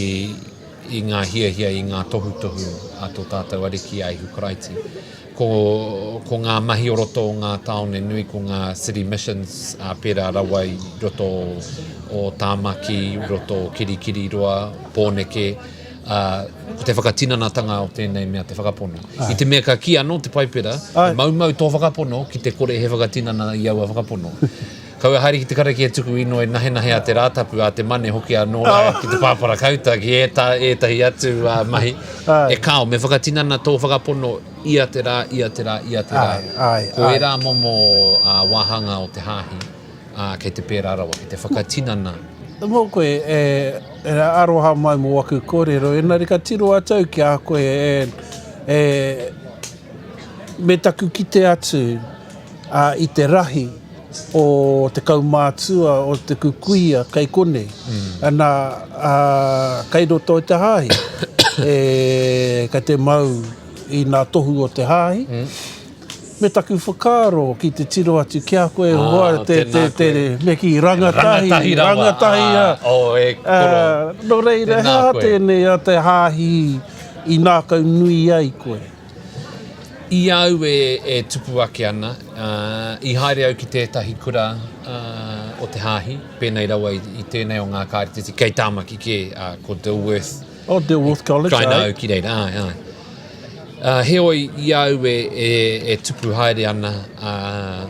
i ngā hiahia, i ngā tohutohu a tō tātou Ariki a Ihu Karaiti. Ko, ko ngā mahi o roto o ngā tāone nui, ko ngā city missions, ā, pērā rawa i roto o Tāmaki, roto o Kirikiriroa, Pōneke, Ā, ko te whakatinanatanga o tēnei mea te whakapono. I te mea ka kī anō te Paipera, he maumau tō whakapono ki te kore he whakatinana i aua whakapono. Kaua haere ki te karakia tuku inoi nahenahe a te Rātapu, a te Mane hoki anō rā ki te pāpara kauta, ki ēta, ētahi atu mahi. E kāo, me whakatinana tō whakapono ia te rā, ia te rā, ia te rā. Ko ērā momo wāhanga o te hāhi, ā, kei te pērā rawa, kei te whakatinana. Mō koe, e, e aroha mai mō aku kōrero, engari ka tiro atu au ki a koe, e, e, me taku kite atu ā, i te rahi o te kaumātua, o te kukuia kei konei, mm. ana, ā, kei roto i te hāhi, e, kei te mau i ngā tohu o te hāhi, mm. Me taku whakaaro ki te tiro atu ki a koe, ah, hoa, te, te, te, me ki rangatahi, rangatahi rawa, rangatahi, ah, oh, e koro. Uh, nō reira, he aha tēnei a te hāhi i ngākau nui ai koe? I au e, e tupu ake ana, uh, i haere au ki tētahi kura uh, o te hāhi, pēnei rawa i, i tēnei o ngā kārititi, kei Tāmaki kē, uh, ko Dilworth. Oh, Dilworth College, ai. Au ki reira, ai, ai. Uh, heoi, i a au e, e, e tupu haere ana, uh,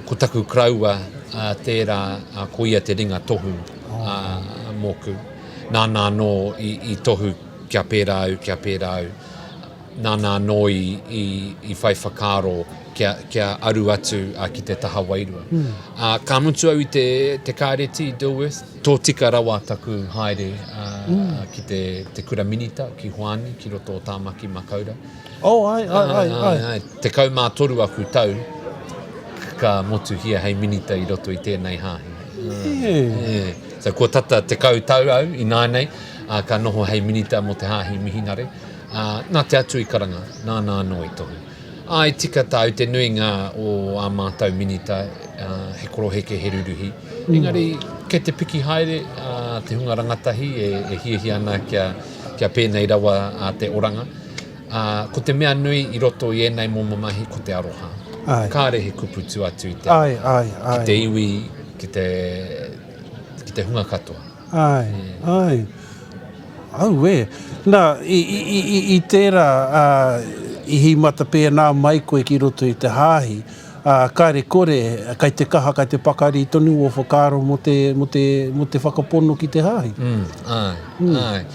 ko taku karaua uh, tērā, uh, ko ia te ringa tohu uh, mōku. Nāna anō i, i tohu kia pērā au, kia pērā au. Nāna anō i, i, i whai whakaaro kia, kia aru atu uh, ki te taha wairua. Mm. Uh, ka mutu au i te, te kāreti i Dilworth, tōtika rawa taku haere uh, mm. ki te, te kura minita, ki Hoani, ki roto o Tāmaki Makaurau. Oh, ai, ai, ai, ai. ai. 13 aku tau, ka motuhia hei minita i roto i tēnei hāhi. Yeah. Yeah. So, kua tata tekau tau au ināianei, uh, ka noho hei minita mō te hāhi mihinare. Uh, nā te Atua i karanga, nāna anō i tohu. Āe tika tāu te nuinga o ā mātou minita, he koroheke, he ruruhi. Engari, kei te piki haere te hunga rangatahi e hiahia ana kia, kia pēnei rawa te oranga. Ko te mea nui i roto i ēnei momo mahi, ko te aroha. Āe. Kāre he kupu tua atu i te aroha. Āe, āe, āe. Ki te iwi, ki te, ki te hunga katoa. Āe, āe. Auē. Nā, i, i, i, i, i tērā, ā, i hīmata pēnā mai koe ki roto i te hāhi, ā, kāre kore, kai te kaha, kai te pakari tonu ō whakaaro mō te, mō te, mō te whakapono ki te hāhi. Mm, āe, mm. āe.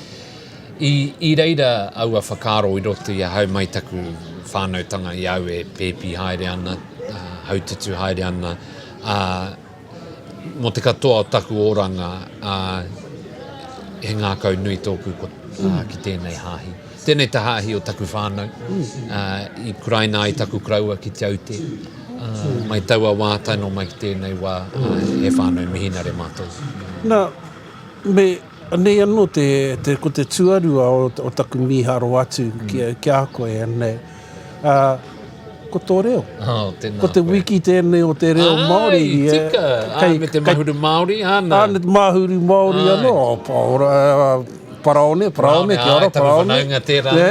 I, i reira aua whakaaro i roto i ahau mai taku whānautanga i au e pēpi haere ana, haututu haere ana, ā, Mō te katoa o taku oranga, ā, he ngākau nui tōku ko, ā, ki tēnei hāhi. Tēnei te hāhi o taku whānau, ā, i kuraina ai taku koroua ki Te Aute. Ā, mai taua wā tae noa mai ki tēnei wā, ā, he whānau mihinare mātou. Nā, me, anei anō te, te, ko te tuarua o, o taku mīharo atu ki, ki a koe, anei. Ā, ko tō reo. Oh, tēnā Ko te koe. wiki tēnei o te reo Māori. Ai, tika. Ā, Kei, me te kei, mahuru Māori, āna. ā, me te mahuru Māori Āe. anō. Oh, pa, ora, paraone, paraone, Paraone, kia ora, āe, taku paraone. whanaunga tērā. Nē.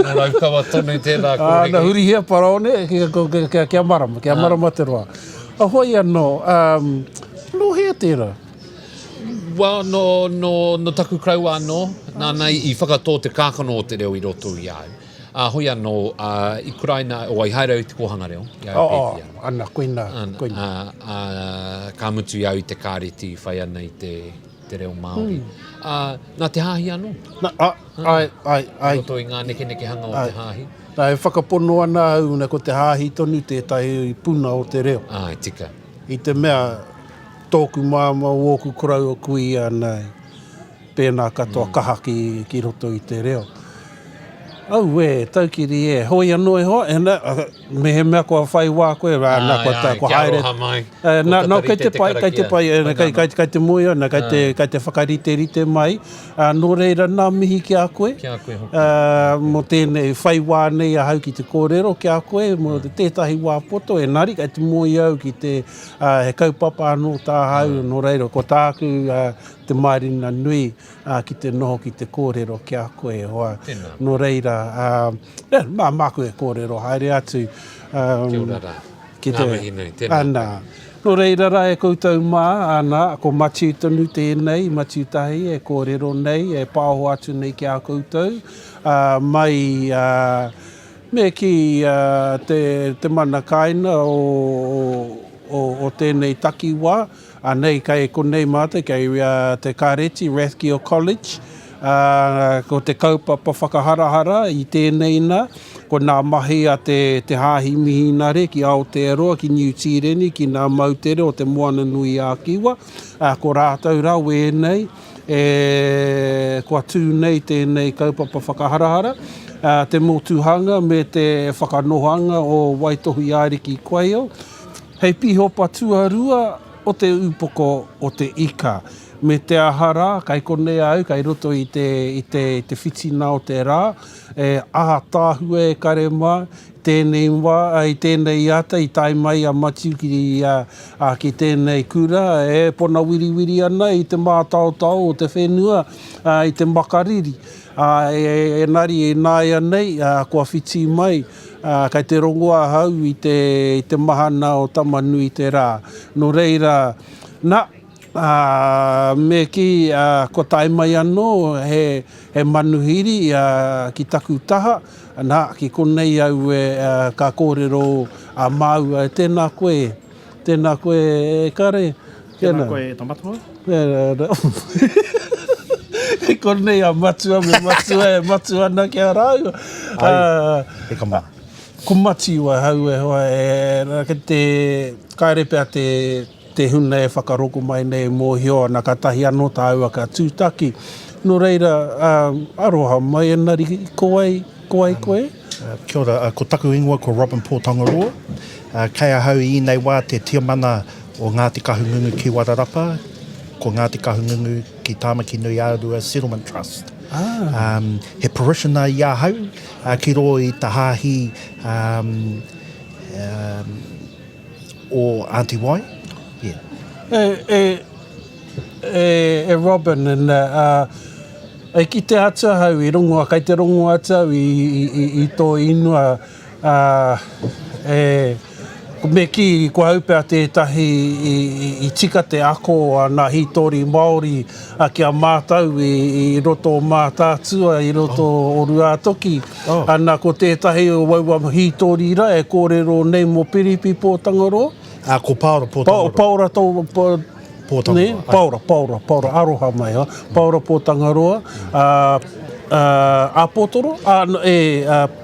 Nō Raukawa tonu tērā Ā, kōrero. na hurihia paraone, kia, kia, kia, kia marama, kia marama te roa. A hoi anō, um, nō hea tērā? Well, nō, nō, nō taku koroua anō, nāna i whakatō te kākano o te reo i roto i a au. Ā, hoi anō, ā, i kuraina, o, i haere au i te kōhanga reo, i a au pēpi ana. Oh, ana, koina, Ana, koina. ā, ā, ka mutu i au i te kāreti whai ana i te, te reo Māori. Ā, nā te hāhi anō. Nā, ā, ai, ai, ai. I roto i ngā nekenekehanga o te hāhi. Nā, e whakapono ana au, nā, ko te hāhi tonu tētahi puna o te reo. Āe, tika. I te mea, tōku māmā, ōku koroua kuia, nā, Pēnā katoa kaha ki, ki roto i te reo. Auē, taukiri e, hoi anō e hoa, e na, mehemea kua whai wā koe, rā, na, kua, Āe, āe, kua kia haere. aroha mai. E, na, Kua no, kei te tatarite te pai, kei te karakia. pai, e, Whai kei, nā kei, kei te moe ana, kei te, kei te whakariterite mai. Ā, nō reira, nā mihi ki a koe. Ki a koe hoki. Ā, mō tēnei, whai wā nei ahau ki te kōrero ki a koe, mō tētahi wā poto, engari kei te moe au ki te, ā, he kaupapa anō tāhau, nō reira, ko tāku, ā, te marina nui ki te noho ki te kōrero ki a koe e hoa. Tēnā. Nō reira, ā, mā, māku e kōrero haere atu. Kia ora rā. Ki te, Ngā mihi nui, tēnā. Ana. Nō reira rā e koutou mā, ana, ko Matiu tonu tēnei, Matiu Tahi e kōrero nei, e pāho atu nei ki a koutou, ā, mai, ā, me kī, ā, te, te mana kāina o, o, o tēnei takiwā, Anei, kei konei mātou, kei te Kāreti, Rathkeale College, ā, ko te kaupapa whakaharahara i tēnei nā, ko nā mahi a te, te Hāhi Mihinare ki Aotearoa, ki Niu Tīreni, ki nā moutere o Te Moana-nui-ā-Kiwa, ā, ko rātou rā wēnei, e, kua tū nei tēnei kaupapa whakaharahara, ā, te motuhanga me te whakanohanga o Waitohi Ariki Quayle, Hei pīhopa tuarua o te upoko o te ika. Me te aha rā, kei konei au, kei roto i te, i te, i te whitina o te rā, e ātaahua e kare mā, tēnei wā, i tēnei ata i tae mai a Matiu ki, a, ki tēnei kura e pona wiriwiri ana i te mātaotao o te whenua, a, i te makariri. Ā, e, engari ināianei, ā, kua whiti mai, Ā, kei te rongo ahau i te, i te mahana o Tama-nui-te-rā. Nō reira, na, ā, me kī, ā, kua tae mai anō he, he manuhiri, ā, ki taku taha, na, ki konei au e, ā, ka kōrero a māua, tēnā koe, tēnā koe e kare, Tēnā koe e ta matua. Kei konei a matua me matua e matu ana ki a rāua. Ai, e ka mā. Ko Matiu ahau e hoa, e, kei te, kāre pea te, te huna e whakaroko mai nei e mōhio ana kātahi anō tāua ka tūtaki. Nō reira, aroha mai engari ko wai, ko wai koe? Kia ora, ko taku ingoa ko Robin Pōtangaroa. Kei ahau i ēnei wā te tiamana o Ngāti Kahungungu ki Wararapa, ko Ngāti Kahungungu ki Tāmaki Nui a Rua Settlement Trust. Ah. Um, he parishioner i ahau uh, ki rō i te hāhi um, um, o Auntie Wai. Yeah. E, e, e, e Robin, and, uh, e kite atu ahau i rongo, kei te rongo atu au i, i, i, i tō inua, Ā, e, me kī, ko au pea tētahi i, i, i tika te ako a ngā hītori Māori ki a mātou i, i roto o Mātaatua, i roto oh. o Ruātoki. Oh. Ana, ko tētahi o aua hītori rā e kōrero nei mō Piripi Pōtangaroa. Ā, ko Paora Pōtangaroa. Pa, Paora tō, pa, Pōtangaroa. Paora, Paora, Paora, aroha mai, ha? Paora Pōtangaroa, ā, ā, Āpōtoro, ā, e, ā, ā.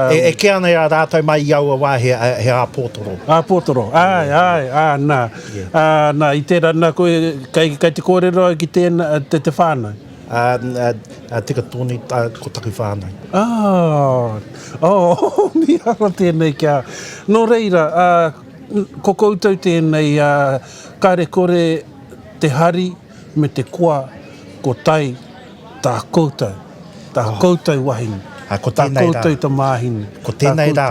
E, e kī ana i a rātou mai i aua wā he, he āpōtoro. Āpōtoro, āe, āe, ā, nā. Yeah. Ā, nā, i tērā, nā, koe, kei, kei te kōrero au ki tēnā, te, te whānau. Ā, ā, ā, tika tōni, ā, ko taku whānau. Ā, oh, mīharo tēnei kia. Nō reira, ā, ko koutou tēnei, ā, kāre kore te hari me te koa ko tai tā koutou, tā oh. koutou wahine, A, ko tā koutou tamāhine. Ko tēnei rā,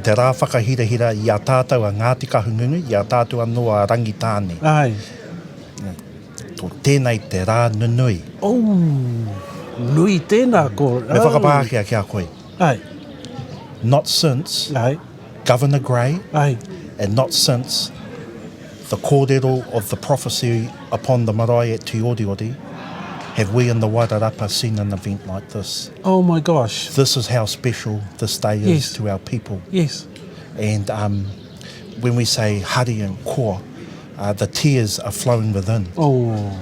te rā whakahirahira i a tātou a Ngāti Kahungunu, i a tātou anō a Rangitāne. Ai. Ko tēnei te rā nunui. Oh, nui tēnā ko. Me whakapākehā ki a koe. Ai. Not since Ai. Governor Grey Ai. and not since the kōrero of the prophecy upon the marae at Tioriori have we in the Wairarapa seen an event like this. Oh my gosh. This is how special this day is yes. to our people. Yes. And um, when we say hari and koa, uh, the tears are flowing within. Oh.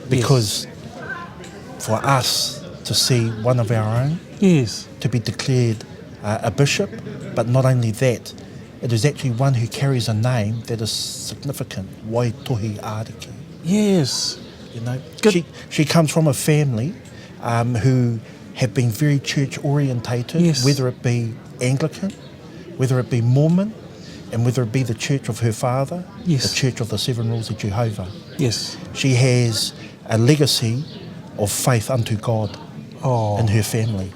Because yes. for us to see one of our own yes. to be declared uh, a bishop, but not only that, it is actually one who carries a name that is significant, Waitohi Ariki. Yes. You know, she, she comes from a family um, who have been very church orientated, yes. whether it be Anglican, whether it be Mormon, and whether it be the church of her father, yes. the church of the Seven Rules of Jehovah. Yes. She has a legacy of faith unto God oh. in her family.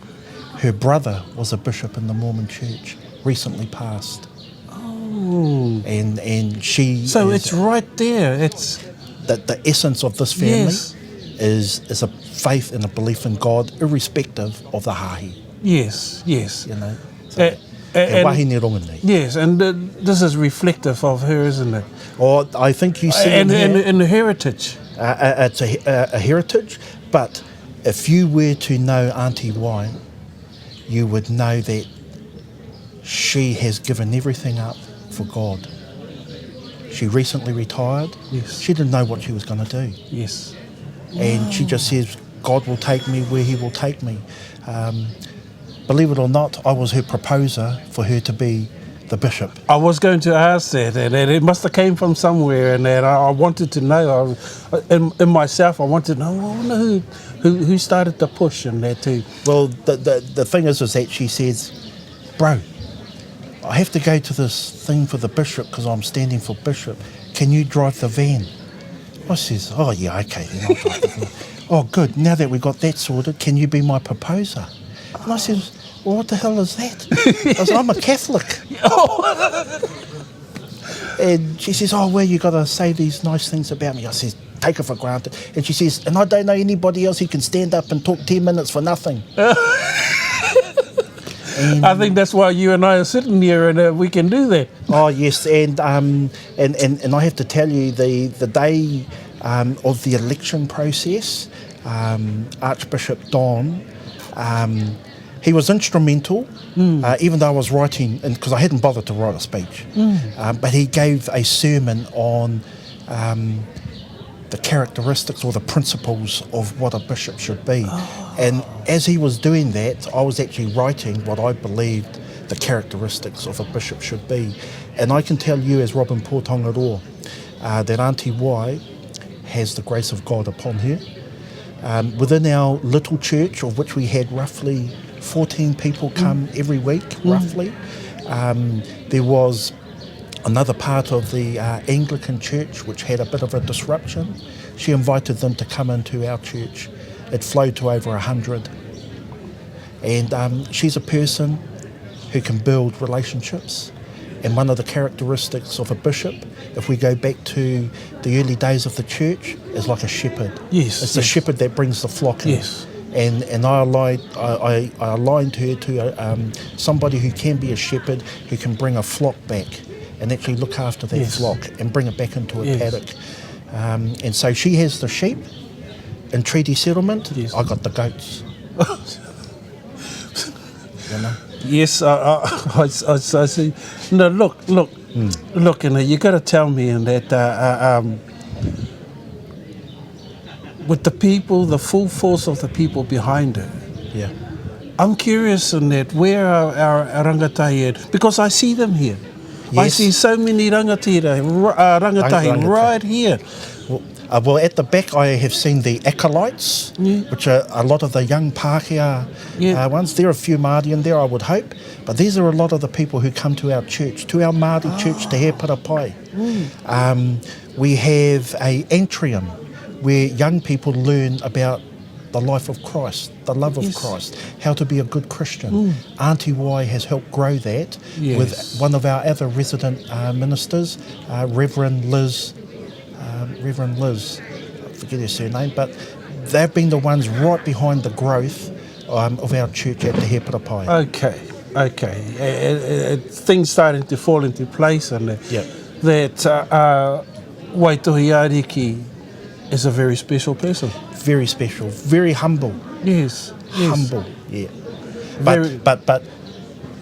Her brother was a bishop in the Mormon church, recently passed. Oh. And, and she. So it's right there. It's the, the essence of this family yes. is, is a faith and a belief in God, irrespective of the hahi. Yes, yes. You know? So, uh, and, wahine rongonui. Yes, and uh, This is reflective of her, isn't it? Oh, I think you see And, in and, here, and the heritage. uh, uh, it's a, a, a heritage, but if you were to know Auntie Wai, you would know that she has given everything up for God. She recently retired. Yes. She didn't know what she was going to do. Yes. And she just says, God will take me where he will take me. Um, believe it or not, I was her proposer for her to be the bishop. I was going to ask that, and, and it must have came from somewhere, and that I, I wanted to know. I, in, in myself, I wanted to know, I wonder who, who, who started the push and that too. Well, the, the, the thing is, is that she says, bro, I have to go to this thing for the bishop because I'm standing for bishop. Can you drive the van? I says, oh, yeah, okay, then I'll drive the van. Oh, good, now that we got that sorted, can you be my proposer? And I says, well, what the hell is that? I said, I'm a Catholic. And she says, oh, well, you got to say these nice things about me. I says, take it for granted. And she says, and I don't know anybody else who can stand up and talk 10 minutes for nothing. And I think that's why you and I are sitting here and uh, we can do that. Oh, yes, and, um, and, and, and I have to tell you, the, the day um, of the election process, um, Archbishop Don, um, he was instrumental, mm. uh, even though I was writing, because I hadn't bothered to write a speech, mm. um, but he gave a sermon on um, the characteristics or the principles of what a bishop should be. Oh. And as he was doing that, I was actually writing what I believed the characteristics of a bishop should be. And I can tell you, as Robin Pōtangaroa, uh, that Auntie Wai has the grace of God upon her. Um, within our little church, of which we had roughly 14 people mm. come mm. every week, mm. roughly, um, there was another part of the uh, Anglican church which had a bit of a disruption. She invited them to come into our church. It flowed to over 100. And um, she's a person who can build relationships. And one of the characteristics of a bishop, if we go back to the early days of the church, is like a shepherd. Yes. It's the yes. shepherd that brings the flock in. Yes. And, and I, aligned, I, I, I aligned her to a, um, somebody who can be a shepherd, who can bring a flock back and actually look after that yes. flock and bring it back into a yes. paddock. Um, and so she has the sheep in treaty settlement. Yes. I got the goats. you know? Yes, I, I, I, I, I see. No, look, look, mm. look, and you got to tell me in that uh, uh, um, with the people, the full force of the people behind it. Yeah. I'm curious in that where are our rangatahi at? Because I see them here. Yes. I see so many rangatira, uh, rangatahi, Rangatahi. right here. Well, uh, well, at the back I have seen the acolytes, yeah. which are a lot of the young Pākehā yeah. uh, ones. There are a few Māori in there, I would hope, but these are a lot of the people who come to our church, to our Māori Ah. church, Te Hepara Mm. Um, we have a atrium where young people learn about the life of Christ, the love of Yes. Christ, how to be a good Christian. Auntie Y has helped grow that Yes. with one of our other resident uh, ministers, uh, Reverend Liz, um, Reverend Liz, I forget her surname, but they've been the ones right behind the growth um, of our church at Te Heparapai. Okay, okay. Uh, uh, things starting to fall into place and that, Yep. that uh, uh, Waitohi Ariki is a very special person. Very special, very humble, Yes. yes. humble, yeah. But, Very- but, but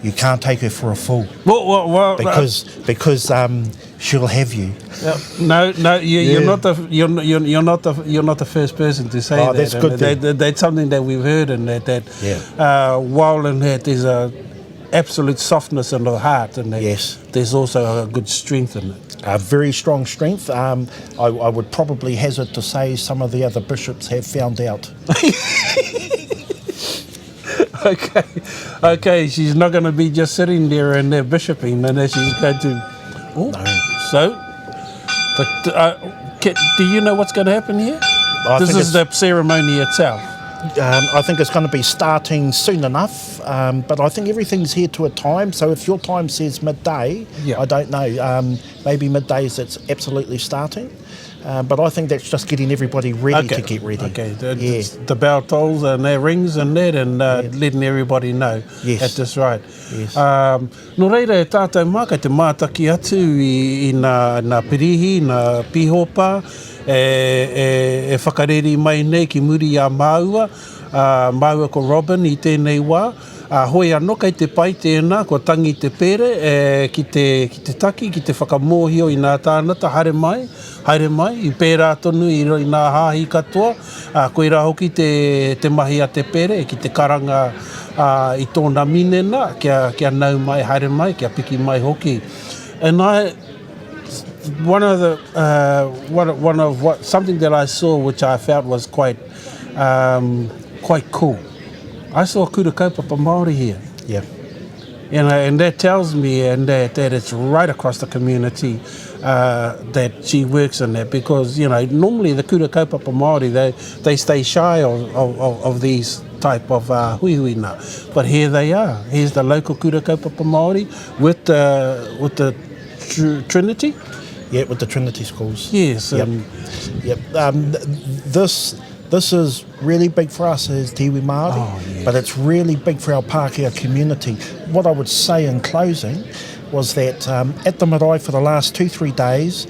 you can't take her for a fool. Well, well, well, uh, because because um, she'll have you. Yeah, No, no, you, you're Yeah. not the you're, you're, you're not the you're not the first person to say Oh, that. that's and good That, then. that- that's something that we've heard, and that that Yeah. uh, while in that there's a absolute softness in the heart, and that Yes. there's also a good strength in it. A very strong strength. Um, I, I would probably hazard to say some of the other bishops have found out. Okay, okay, she's not going to be just sitting there and there bishoping, and then she's going to. Oh, so, the, uh, ca do you know what's going to happen here? I this think is the it's- ceremony itself. Um, I think it's going to be starting soon enough, um, but I think everything's here to a time. So if your time says midday, Yeah. I don't know. Um, maybe midday is it's absolutely starting. Uh, but I think that's just getting everybody ready okay. to get ready. Okay, the, yeah. the bell tolls and their rings and that and uh, yeah. letting everybody know yes. at this right. Yes. Um, nō reira e tātou mā, kei te mātaki atu i, i nā, nā pirihi, nā pihopa, e, e, e whakareri mai nei ki muri i a māua, uh, māua ko Robin i tēnei wā. Ā, hoi anō kei te pai tēnā, kua tangi te pere e, ki te, ki te taki, ki te whakamōhio i nā tānata, haere mai, haere mai, i pērā tonu i, i nā hāhi katoa, ā, koirā hoki te, te mahi a te pere, ki te karanga, ā, i tōna minena, kia, kia nau mai, haere mai, kia piki mai hoki. And I, one of the, uh, one, one of what, something that I saw which I felt was quite, um, quite cool. I saw Kura Kaupapa Māori here. Yeah. You know, and that tells me and that, that it's right across the community uh, that she works in that because, you know, normally the Kura Kaupapa Māori, they, they stay shy of, of, of, of these type of uh, huihui nā. But here they are. Here's the local Kura Kaupapa Māori with the, with the tr Trinity. Yeah, with the Trinity schools. Yes. Yep. yep. Um, this this is really big for us as Te Iwi Māori, oh, yes. but it's really big for our Pākehā community. What I would say in closing was that um, at the marae for the last two, three days,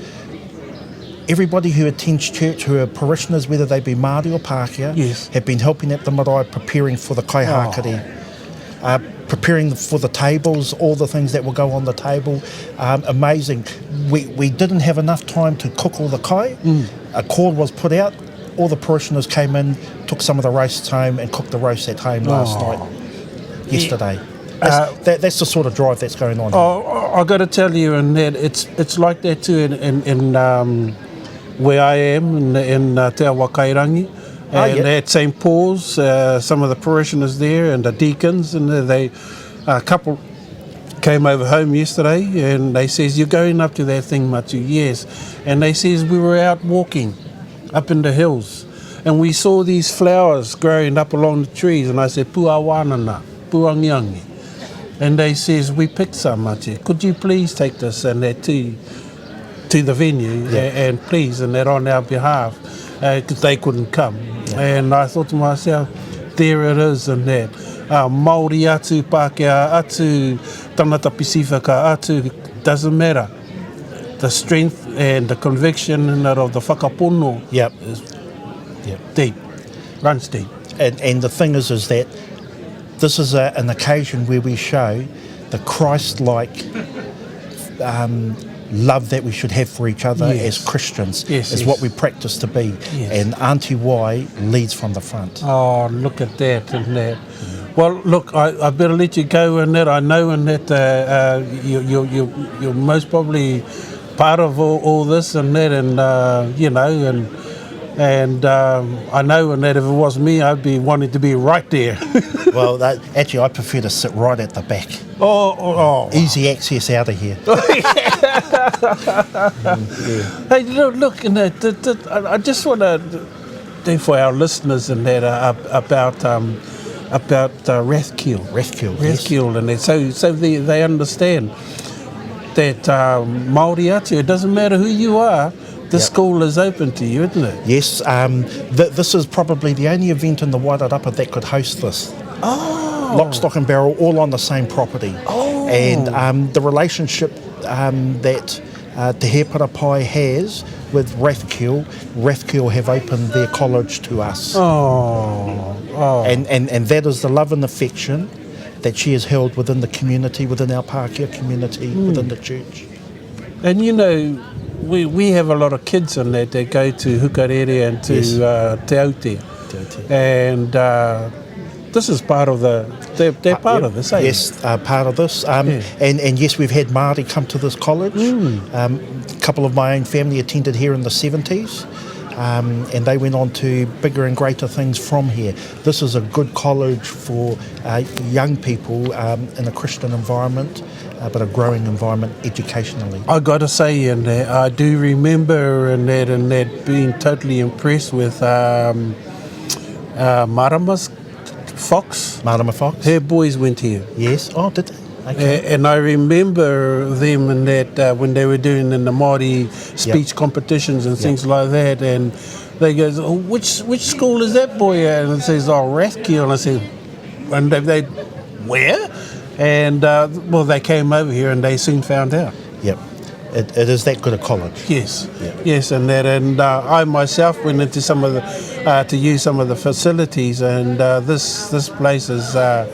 everybody who attends church, who are parishioners, whether they be Māori or Pākehā, yes. have been helping at the marae preparing for the kaihākari. Oh. Uh, preparing for the tables, all the things that will go on the table. Um, amazing. We, we didn't have enough time to cook all the kai. Mm. A call was put out all the parishioners came in, took some of the roasts home, and cooked the roast at home last oh. night, yesterday. That's, uh, that, that's the sort of drive that's going on. Oh, I got to tell you, and that it's it's like that too in in, in um, where I am in, in uh, Te Awakairangi. Ah, and oh, yeah. at St Paul's, uh, some of the parishioners there and the deacons, and they, a couple came over home yesterday and they says, you're going up to that thing, Matu? Yes. And they says, we were out walking up in the hills and we saw these flowers growing up along the trees and I said, Puawanana, puangiangi. And they says, we picked some, Matu. Could you please take this and that to, to the venue yeah. and, and please, and that on our behalf, because uh, they couldn't come. Yeah. And I thought to myself, there it is and that. Uh, Māori atu, Pākehā atu, tangata Pasifika atu, doesn't matter. The strength and the conviction and that of the whakapono yep. is yep. deep, runs deep. And, and the thing is, is that this is a, an occasion where we show the Christ-like um, love that we should have for each other yes. as Christians yes, is yes. what we practice to be. Yes. And Auntie Y leads from the front. Oh, look at that and that. Well, look, I, I better let you go in that. I know in that uh, uh, you, you, you, you're most probably part of all, all this and that, and uh, you know, and and um, I know in that if it was me, I'd be wanting to be right there. well, that, actually, I prefer to sit right at the back. Oh, oh, oh. Easy access out of here. mm, yeah. Hey, look, look and that, that, that, I just want to do for our listeners and that uh, about um, about uh, Rathkeale. Rathkeale, Rathkeale, yes. and that, so so they, they understand that um, Māori atu, it doesn't matter who you are, the yep. school is open to you, isn't it? Yes, um, th this is probably the only event in the Wairarapa that could host this. Oh. Lock, stock and barrel, all on the same property. Oh. And um, the relationship um, that uh, Te Heparapai has with Rathkeale, Rathkeale have opened their college to us. Oh. oh. And, and, and that is the love and affection that she has held within the community, within our Pākehā community, mm. within the church. And you know, we, we have a lot of kids in that that go to Hukarere and to yes. uh, Te Aute. Te Aute. And uh, this is part of the, they're, they're uh, part yep. of this, eh? Yes, uh, part of this. Um, yeah. and, and yes, we've had Māori come to this college. Mm. Um, a couple of my own family attended here in the 70s. Um, and they went on to bigger and greater things from here. This is a good college for uh, young people um, in a Christian environment, uh, but a growing environment educationally. I got to say, and I do remember and that, and that being totally impressed with um, uh, Marama's Fox. Marama Fox. Her boys went here. Yes. Oh, did they? Okay. And I remember them in that uh, when they were doing in the Māori speech yep. competitions and things yep. like that, and they goes, oh, which which school is that boy at? And it says, oh, Rathkeale. And I said, and they, they where? And uh, well, they came over here and they soon found out. Yep. It, it is that good a college. Yes, yep. yes, and that, and uh, I myself went into some of the uh, to use some of the facilities, and uh, this this place is, uh,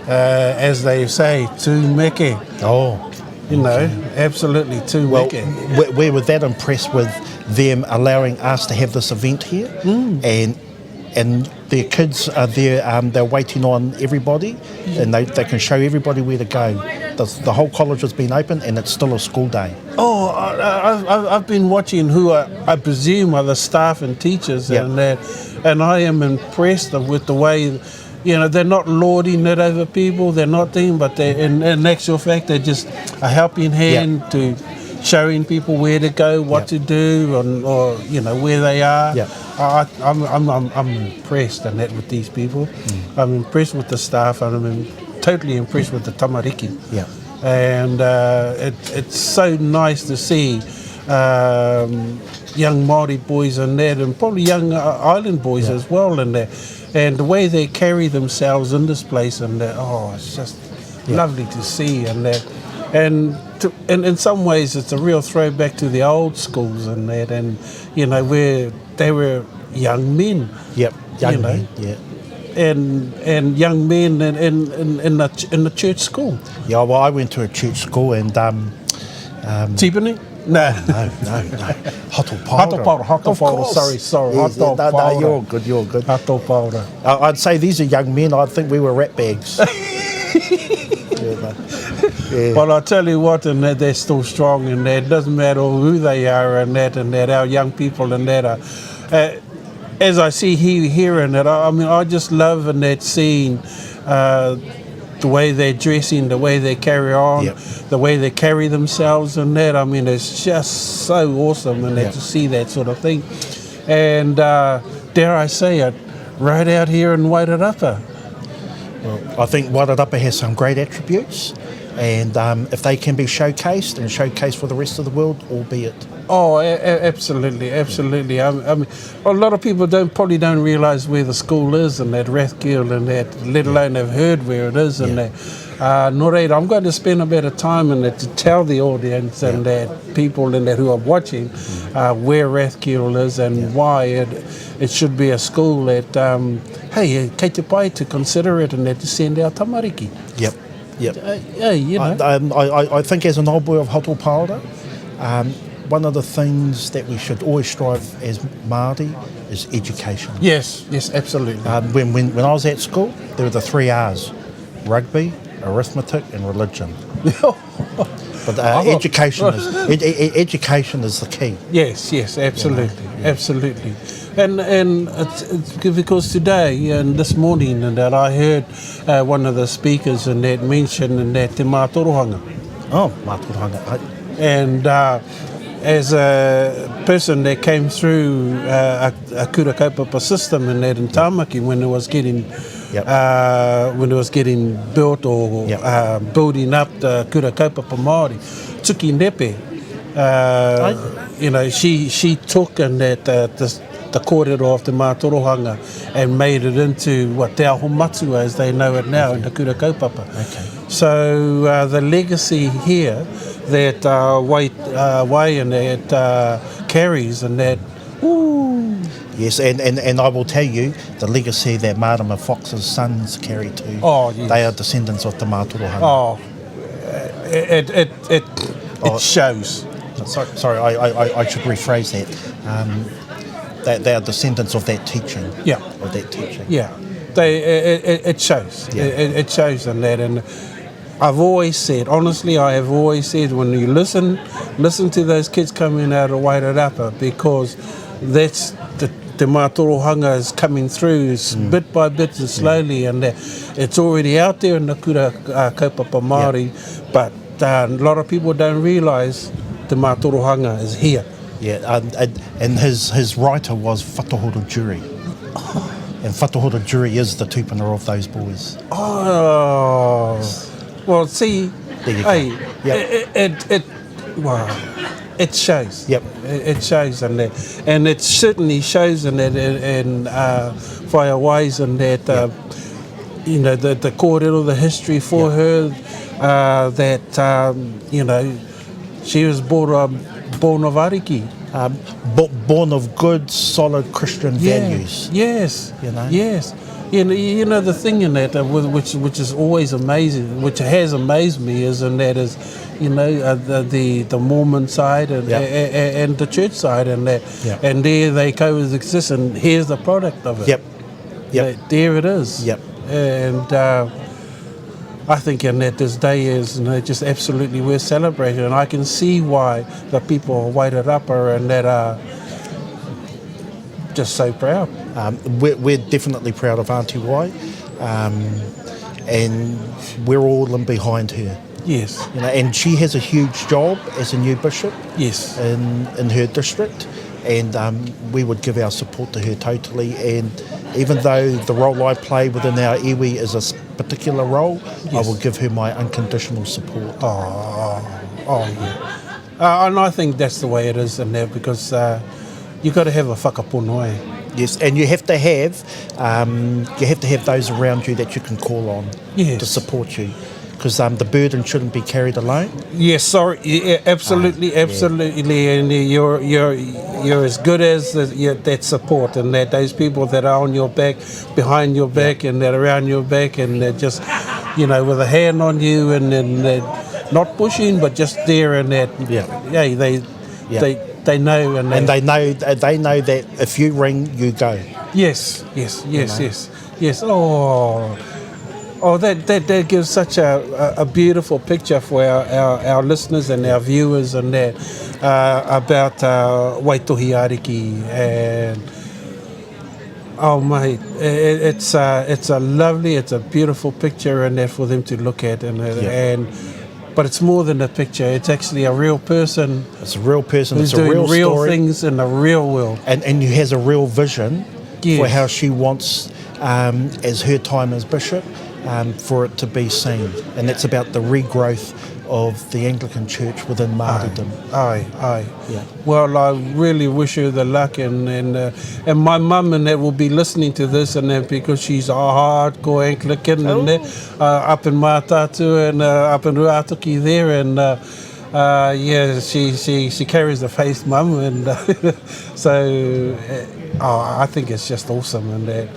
uh, as they say, too meke. Oh, you know, absolutely too well, meke. We, we were that impressed with them allowing us to have this event here, mm. and and their kids are there, um, they're waiting on everybody, and they, they can show everybody where to go. The, the whole college has been open, and it's still a school day. Oh, I, have been watching who I, I, presume are the staff and teachers, yep. and that, and I am impressed with the way you know, they're not lording it over people, they're not doing, but they, in, in actual fact, they're just a helping hand yep. to showing people where to go, what yep. to do, and, or, you know, where they are. Yep. I, I'm, I'm, I'm, I'm impressed and that with these people. Mm. I'm impressed with the staff and I'm totally impressed with the tamariki. Yeah. And uh, it, it's so nice to see um, young Māori boys and that, and probably young uh, island boys yeah. as well in there. And the way they carry themselves in this place and that, oh, it's just yeah. lovely to see and that. And to, and in some ways, it's a real throwback to the old schools and that, and you know where they were young men. Yep, young you know, men. Yeah. And and young men in in, in, in the in the church school. Yeah, well, I went to a church school and um, um, Tipene? No. No, no, no. Hato Paora. Hato Paora, Hato Paora, sorry, sorry. Yes, Hato yeah, no, no, you're good, you're good. Hato Paora. I'd say these are young men, I think we were rat bags. yeah, yeah. But I tell you what, and that they're still strong, and that it doesn't matter who they are, and that, and that our young people, and that are. Uh, as I see here, here and that, I, I mean, I just love and that seeing uh, the way they're dressing, the way they carry on, yep. the way they carry themselves, and that. I mean, it's just so awesome, and yep. that to see that sort of thing. And uh, dare I say it, right out here in Wairarapa. Well, I think Wairarapa has some great attributes, and um, if they can be showcased and showcased for the rest of the world, albeit. Oh, absolutely, absolutely. I, I mean, a lot of people don't probably don't realise where the school is and that Rathkeale and that, let alone have heard where it is and yeah. that. Uh, nō reira, I'm going to spend a bit of time in it to tell the audience and yeah. that people and that who are watching mm. uh, where Rathkeale is and yeah. why it, it should be a school that, um, hey, kei te pai to consider it and that to send our tamariki. Yep. Yep. Uh, yeah, you know. I, um, I, I think as an old boy of Hato Paora, um, one of the things that we should always strive as Māori is education. Yes, yes, absolutely. Um, when, when, when I was at school, there were the three R's, rugby, arithmetic and religion. but uh, education is ed, ed, education is the key. Yes, yes, absolutely, you know? yeah. absolutely. And and it's, it's because today and this morning and that I heard uh, one of the speakers and that mentioned and that te mātorohanga. Oh, mātorohanga. And uh, as a person that came through uh, a, a kura kaupapa system in that in Tāmaki when it was getting yep. uh, when it was getting built or yep. uh, building up the kura kaupapa Māori, Tuki Nepe, uh, you know, she, she took in that uh, this, the kōrero of te mātorohanga and made it into what Te Aho Matua as they know it now okay. in the kura kaupapa. Okay. So uh, the legacy here that uh, Wai, uh, Wai and that uh, carries and that, ooh. Yes, and, and, and I will tell you the legacy that Marama Fox's sons carry too. Oh, yes. They are descendants of Te Mātorohanga. Oh, it, it, it, it oh, shows. Sorry, sorry I, I, I should rephrase that. Um, they, they are descendants of that teaching. Yeah. Of that teaching. Yeah. They, it, it, it shows. Yeah. It, it shows in that. And I've always said, honestly, I have always said, when you listen, listen to those kids coming out of Wairarapa, because that's the, the mātorohanga is coming through mm. bit by bit and slowly, mm. and it's already out there in the kura uh, kaupapa Māori, yeah. but uh, a lot of people don't realise the mātorohanga is here. Yeah, um, and, and his, his writer was Whatohoro Jury. And Whatohoro Jury is the tupuna of those boys. Oh, yes. Well, see, There you go. hey, Yep. it, it, it, well, it shows. Yep. It, it shows in that. And it certainly shows in that, in, in uh, Whaea Wise and that, uh, you know, the, the kōrero, the history for her, uh, that, um, you know, she was born, um, born of Ariki. Um, bo- born of good, solid Christian Yeah. values. Yes. You know? Yes. You know, you know the thing in that, uh, which which is always amazing, which has amazed me, is and that is, you know, uh, the, the the Mormon side and Yeah. a, a, and the church side and that, Yeah. and there they coexist, and here's the product of it. Yep. Yep. There- There it is. Yep. And uh, I think in that this day is you know, just absolutely worth celebrating, and I can see why the people of Wairarapa and that are just so proud. Um, we're, we're definitely proud of Auntie Wai, um, and we're all in behind her. Yes. You know, and she has a huge job as a new bishop. Yes. In in her district, and um, we would give our support to her totally. And even though the role I play within our iwi is a particular role, Yes. I will give her my unconditional support. Oh, oh yeah. Uh, and I think that's the way it is in there because uh, you got to have a whakapono, eh? Yes, and you have to have um, you have to have those around you that you can call on yes. to support you, because um, the burden shouldn't be carried alone. Yes, sorry, yeah, absolutely, Ah, yeah. absolutely, and you're you're you're as good as the, yeah, that support and that those people that are on your back, behind your back, and that around your back, and they're just, you know, with a hand on you, and then they're not pushing, but just there, and that Yeah. yeah, they Yeah. they they know, and they, And they know they know that if you ring, you go. Yes, yes, yes, yes, yes. Oh, oh, that, that, that gives such a, a, a beautiful picture for our, our, our listeners and our viewers and that uh, about uh, Waitohi Ariki and oh mate, it, it's a, it's a lovely, it's a beautiful picture and that for them to look at and Yeah. and but it's more than a picture. It's actually a real person It's a real person. who's it's a doing real, real story, things in the real world. and and who has a real vision for Yes. how she wants, um, as her time as bishop, um, for it to be seen, and that's about the regrowth of the Anglican Church within Māoridom. Aye, aye. Yeah. Well, I really wish her the luck, and and uh, and my mum and that will be listening to this, and that because she's a hardcore Anglican and that, uh, up in Mātaatua and uh, up in Ruatoki there, and uh, uh, yeah, she, she she carries the faith, mum, and uh, so uh, oh, I think it's just awesome, and that.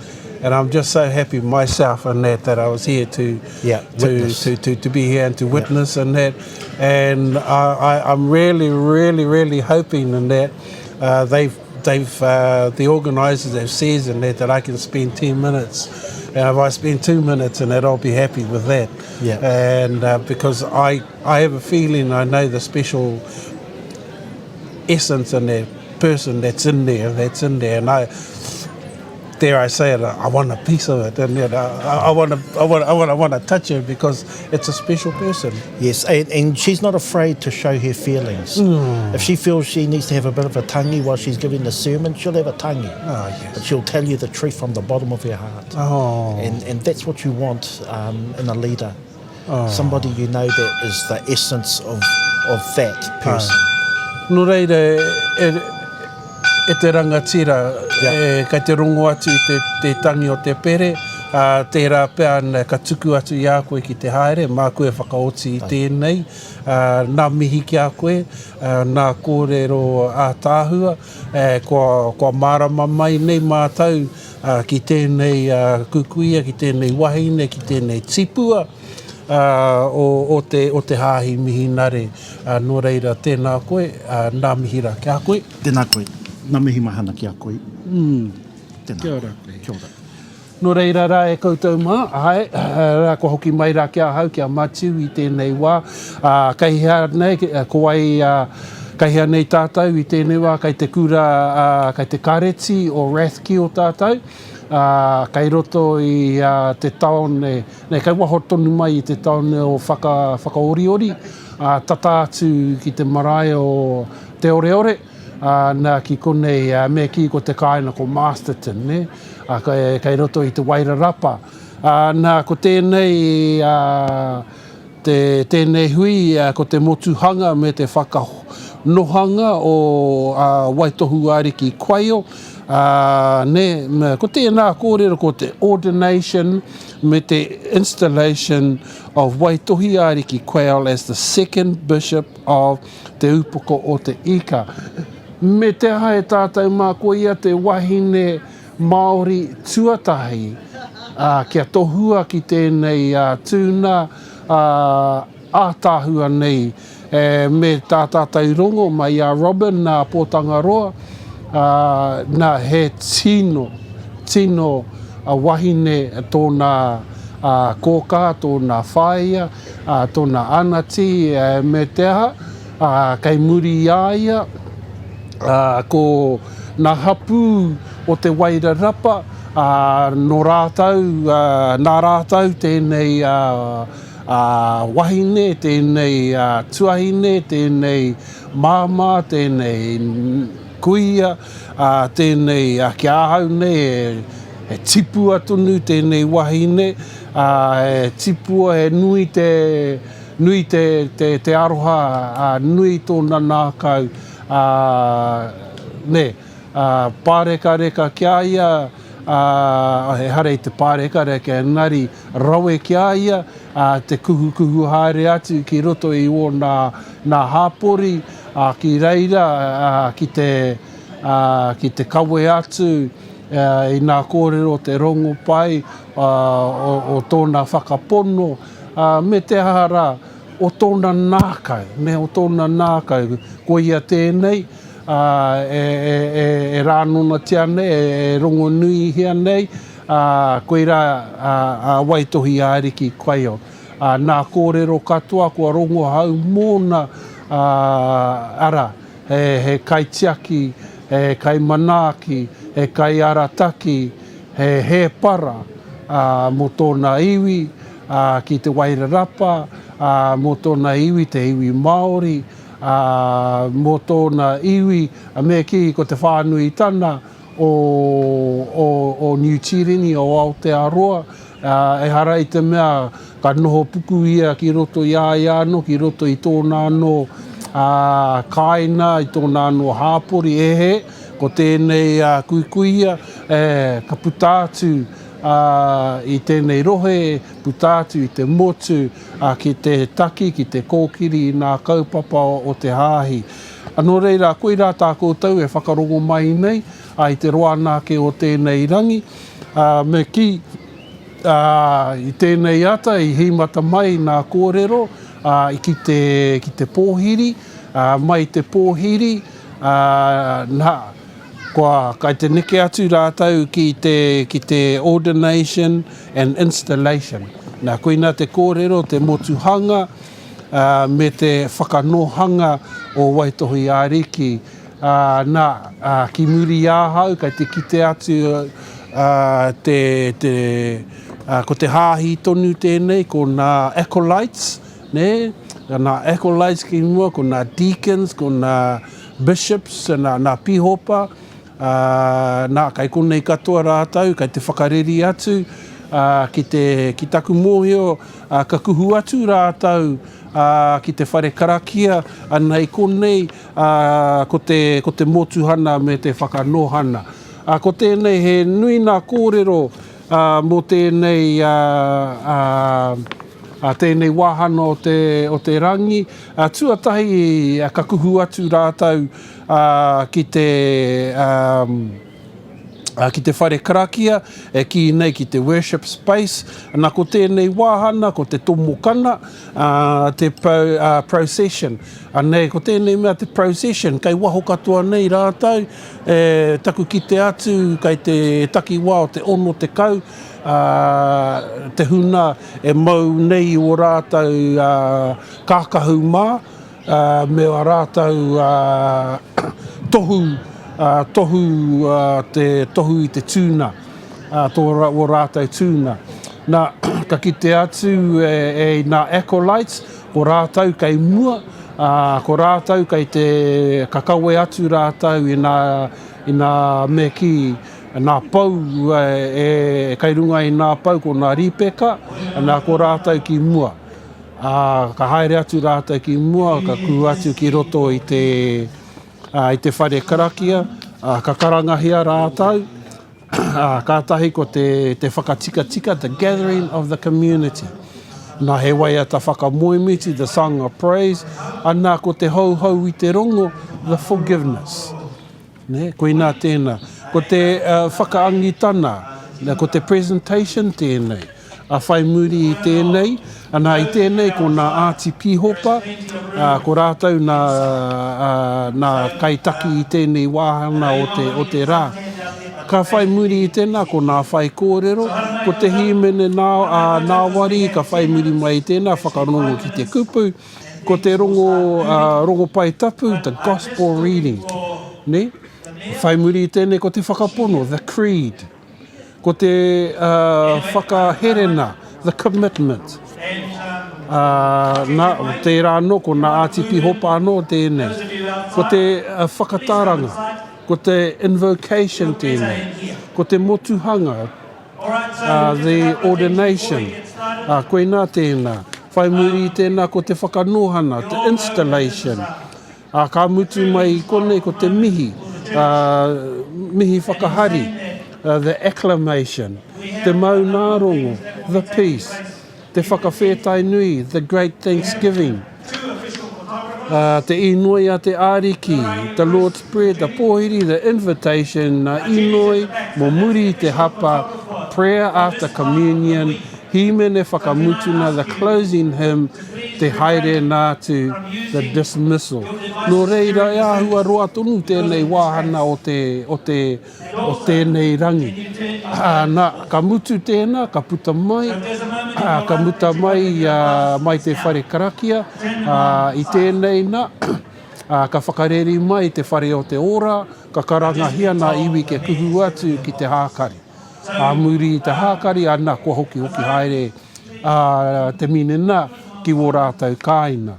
And I'm just so happy myself and that that I was here to Yeah, to, witness. to, to, to be here and to witness and that. And I, I, I'm really, really, really hoping in that uh, they've, they've uh, the organisers have said in that that I can spend 10 minutes. And if I spend two minutes in that, I'll be happy with that. Yeah. And uh, because I, I have a feeling I know the special essence in that person that's in there, that's in there. And I, dare I say it, I want a piece of it, and you know, I, I want to, I want, I want, I want to touch her because it's a special person. Yes, and, and she's not afraid to show her feelings. Mm. If she feels she needs to have a bit of a tangi while she's giving the sermon, she'll have a tangi. Oh, yes. But she'll tell you the truth from the bottom of her heart. Oh. And, and that's what you want um, in a leader. Oh. Somebody you know that is the essence of, of that person. Nō reira, e, e te rangatira, Yeah. e, kei te rongo atu i te, te tangi o te pere, ā, tērā pea na, ka tuku atu i a koe ki te haere, māku e whakaoti i tēnei, ā, nā mihi ki a koe, ā, nā kōrero ātaahua, e, kua, kua mārama mai nei mātou ā, ki tēnei ā, kukuia, ki tēnei wahine, ki tēnei tipua, ā, o, o te, o te hāhi mihinare. Ā, nō reira, tēnā koe, ā, nā mihi rā ki a koe. Tēnā koe. Nā mihi mahana ki a koe. Mm. Tēnā. Kia ora koe. Kia ora. Nō reira rā e koutou mā, āe, rā kua hoki mai rā ki ahau, ki a Matiu i tēnei wā. Ā, kei hea nei, ko wai, ā, kei hea nei tātou i tēnei wā, kei te kura, ā, kei te kāreti o Rathkeale tātou, ā, kei roto i, ā, te taone, Nei, kei waho tonu mai i te taone o Whaka, Whakaoriori, ā, tata atu ki te marae o Te Oreore, ā, nā, ki konei, ā, me kī ko te kāinga ko Masterton, nē, ā, kei, kei roto i te Wairarapa. Ā, nā, ko tēnei, ā, te, tēnei hui ko te motuhanga me te whakanohanga o Waitohu Ariki Quayle, ā, nē, ko tēnā kōrero ko te ordination me te installation of Waitohi Ariki Quayle as the second bishop of Te Upoko o Te Ika. Me te aha e tātou mā koia te wahine Māori tuatahi kia tohua ki tēnei tūna ātaahua nei me tā tātou rongo mai i a Robin nā Pōtangaroa, nā he tino, tino wahine tōna kōkā, tōna whaea, tōna anati me te aha, kei muri i a ia ko ngā hapū o Te Wairarapa, nō rātou, nā rātou tēnei wahine, tēnei tuahine, tēnei māmā, tēnei kuia, tēnei ki ahau nei he tipua tonu tēnei wahine, he tipua, he nui te, nui te, te, te aroha, nui tōna nākau, ā, nē, ā, pārekareka ki a ia, ā, ehara i te pārekareka, engari rawe ki a ia, ā, te kuhukuhu haere atu ki roto i ōna nā hāpori, ā, ki reira, ā, ki te, ā, ki te kawe atu, ā, i nā kōrero o te rongopai, ā, o, o tōna whakapono, ā, me te aha rā, o tōna nākau, me o tōna nākau, koia tēnei, ā, e, e, e, e rānonatia nei, e, e rongonuihia nei, ā, koirā a, a Waitohi Ariki Quayle. Ā, nā kōrero katoa kua rongohau mōna, ā, arā, he, he kaitiaki, he kaimanaaki, he kaiarataki, he hēpara, ā, mō tōna iwi, ā, ki Te Wairarapa, ā, mō tōna iwi, te iwi Māori, ā, mō tōna iwi, me kī, ko te whānuitana o, o, o Niu Tīreni, o Aotearoa, ā, ehara i te mea ka noho puku ia ki roto i a ia anō, ki roto i tōna anō, ā, kāina, i tōna anō hāpori, e hē, ko tēnei, ā, kuikuia, e, ka puta atu, ā, i tēnei rohe, puta atu i te motu, ā, ki te taki, ki te kōkiri i nā kaupapa o te Hāhi. Ā, nō reira, koirā tā koutou e whakarongo mai nei, ā, i te roa anake o tēnei rangi, ā, me kī, ā, i tēnei ata i hīmata mai nā kōrero, ā, ki te, ki te pōhiri, ā, mai te pōhiri, ā, nā, Kua, kai te neke atu rātou ki te, ki te ordination and installation. Nā, koina te kōrero, te motuhanga, ā, me te whakanohanga o Waitohi Ariki. Ā, nā, ā, ki muri i ahau, kai te kite atu, ā, te, te, ā, ko te hāhi tonu tēnei, ko nā acolytes, nē, nā acolytes ki mua, ko nā deacons, ko nā bishops, nā, nā pīhopa, ā, nā, kei konei katoa rātou, kei te whakareri atu, ā, ki te, ki taku mōhio, ā, ka kuhu atu rātou, ā, ki te whare karakia, ana i konei, ā, ko te, ko te motuhana me te whakanohana. Ā, ko tēnei he nui nā kōrero, ā, mō tēnei, ā, ā, ā, tēnei wāhanga o te, o te rangi. Ā, tuatahi, ka kuhu atu rātou, ā, ki te, ā, ā, ki te whare karakia, e kī nei ki te worship space. Nā, ko tēnei wāhanga, ko te tomokana, ā, te pro, ā, procession. Anei, ko tēnei mea te procession, kei waho katoa nei rātou, e, taku kite atu, kei te takiwā o te 60, ā, te huna e mau nei i ō rātou, ā, kākahu mā, ā, me ā rātou, ā, tohu, ā, tohu, ā, te tohu i te tūna, ā, tō, ō rātou tūna. Nā, ka kite atu e, e i nā acolytes, ko rātou kei mua, ā, ko rātou kei te, ka kawe atu rātou i nā, i nā me kī, nā pou e, e, kei runga i nā pou ko nā rīpeka, nā ko rātou ki mua. Ā, ka haere atu rātou ki mua, ka kū atu ki roto i te, ā, i te whare karakia, ā, ka karangahia rātou, ā, kātahi ko te, te whakatikatika, the gathering of the community. Nā, he waiata whakamoemiti, the song of praise, anā, ko te houhou i te rongo, the forgiveness. Nē, koinā tēnā. Ko te whakaangitana, ko te presentation tēnei. A whai muri i tēnei, ana i tēnei ko nā Āti Pīhopa, ko rātou nā, nā kaitaki i tēnei wāhanga o te, o te rā. Ka whai muri i tēnā ko nā whaikōrero, ko te hīmene nā, nāwari ka whai muri mai i tēnā whakarongo ki te kupu, Ko te rongo, rongopai tapu, the gospel reading, ne? Whai muri i tēnei ko te whakapono, the creed. Ko te whakaherena, the commitment. Na, tērā anō, ko nā Āti Pihopa anō tēnei. Ko te whakataranga, ko te invocation tēnei. Ko te motuhanga, the ordination, ā, koinā tēnā. Whai muri i tēnā ko te whakanōhana, te installation. Ā, ka mutu mai i konei ko te mihi, ā, mihi whakahari, the acclamation, te maunārongo, the peace. Te whakawhētai nui, the great thanksgiving, te inoi a te Ariki, the Lord's Prayer, the pōhiri, the invitation, ngā inoi mō muri i te hapa, prayer after communion, hīmene whakamutuna, the closing hymn, te haere nā atu, the dismissal. Nō reira, e āhua roa tonu tēnei wāhana o te, o te, o tēnei rangi. Ā, nā, ka mutu tēnā, ka puta mai, ā, ka muta mai, ā, mai te whare karakia, ā, i tēnei nā, ā, ka whakareri mai te whare o te ora, ka karangahia nā iwi kia kuhu atu ki te hākari. Ā muri i te hākari, ā, nā, kua hokihoki haere, ā, te minena ki wō rātou kāinga.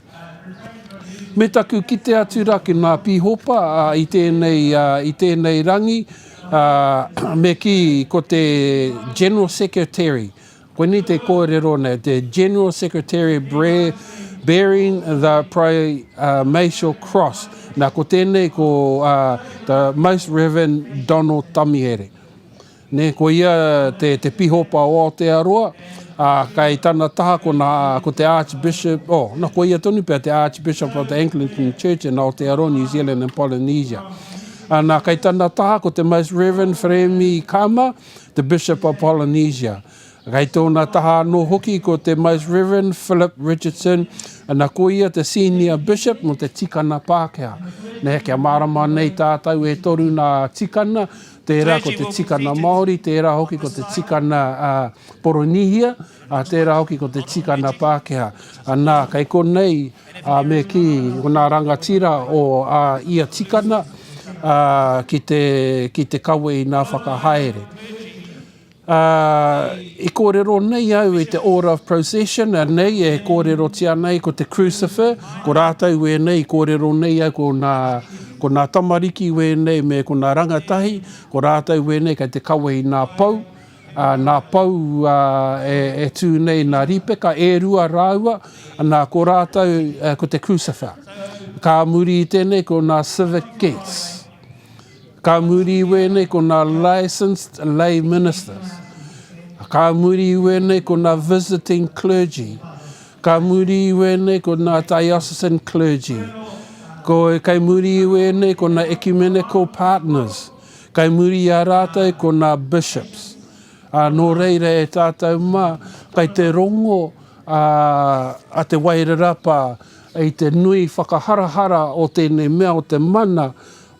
Me taku kite atu ra ki nga pihopa i tenei, i tenei rangi, me ki ko te General Secretary, koinei te korero nei, te General Secretary bearing the Primatial Cross. Na ko tenei ko the Most Reverend Donald Tamihere. Nē, ko ia te, te pihopa o Aotearoa, ā, kei tana taha ko nā, ko te Archbishop, oh, na, ko ia tonu pea te Archbishop of the Anglican Church in Aotearoa, New Zealand and Polynesia. Ā, nā, kei tana taha ko te Most Reverend Fremi Kama, te Bishop of Polynesia. Kei tōna taha anō hoki ko te Most Reverend Philip Richardson, ana ko ia te Senior Bishop mō te tikana Pākehā. Nē, kia mārama nei tātou e toru nā tikana, Tērā ko te tikana Māori, tērā hoki ko te tikana Poronihia, ā, tērā hoki ko te tikana Pākehā. Anā, kei konei, ā, me kī, ko nā rangatira o ā ia tikana, ā, ki te, ki te kawe i nā whakahaere. Ā, i kōrero nei au i te Order of Procession, anei e kōrerotia nei ko te Crucifer, ko rātou wēnei i kōrero nei au ko nā, ko nā tamariki wēnei me ko nā rangatahi, ko rātou wēnei kei te kawe i nā pou, ā, nā pou ā, e, e tū nei nā rīpeka, e rua rāua, nā, ko rātou ko te Crucifer. Ka muri i tēnei ko nā Civic Guests. Ka muri i wēnei ko nā licensed lay ministers. Ka muri i wēnei ko nā visiting clergy. Ka muri i wēnei ko nā diocesan clergy. Ko, kei muri i wēnei ko nā ecumenical partners. Kei muri i a rātou ko nā bishops. Ā, nō reira e tātou mā, kei te rongo a, a Te Wairarapa i te nui whakaharahara o tēnei mea o te mana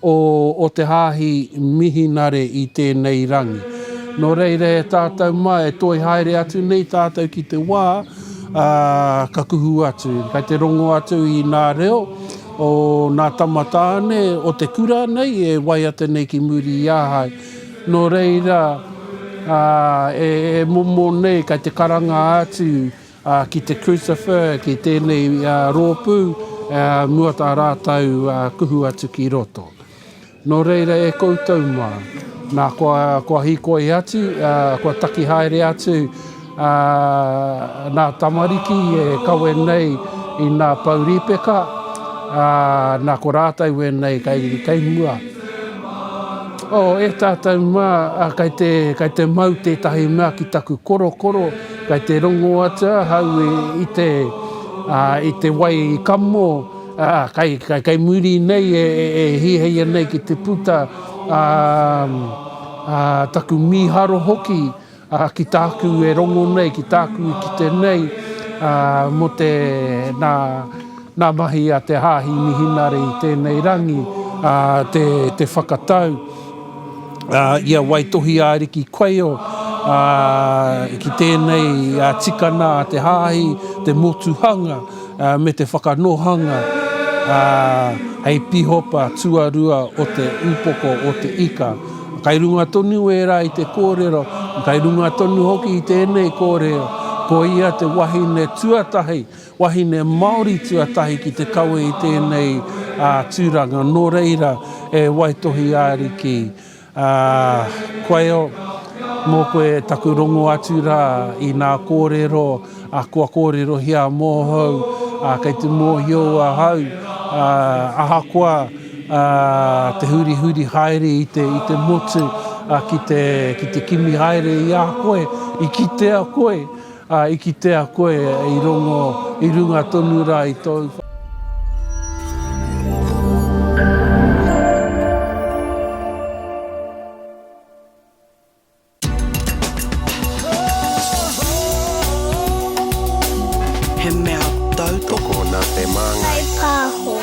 o, o te Hāhi Mihinare i tēnei rangi. Nō reira e tātou mā, e toi haere atu nei tātou ki te wā, ā, ka kuhu atu, kei te rongo atu i nā reo o nā tama tāne o te kura nei e waiata nei ki muri i ahau. Nō reira, ā, e, e momo nei kei te karanga atu, Ā, ki te crucifer, ki tēnei rōpū, mua tā rātou kuhu atu ki roto. Nō reira e koutou mā, nā, kua, kua hīkoi atu, kua taki haere atu ā, nā tamariki e kawe nei i nā pou rīpeka, ā, nā ko rātou wēnei kei, kei mua. Oh, e tātou mā, ā, kei te, kei te mau tētahi mea ki taku korokoro, kei te rongo atu ahau i, i te, ā, i te wai kamo, ā, kei, kei, kei muri nei e, e, e hiahia nei ki te puta, ā, ā, taku mīharo hoki, Ā, ki tāku e rongo nei, ki tāku i kite nei, ā, mō te, nā, nā mahi a te Hāhi Mihinare i tēnei rangi, ā, te, te whakatau, ā, i a Waitohi Ariki Kwaio, ā, ki tēnei tikana a te Hāhi, te motuhanga, ā, me te whakanohanga, ā, hei pihopa tuarua o te upoko o te ika. Kai runga tonu ērā i te kōrero, kai runga tonu hoki i tēnei kōrero, ko ia te wahine tuatahi, wahine Māori tuatahi ki te kawe i tēnei tūranga. Nō reira, e Waitohi Ariki, Kwaio, mō koe taku rongo atu rā i nā kōrero kua kōrerohia mōhou, kei te mōhio ahau, ahakoa, ā, te hurihuri haere i te, i te motu, ā, ki te, ki te kimi haere i a koe, i kitea koe, ā, i kitea koe i rongo, i runga tonu rā i tōu. He mea tautoko nā te Māngai. Whai pāho.